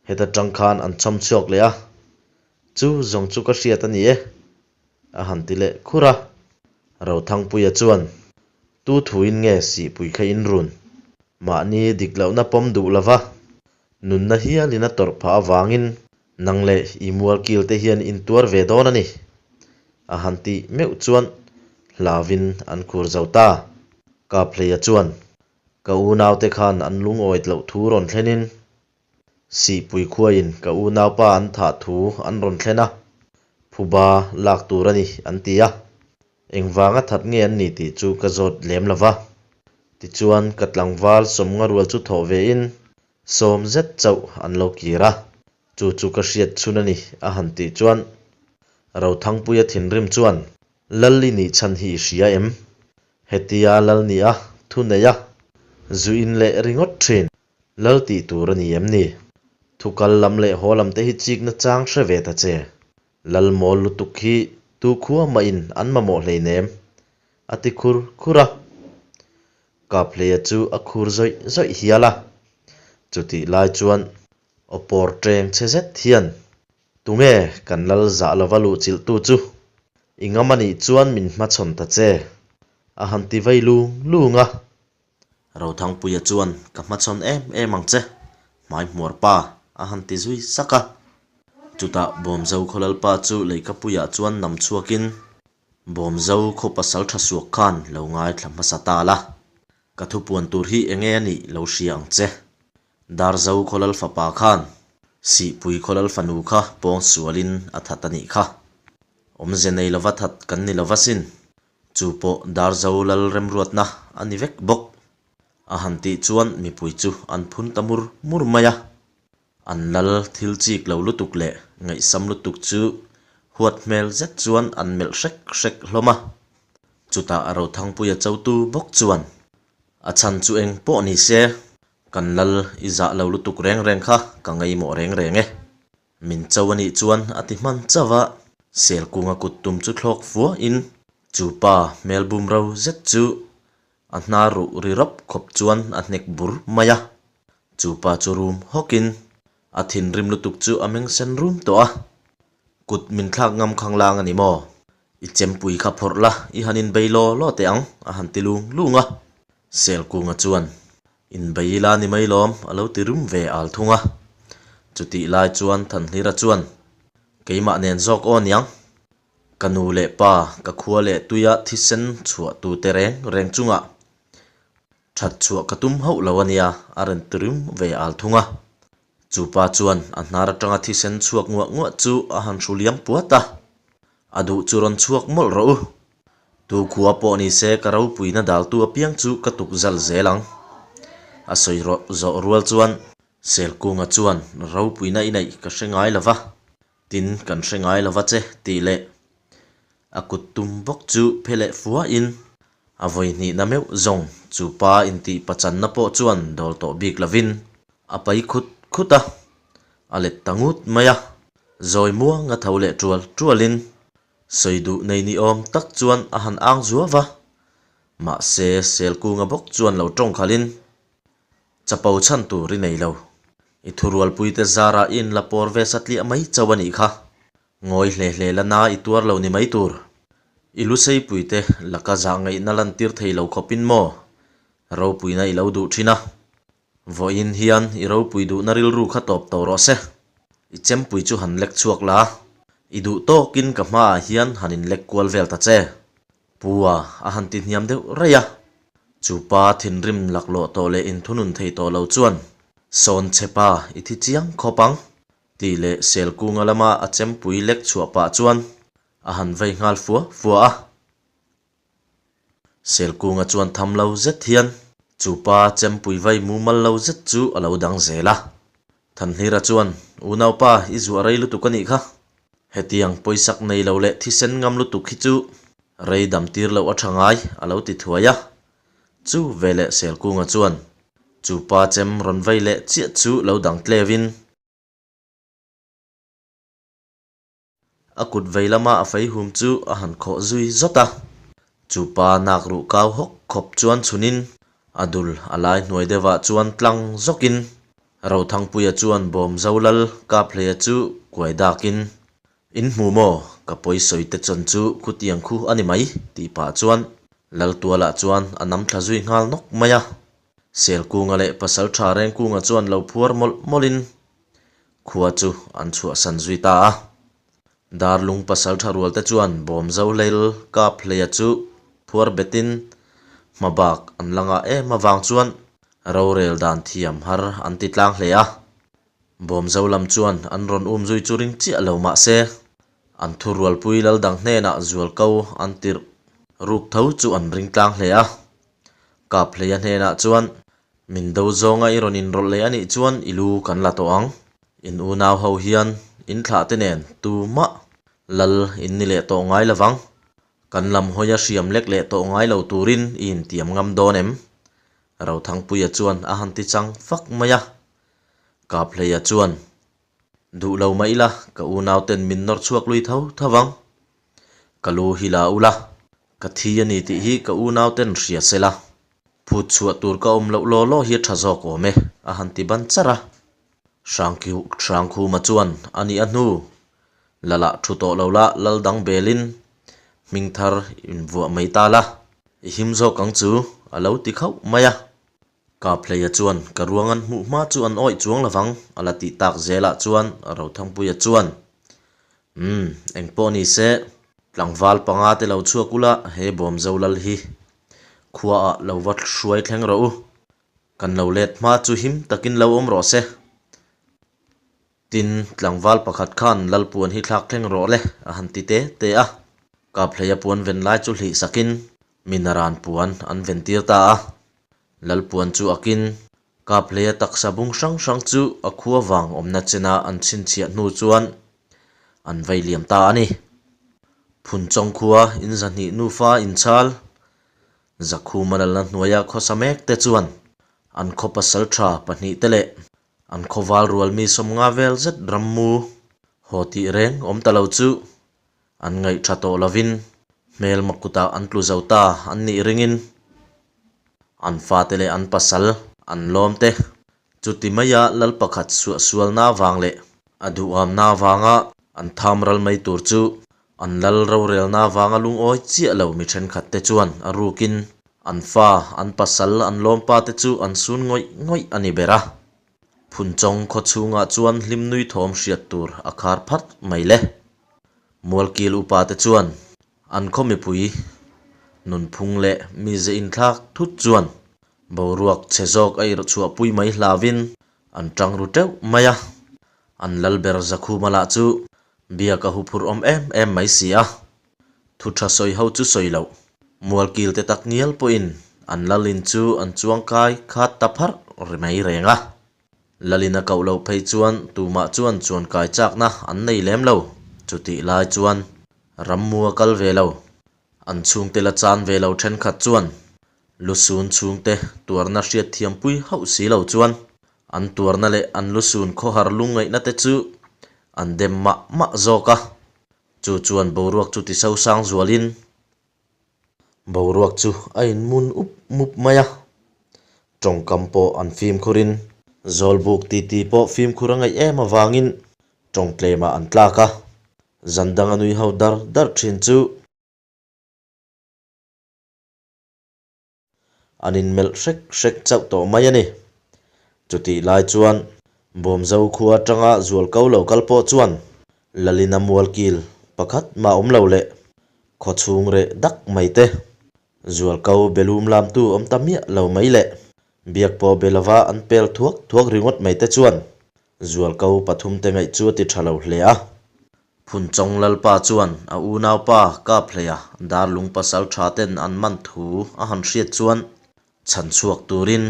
Heta tang khan an chhawm chhuak leh a, chu zawng chu ka hriat a ni e, a han ti leh khur a. Rothangpuia chuan, Tu thuin nge sihpui kha in run? Mahni dik lohna pawm duh lova, nunna hialin a tawrh phah avangin nang leh i mualkil te hian in tuar ve dawn a ni, a han tih meuh chuan hlauvin an khur zo ta. Kaphleia chuan, Ka unaute khan an lungawit loh thu rawn thlenin Sihpui khuaiin ka unaupa an thah thu an rawn thlen a, phuba lak tur a ni an ti a. Engvanga that nge an ni tih chu ka zawt lem lo va. Tichuan ka tlangval sawmnga rual chu thawh vein sawm zet chauh an lo kir a, chu chu ka hriat chhun a ni a han tih chuan Rothangpuia thinrim chuan Lal i nih chhan hi i hria em? Hetia Lal nih a thu nei a, zu in leh ringawt thin. Lal tih tur a ni em ni? Thu kal lam leh haw lam te hi chikna chang hre ve ta che. Lal mawl lutuk hi tu khua mahin an mamawh hleinem, a ti khur khur a. Kaphleia chu a khur zawih zawih hial a. Chutih lai chuan aw pawr teng che zet hian, Tunge kan lal zah lova luh chilhtu chu? I ngam a nih chuan min hmachhawn ta che, a han ti vei lung lung a. Rothangpuia chuan ka hmachhawn em em ang che, hmaihmuar pa a han ti zui sak a. Chutah Bawmzo khaw lalpa chu leikapuiah chuan nam chhuakin Bawmzo khaw pasal tha suak khan lo ngaithla hmasa ta la, ka thupuan tur hi enge a nih lo hria ang che. Darzo khaw lal fapa khan Sihpui khaw lal fanu kha pawng sualin a that a nih kha. Awmze nei lova that kan ni lova sin. Chu pawh Darzo lal remruatna a ni vek bawk. A han tih chuan mipui chu an phun ta mur mur mai a. An lal thil chik lo lutuk leh ngaihsam lutuk chu huat hmel zet chuan an melh hrek hrek hlawm a. Chutah Rothangpuia chotu bawk chuan a chhan chu eng pawh ni se, kan lal i zah lo lutuk reng reng kha ka ngaimawh reng reng e. Min cho a nih chuan a ti hman chauh a, Selkunga kut tum chu thlawk fuahin chu pa hmel bum ro zet chu a hnar ruh ri rawp khawp chuan a hnek bur mai a. Chu pa chu rum hawkin a thinrim lutuk chu a meng sen rum tawh a, Kut min thlak ngam khang lang a ni maw? I chempui kha phawrh la, i han inbei law law teh ang, a han ti lung lung a. Selkunga chuan, Inbei ila ni mai lawm, a lo ti rum ve al thung a. Chutih lai chuan Thanhlira chuan, Keimah nen zawk aw niang. Ka nu leh pa, ka khua leh tuia thisen chhuah tute reng reng chungah that chhuah ka tum hauh lo a nia, a rawn ti rum ve al thung a. Chu pa chuan a hnar atanga thisen chhuak nguah nguah chu a han hru liam puat a, A duh chu rawn chhuak mawlh rawh u. Tu khua pawh ni se ka ropuina daltu apiang chu ka tuk zal zel ang. A sawi rawh zawh rual chuan. Selkunga chuan, Ropuina i neih ka hre ngai lo va, tin kan hre ngai lo va che tih leh a kut tum bawk chu phe leh fuahin a vawi hnihna meuh zawng chu pa intih pachanna pawh chuan dawl tawh bik lovin a pai khut khut a, a let ta ngut mai a. Zawi muanga tho leh tual tualin sawi duh nei ni awm tak chuan a han ang zuau va, mahse Selkunga bawk chuan lo tawng khalhin Chapo chhan tur i nei lo. I thurualpuite zarah i inla pawr ve satliah mai chauh a nih kha. Ngawi hle hle la na i tuar lo ni mai tur. I luseipuite laka zah ngaihna lantir thei lo khawpin maw ropuina i lo duh thin a. Vawiin hian i ropui duhna rilru kha tawp tawh rawh se. I chempui chu han lek chhuak la. I duh tawkin ka hmaah hian han inlek kual vel ta che. Pu a a han ti hniam deuh raih a. Chu pa thinrim laklawh tawh leh inthunun thei tawh lo chuan, Sawn che pa, i thi chiang khawp ang, tih leh Selkunga lama a chempui lek chhuah pah chuan a han vei nghal fua fua a. Selkunga chuan tham lo zet hian chu pa chempui vai mumal lo zet chu a lo dang zel a. Thanhlira chuan, Unaupa, i zuah rei lutuk a nih kha. Hetiang pawisak nei lo leh thisen ngam lutuk hi chu rei dam tir loh a tha ngai, a lo ti thuai a. Chu veleh Selkunga chuan chu pa chem rawn vei leh chiah chu lo dang tlevin, A kut vei lama a fei hum chu a han khawh zui zawt a. Chu pa nak ruh kau hawk khawp chuan chhunin a dul a lai hnuai deuhah chuan tlang zawkin Rothangpuia chuan bawm zo lal Kaphleia chu kuai dakin, In hmu maw? Ka pawi sawi te chawn chu khutiang khu a ni mai, tih pah chuan Laltualah chuan a nam thla zui nghal nawk mai a. Selkunga leh Pasaltha Rengkunga chuan lo phuar mawlh mawlhin Khua chu an chhuahsan zui ta a. Darlung pasaltha rualte chuan Bawmzo Leil kap hleia chu phuar betin hma bak an la ngah em avang chuan rorel dan thiam har an ti tlang hle a. Bawmzo lam chuan an rawn um zui chu ring chiah lo mah se, an thurualpui lal dang hnenah zualko an tirh ruk tho chu an ring tlang hle a. Kap hleia hnenah chuan Min do zawnga i rawn inrawlh leh a nih chuan i lu kan la tawh ang. In unau ho hian in thlah te nen tumah lal in ni leh tawh ngai lo vang. Kan lam hawia hriam lek leh tawh ngai lo turin i intiam ngam dawn em? Rothangpuia chuan a han ti chang fak mai a. Kaphleia chuan, Duh lo mah ila ka unau ten min nawr chhuak lui tho tho vang. Ka lu hi la ula, ka thi a ni tih hi ka unau ten hria se la. Phut chhuah tur ka awm loh law law hi a tha zawk awm e, a han ti ban charh a. Hrangkhuma chuan a nih a hnu, Lalah thu tawh lo la, lal dang belin hming thar invuah mai ta la, i him zawk ang chu, a lo ti khauh mai a. Kaphleia chuan ka ruang an hmuh hma chu an awih chuang lovang, a la tih tak zelah chuan Rothangpuia chuan, Umm, engpawh ni se, tlangval panga te lo chhuak ula he bawmzo lal hi khuaah lo va hruai thleng rawh u, kan lo let hma chu him takin lo awm rawh se. Tin, tlangval pakhat khan Lalpuan hi thlak thleng rawh le, a han ti te te a. Kaphleia puan ven lai chu hlih sakin Minaran puan an ven tir ta a. Lalpuan chu akin Kaphleia taksa bung hrang hrang chu a khua vang awmna chena an chhinchhiah hnu chuan an vei liam ta a ni. Phunchawng khua in zahnih nufa inchhal Zakhuma lalna hnuaia khawsa mek te chuan an khaw pasal tha pahnih te leh An khawval rual mi sawmnga vel zet rammu haw tih reng awm ta lo chu an ngaih tha tawh lovin hmelma kutah an tlu zo ta an nih ringin an fate leh an pasal an lawm te chuti maia lal pakhat suahsualna vang leh a duhamna vanga an tham ral mai tur chu an lal rorelna vanga lungawi chiah lo mi thenkhat te chuan a rukin An fa, an pasal, an lawmpa te chu an sun ngawih ngawih a ni ber a. Phunchawng khaw chhungah chuan hlim nui thawm hriat tur a khar phat mai le. Mualkil upa te chuan an khaw mipui nunphung leh mize inthlak thut chuan boruak chhe zawk a irh chhuahpui mai hlauhin an tang ru teuh mai a. An lalber Zakhuma lah chu biak a huphurh awm em em mai si a. Thu tha sawi ho chu sawi loh. Mualkil te tak ngial pawhin an lalin chu an chuang kai khat ta pharh ri mai reng a. Lalin a koh loh phei chuan tumah chuan chuankai chakna an nei lem lo. Chutih lai chuan rammu a kal ve lo. An chhungte la chan ve lo thenkhat chuan lusun chhungte tuarna hriatthiampui hauh si lo chuan an tuarna leh an lusun khawhar lungngaihna te chu an dem mah mah zawk a. Chu chuan boruak chu tisosang zualin Boruak chu a inmun up mup mai a, tawngkam pawh an fimkhurin Zawlbuk titi pawh fimkhur a ngaih em avangin tawng tlemah an tlak a, zan dang a nui ho dar dar thin chu an inmelh hrek hrek chauh tawh mai a ni. Chutih lai chuan Bawmzo khua atanga zualko lo kal pawh chuan Lalina mualkil pakhat mah awm lo leh khawchhung reh dak mai te, zualko belum lamtu awm ta miah lo mai leh biak pawh be lova an pel thuak thuak ringawt mai te chuan zualko pathumte ngaih chu a ti tha lo hle a. Phunchawng Lalpa chuan a unaupa Kaphleia darlung pasal tha ten an man thu a han hriat chuan chhan chhuak turin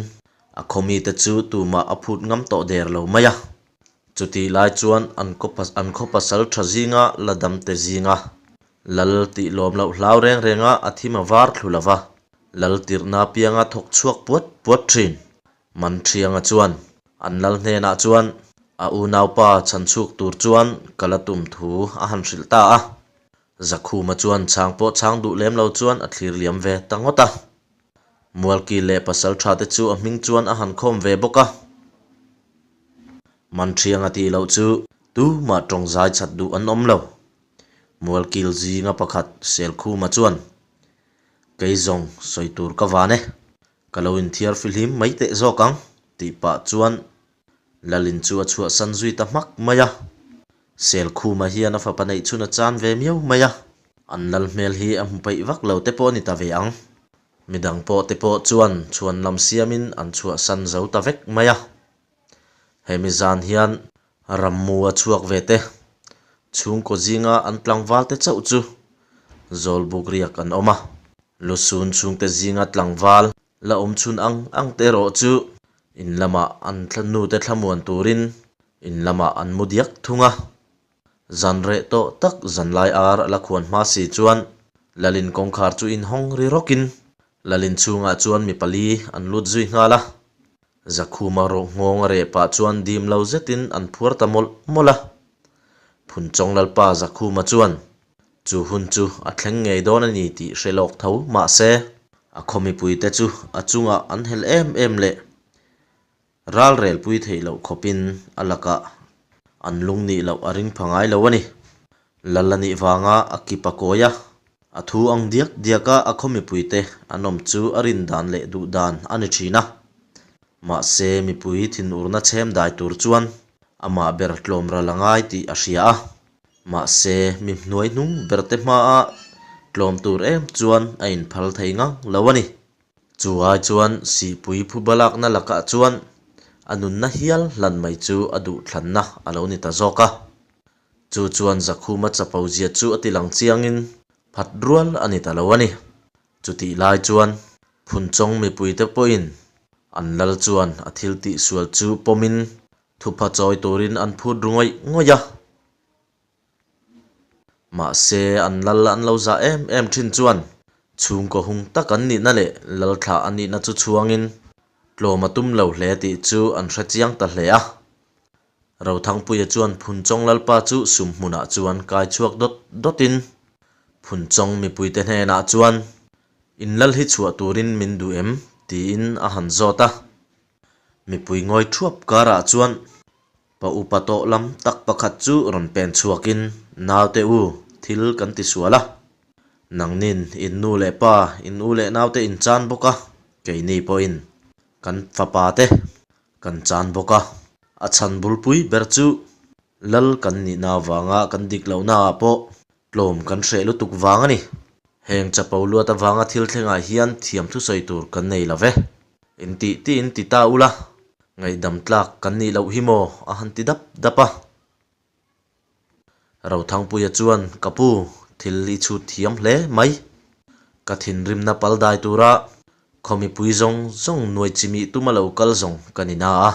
a khawmite chu tumah a phut ngam tawh der lo mai a. Chutih lai chuan an an khaw pasal tha zinga la damte zinga Lal tih lawm loh hlau reng renga a thim a var thlu lova, Lal tirhna pianga thawk chhuak puat puat thin. Manṭhianga chuan an lal hnenah chuan a unaupa chhanchhuk tur chuan ka la tum thu a han hrilh ta a. Zakhuma chuan chhang pawh chhang duh lem lo chuan a thlir liam ve ta ngawt a. Mualki leh pasalṭha te chu a hming chuan a han khawm ve bawk a. Manṭhianga tih loh chu tumah tawng zai chat duh an awm lo. Mualkil zinga pakhat Selkhuma chuan, Kei zawng sawi tur ka van e. Ka lo inthiar fihlim mai teh zawk ang, tih pah chuan Lalin chu a chhuahsan zui ta hmak mai a. Selkhuma hian a fapa neih chhun a chan ve miau mai a, an lal hmel hi a hmu peih vak lo te pawh a ni ta ve ang. Midang pawh te pawh chuan chhuan lam siamin an chhuahsan zo ta vek mai a. Hemi zan hian rammu a chhuak ve te, chhungkaw zinga an tlangval te chauh chu Zawlbuk riak an awm a. Lusun chhungte zinga tlangval la awm chhun ang ang te erawh chu in lamah an nute thlamuan turin in lamah an mu diak thung a. Zan reh tawh tak zanlai ar a la khuan hma si chuan Lalin kawngkhar chu inhawng ri rawkin Lalin chhungah chuan mi pali an lut zui nghal a. Zakhuma rawh nghawng a reh pah chuan dim lo zetin an phuar ta mawlh mawlh a. Phunchawng Lalpa Zakhuma chuan chu hun chu a thleng ngei dawn a ni tih hre lawk tho mahse, a khaw mipuite chu a chungah an hel em em leh ral relpui theih loh khawpin a lakah an lung nih loh a ring pha ngai lo a ni. Lal a nih vanga a kip a kawi a, a thu ang diak diaka a khaw mipuite an awm chu a rin dan leh duh dan a ni thin a. Mahse mipui thinurna chhem dai tur chuan amah ber tlawm ral a ngai tih a hria a. Mahse mi hnuai hnung berte hmaa tlawm tur em chuan a inphal thei ngang lo a ni. Chu ai chuan sihpui phuba lakna lakah chuan a nunna hial hlan mai chu a duhthlanna a lo ni ta zawk a. Chu chuan Zakhuma chapo zia chu a ti lang chiangin phat rual a ni ta lo a ni. Chutih lai chuan Phunchawng mipuite pawhin an lal chuan a thil tihsual chu pawmin thupha chawi turin an phut ru ngawih ngawih a. Mahse an lal an lo zah em em thin chuan chhungkaw hung tak an nihna leh lalthlah a nihna chu chhuangin tlawm a tum lo hle tih chu an hre chiang ta hle a. Rothangpuia chuan Phunchawng Lalpa chu sum hmunah chuan kai chhuak dawt dawtin Phunchawng mipuite hnenah chuan, In lal hi chhuah turin min duh em? tiin a han zawt a. Mipui ngawi thuap karah chuan pa upa tawh lam tak pakhat chu rawn pen chhuakin, Naute u, thil kan ti sual a. Nangnin in nu leh pa, in u leh naute in chan bawk a, keini pawhin kan fapa te Kan chan bawk a, a chhan bulpui ber chu lal kan nihna avanga kan dik lohnaah pawh tlawm kan hreh lutuk vang a ni. Heng chapo luat avanga thil thlengah hian thiam thusawi tur kan nei lo ve. Intih tiin ti ta ula, ngaihdam tlak kan nih loh hi maw a han ti dap dap a. Rothangpuia chuan, Ka pu, thil i chhut thiam hle mai. Ka thinrimna pal dai tura khaw mipui zawng zawng nuai chimih tuma lo kal zawng ka ni na a.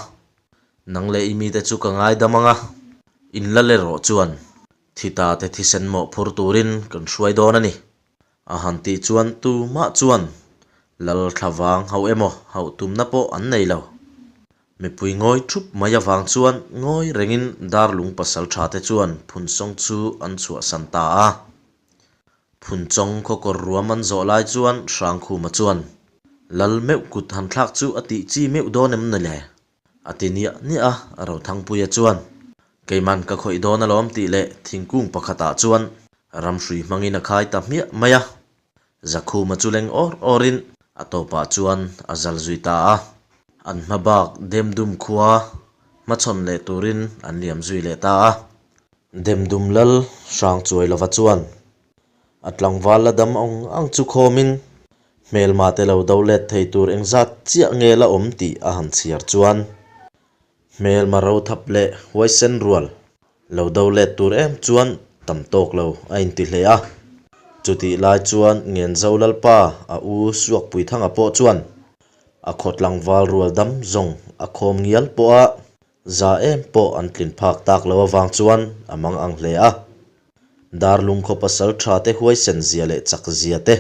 Nang leh i mite chu ka ngaidam ang a, in la le rawh chuan thi ta te thisen mawh phur turin kan hruai dawn a ni. A han tih chuan tumah chuan lal thlavang hauh emaw hauh tumna pawh an nei lo. Mipui ngawi thup mai avang chuan ngawi rengin Darlung pasaltha te chuan Phunsawng chu an chhuahsan ta a. Phunchawng khawkawr ruam an zawh lai chuan Hrangkhuma chuan Lal meuh kut han thlak chu a tih chi meuh dawn em ni le? A ti niah niah a, Rothangpuia chuan Keiman ka khawih dawn alawm tih leh thingkung pakhatah chuan ramhrui hmangin a khai ta hmiah mai a. Zakhuma chu leng awr awrin a tawpah chuan a zal zui ta a. An hma bak Demdum khua hmachhawn leh turin an liam zui leh ta a. Demdum lal Hrangchuai lova chuan a tlangval la dam ang ang chu khawmin hmelma te lo do let thei tur engzat chiah nge la awm tih a han chhiar chuan Hmelma rothap leh huaisen rual lo do let tur em chuan tam tawk lo a inti hle a. Chutih lai chuan Ngenzo Lalpa a u Suakpuithanga pawh chuan a khaw tlangval rual dam zawng a khawm ngial pawh a za em pawh an tlin phak tak lo avang chuan a mang ang hle a. Darlung khaw pasal tha te huaisen zia leh chak zia te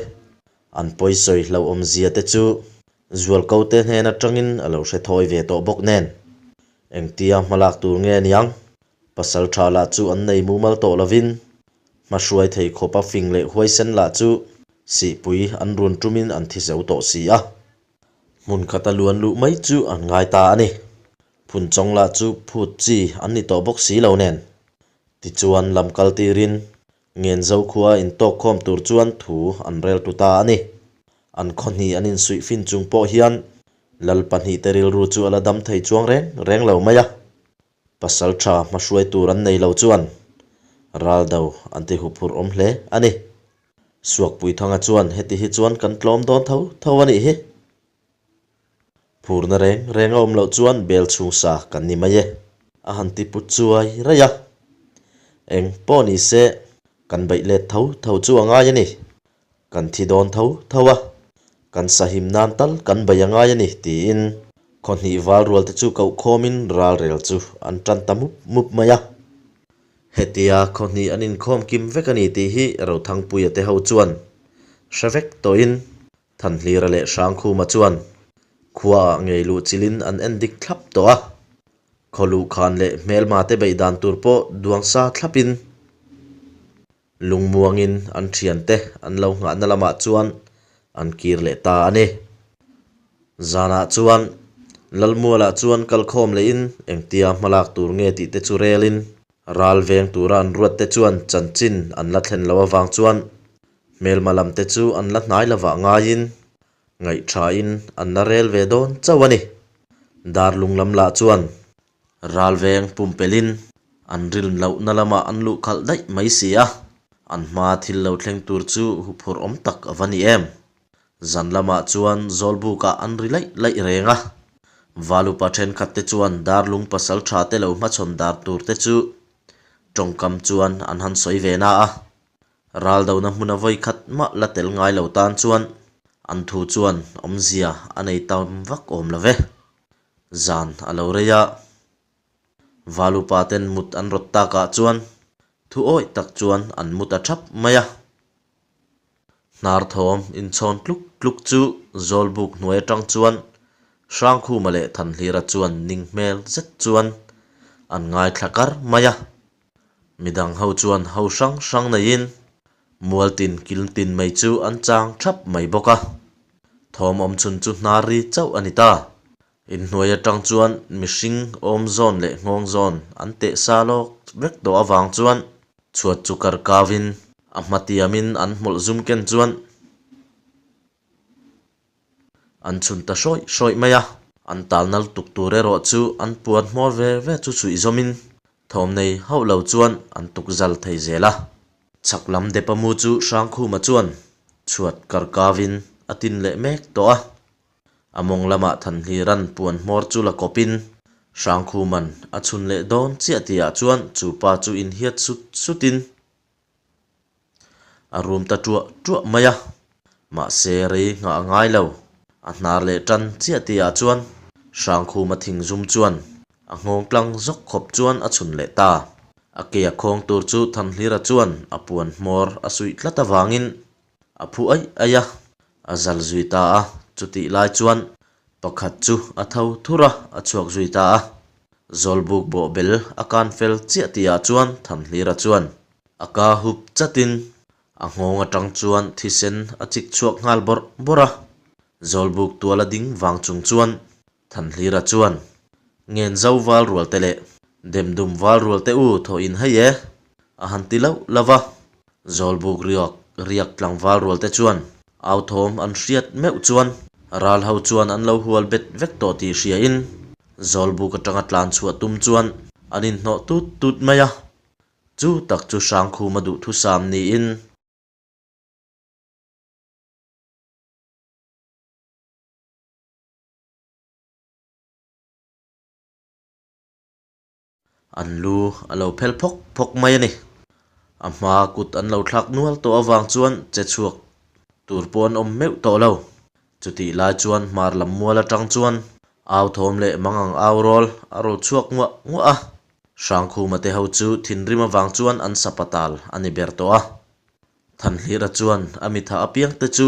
An pawisawi hlauhawmzia te chu Zualkote hnen atangin a lo hre thawi ve tawh bawk nen. Engtia hmalak tur nge niang? Pasal tha lah chu an nei mumal tawh lovin, hmahruai thei khawpa fing leh huaisen lah chu sihpui an run tumin an thi zo tawh si a. Hmun khata luan luh mai chu an ngai ta a ni. Phunchawng lah chu phut chi an ni tawh bawk si lo nen. Tichuan lam kal tirin Ngenzo khua intawkkhawm tur chuan thu an rel tu ta a ni. An khaw hnih an insuih fin chung pawh hian Lal pahnihte rilru chu a la dam thei chuang reng reng lo mai a. Pasal tha hmahruai tur an nei lo chuan ral do an ti huphurh awm hle a ni. Suakpuithanga chuan heti hi chuan kan tlawm dawn tho tho a nih hi. Phurna reng reng a awm loh chuan bel chhung sa kan ni mai e, a han ti put chuai raih a. Eng pawh ni se, kan beih let tho tho chu a ngai a ni. Kan thi dawn tho tho a, kan sahim nan tal kan beih a ngai a ni, tiin khaw hnih val rual te chu koh khawmin ralrel chu an tan ta mup mup mai a. Hetia khaw hnih an inkhawm kim vek a ni tih hi Rothangpuia te ho chuan hre vek tawhin Thanhlira leh Hrangkhuma chuan khuaah ngei luh chilin an en dik thlap tawh a, khaw luhkhan leh hmelma te beih dan tur pawh duang sa thlapin lungmuangin an thiante an lo nghahna lamah chuan an kir leh ta a ni. Zanah chuan Lalmualah chuan kalkhawm lehin engtia hmalak tur nge tih te chu relin ral veng tura an ruat te chuan chanchin an la thlen loh avang chuan Hmelma lam te chu an la hnai lovah ngaiin ngaihthain an la rel ve dawn chauh a ni. Darlung lam lah chuan ralveng pumpelhin an riln lohna lamah an luh khalh daih mai si a, an hma thil lo thleng tur chu huphurh awm tak a va ni em. Zan lamah chuan Zawlbukah an ri laih laih reng a, Valupa thenkhat te chuan Darlung pasal tha te lo hmachhawn dar tur te chu tawngkam chuan an han sawi ve na a. Raldona hmuna vawi khat mah la tel ngai lo tan chuan an thu chuan awmzia a nei tam vak awm lo ve. Zan a lo rei a, Valupa ten mut an rawt takah chuan thu awih tak chuan an mut a thap mai a. Hnar thawm inchhawn tluk tluk chu Zawlbuk hnuai atang chuan Hrangkhuma leh Thanhlira chuan ning hmel zet chuan an ngaithla kar mai a. Midang ho chuan ho hrang hrang neiin mual tin kil tin mai chu an chang thap mai bawk a. Thawm awm chhun chu hnar ri chauh a ni ta. Inhnuai atang chuan mihring awm zawn leh nghawng zawn an teh sa lawk vek tawh avang chuan chhuat chu kar kau in a hma tiamin an hmawlh zum ken chuan An chhun ta hrawih hrawih mai a, an tal nal tuk tur erawh chu an puan hmawr ve ve chu chhuih zawmin thawm nei hauh lo chuan an tuk zal thei zel a. Chhak lam dep a mu chu Hrangkhuma chuan chhuat kar kavin a tin leh mek tawh a. A mawng lamah Thanhliran puan hmawr chu la kawpin Hrangkhuman a chhun leh dawn chiah tihah chuan chu pa chu inhiat sut sutin A rum ta ṭuah ṭuah mai a, mahse rei nghah a ngai lo. A hnar leh ṭan chiah tihah chuan Hrangkhuma thing zum chuan A nghawng tlang zawk khawp chuan a chhun leh ta. A ke a khawng tur chu Thanhlira chuan a puan hmawr a suih tlat avangin a phu aih aih a, a zal zui ta a. Chutih lai chuan pakhat chu a tho thur a, a chhuak zui ta a. Zawlbuk bawhbel a kan fel chiah tihah chuan Thanhlira chuan a ka hup chatin a nghawng atang chuan thisen a chik chhuak nghal bawrh bawrh a. Zawlbuk tuala ding vang chung chuan Thanhlira chuan, Ngen zo val rual te leh Demdum val rual te u thaw in hei e, a han ti lauh lauh a. Zawlbuk riak riak tlangval rual te chuan au thawm an hriat meuh chuan ral ho chuan an lo hual bet vek tawh tih hria in Zawlbuk atanga tlan chhuah tum chuan an inhnawh tut tut mai a. Chu tak chu Hrangkhuma duhthusam niin. An lu a lo phel phawk phawk mai a ni. A hma kut an lo thlak nual tawh avang chuan che chhuak tur pawh an awm meuh tawh lo. Chutih lai chuan hmar lam mual atang chuan au thawm leh mangang au rawl a rawn chhuak nguah nguah a. Hrangkhuma te ho chu thinrim avang chuan an sapatal a ni ber tawh a. Thanhlira chuan a mitha apiang te chu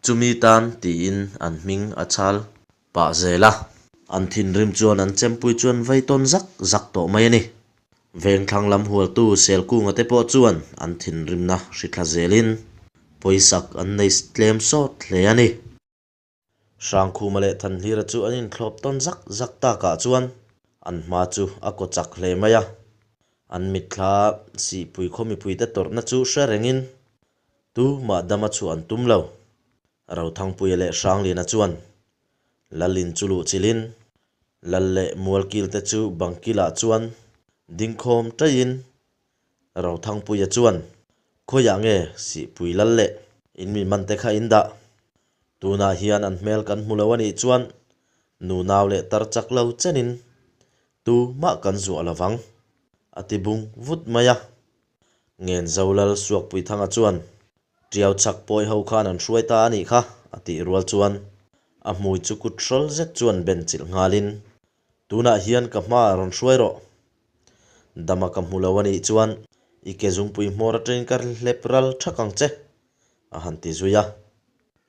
chumi tan tiin an hming a chhal pah zel a. An thinrim chuan an chempui chuan vei tawn zak zak tawh mai a ni. Vengthlang lam hualtu Selkunga te pawh chuan an thinrimna hri thla zelin pawisak an nei tlem sawt hle a ni. Hrangkhuma leh Thanhlira chu an inthlawp tawn zak zak takah chuan an hma chu a kaw chak hle mai a. An mitthla sihpui khaw mipuite tawrhna chu hre rengin tumah dama chhuah an tum lo. Rothangpuia leh Hrangliana chuan Lalin chu luh chilhin Lal leh Mualkilte chu bangkilah chuan dingkhawm taihin Rothangpuia chuan, Khawiah nge Sihpui lal leh in mi man te kha in dah? Tunah hian an hmel kan hmu lo a nih chuan nunau leh tar chak lo chenin tu mah kan zuah lo vang, a ti bung vut mai a. Ngenzo lal Suakpuithanga chuan, Tiau chak pawi ho khan an hruai ta a nih kha, a tih rual chuan a hmui chu kut hrawl zet chuan ben chilh nghalin, Tunah hian ka hmaah rawn hruai rawh. Dama ka hmu lo a nih chuan i ke zungpui hmawr atangin ka hlep ral thak ang che, a han ti zui a.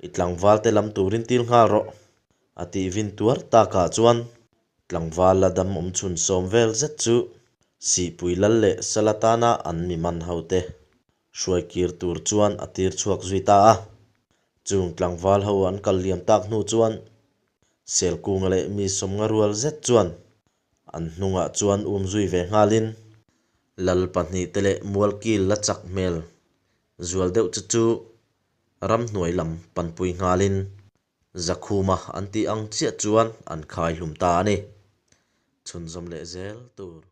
I tlangval te lam turin til nghal rawh, a tih vin tuar takah chuan tlangval la dam awm chhun sawm vel zet chu Sihpui lal leh Sala tana an mi man ho te hruai kir tur chuan a tir chhuak zui ta a. Chung tlangval ho an kal liam tak hnu chuan Selkunga leh mi sawmnga rual zet chuan an hnungah chuan um zui ve nghalin Lal pahnihte leh Mualkil la chak hmel zual deuh chu chu ramhnuai lam panpui nghalin Zakhuma an tih ang chiah chuan an khai hlum ta a ni. Chhunzawm leh zel tur.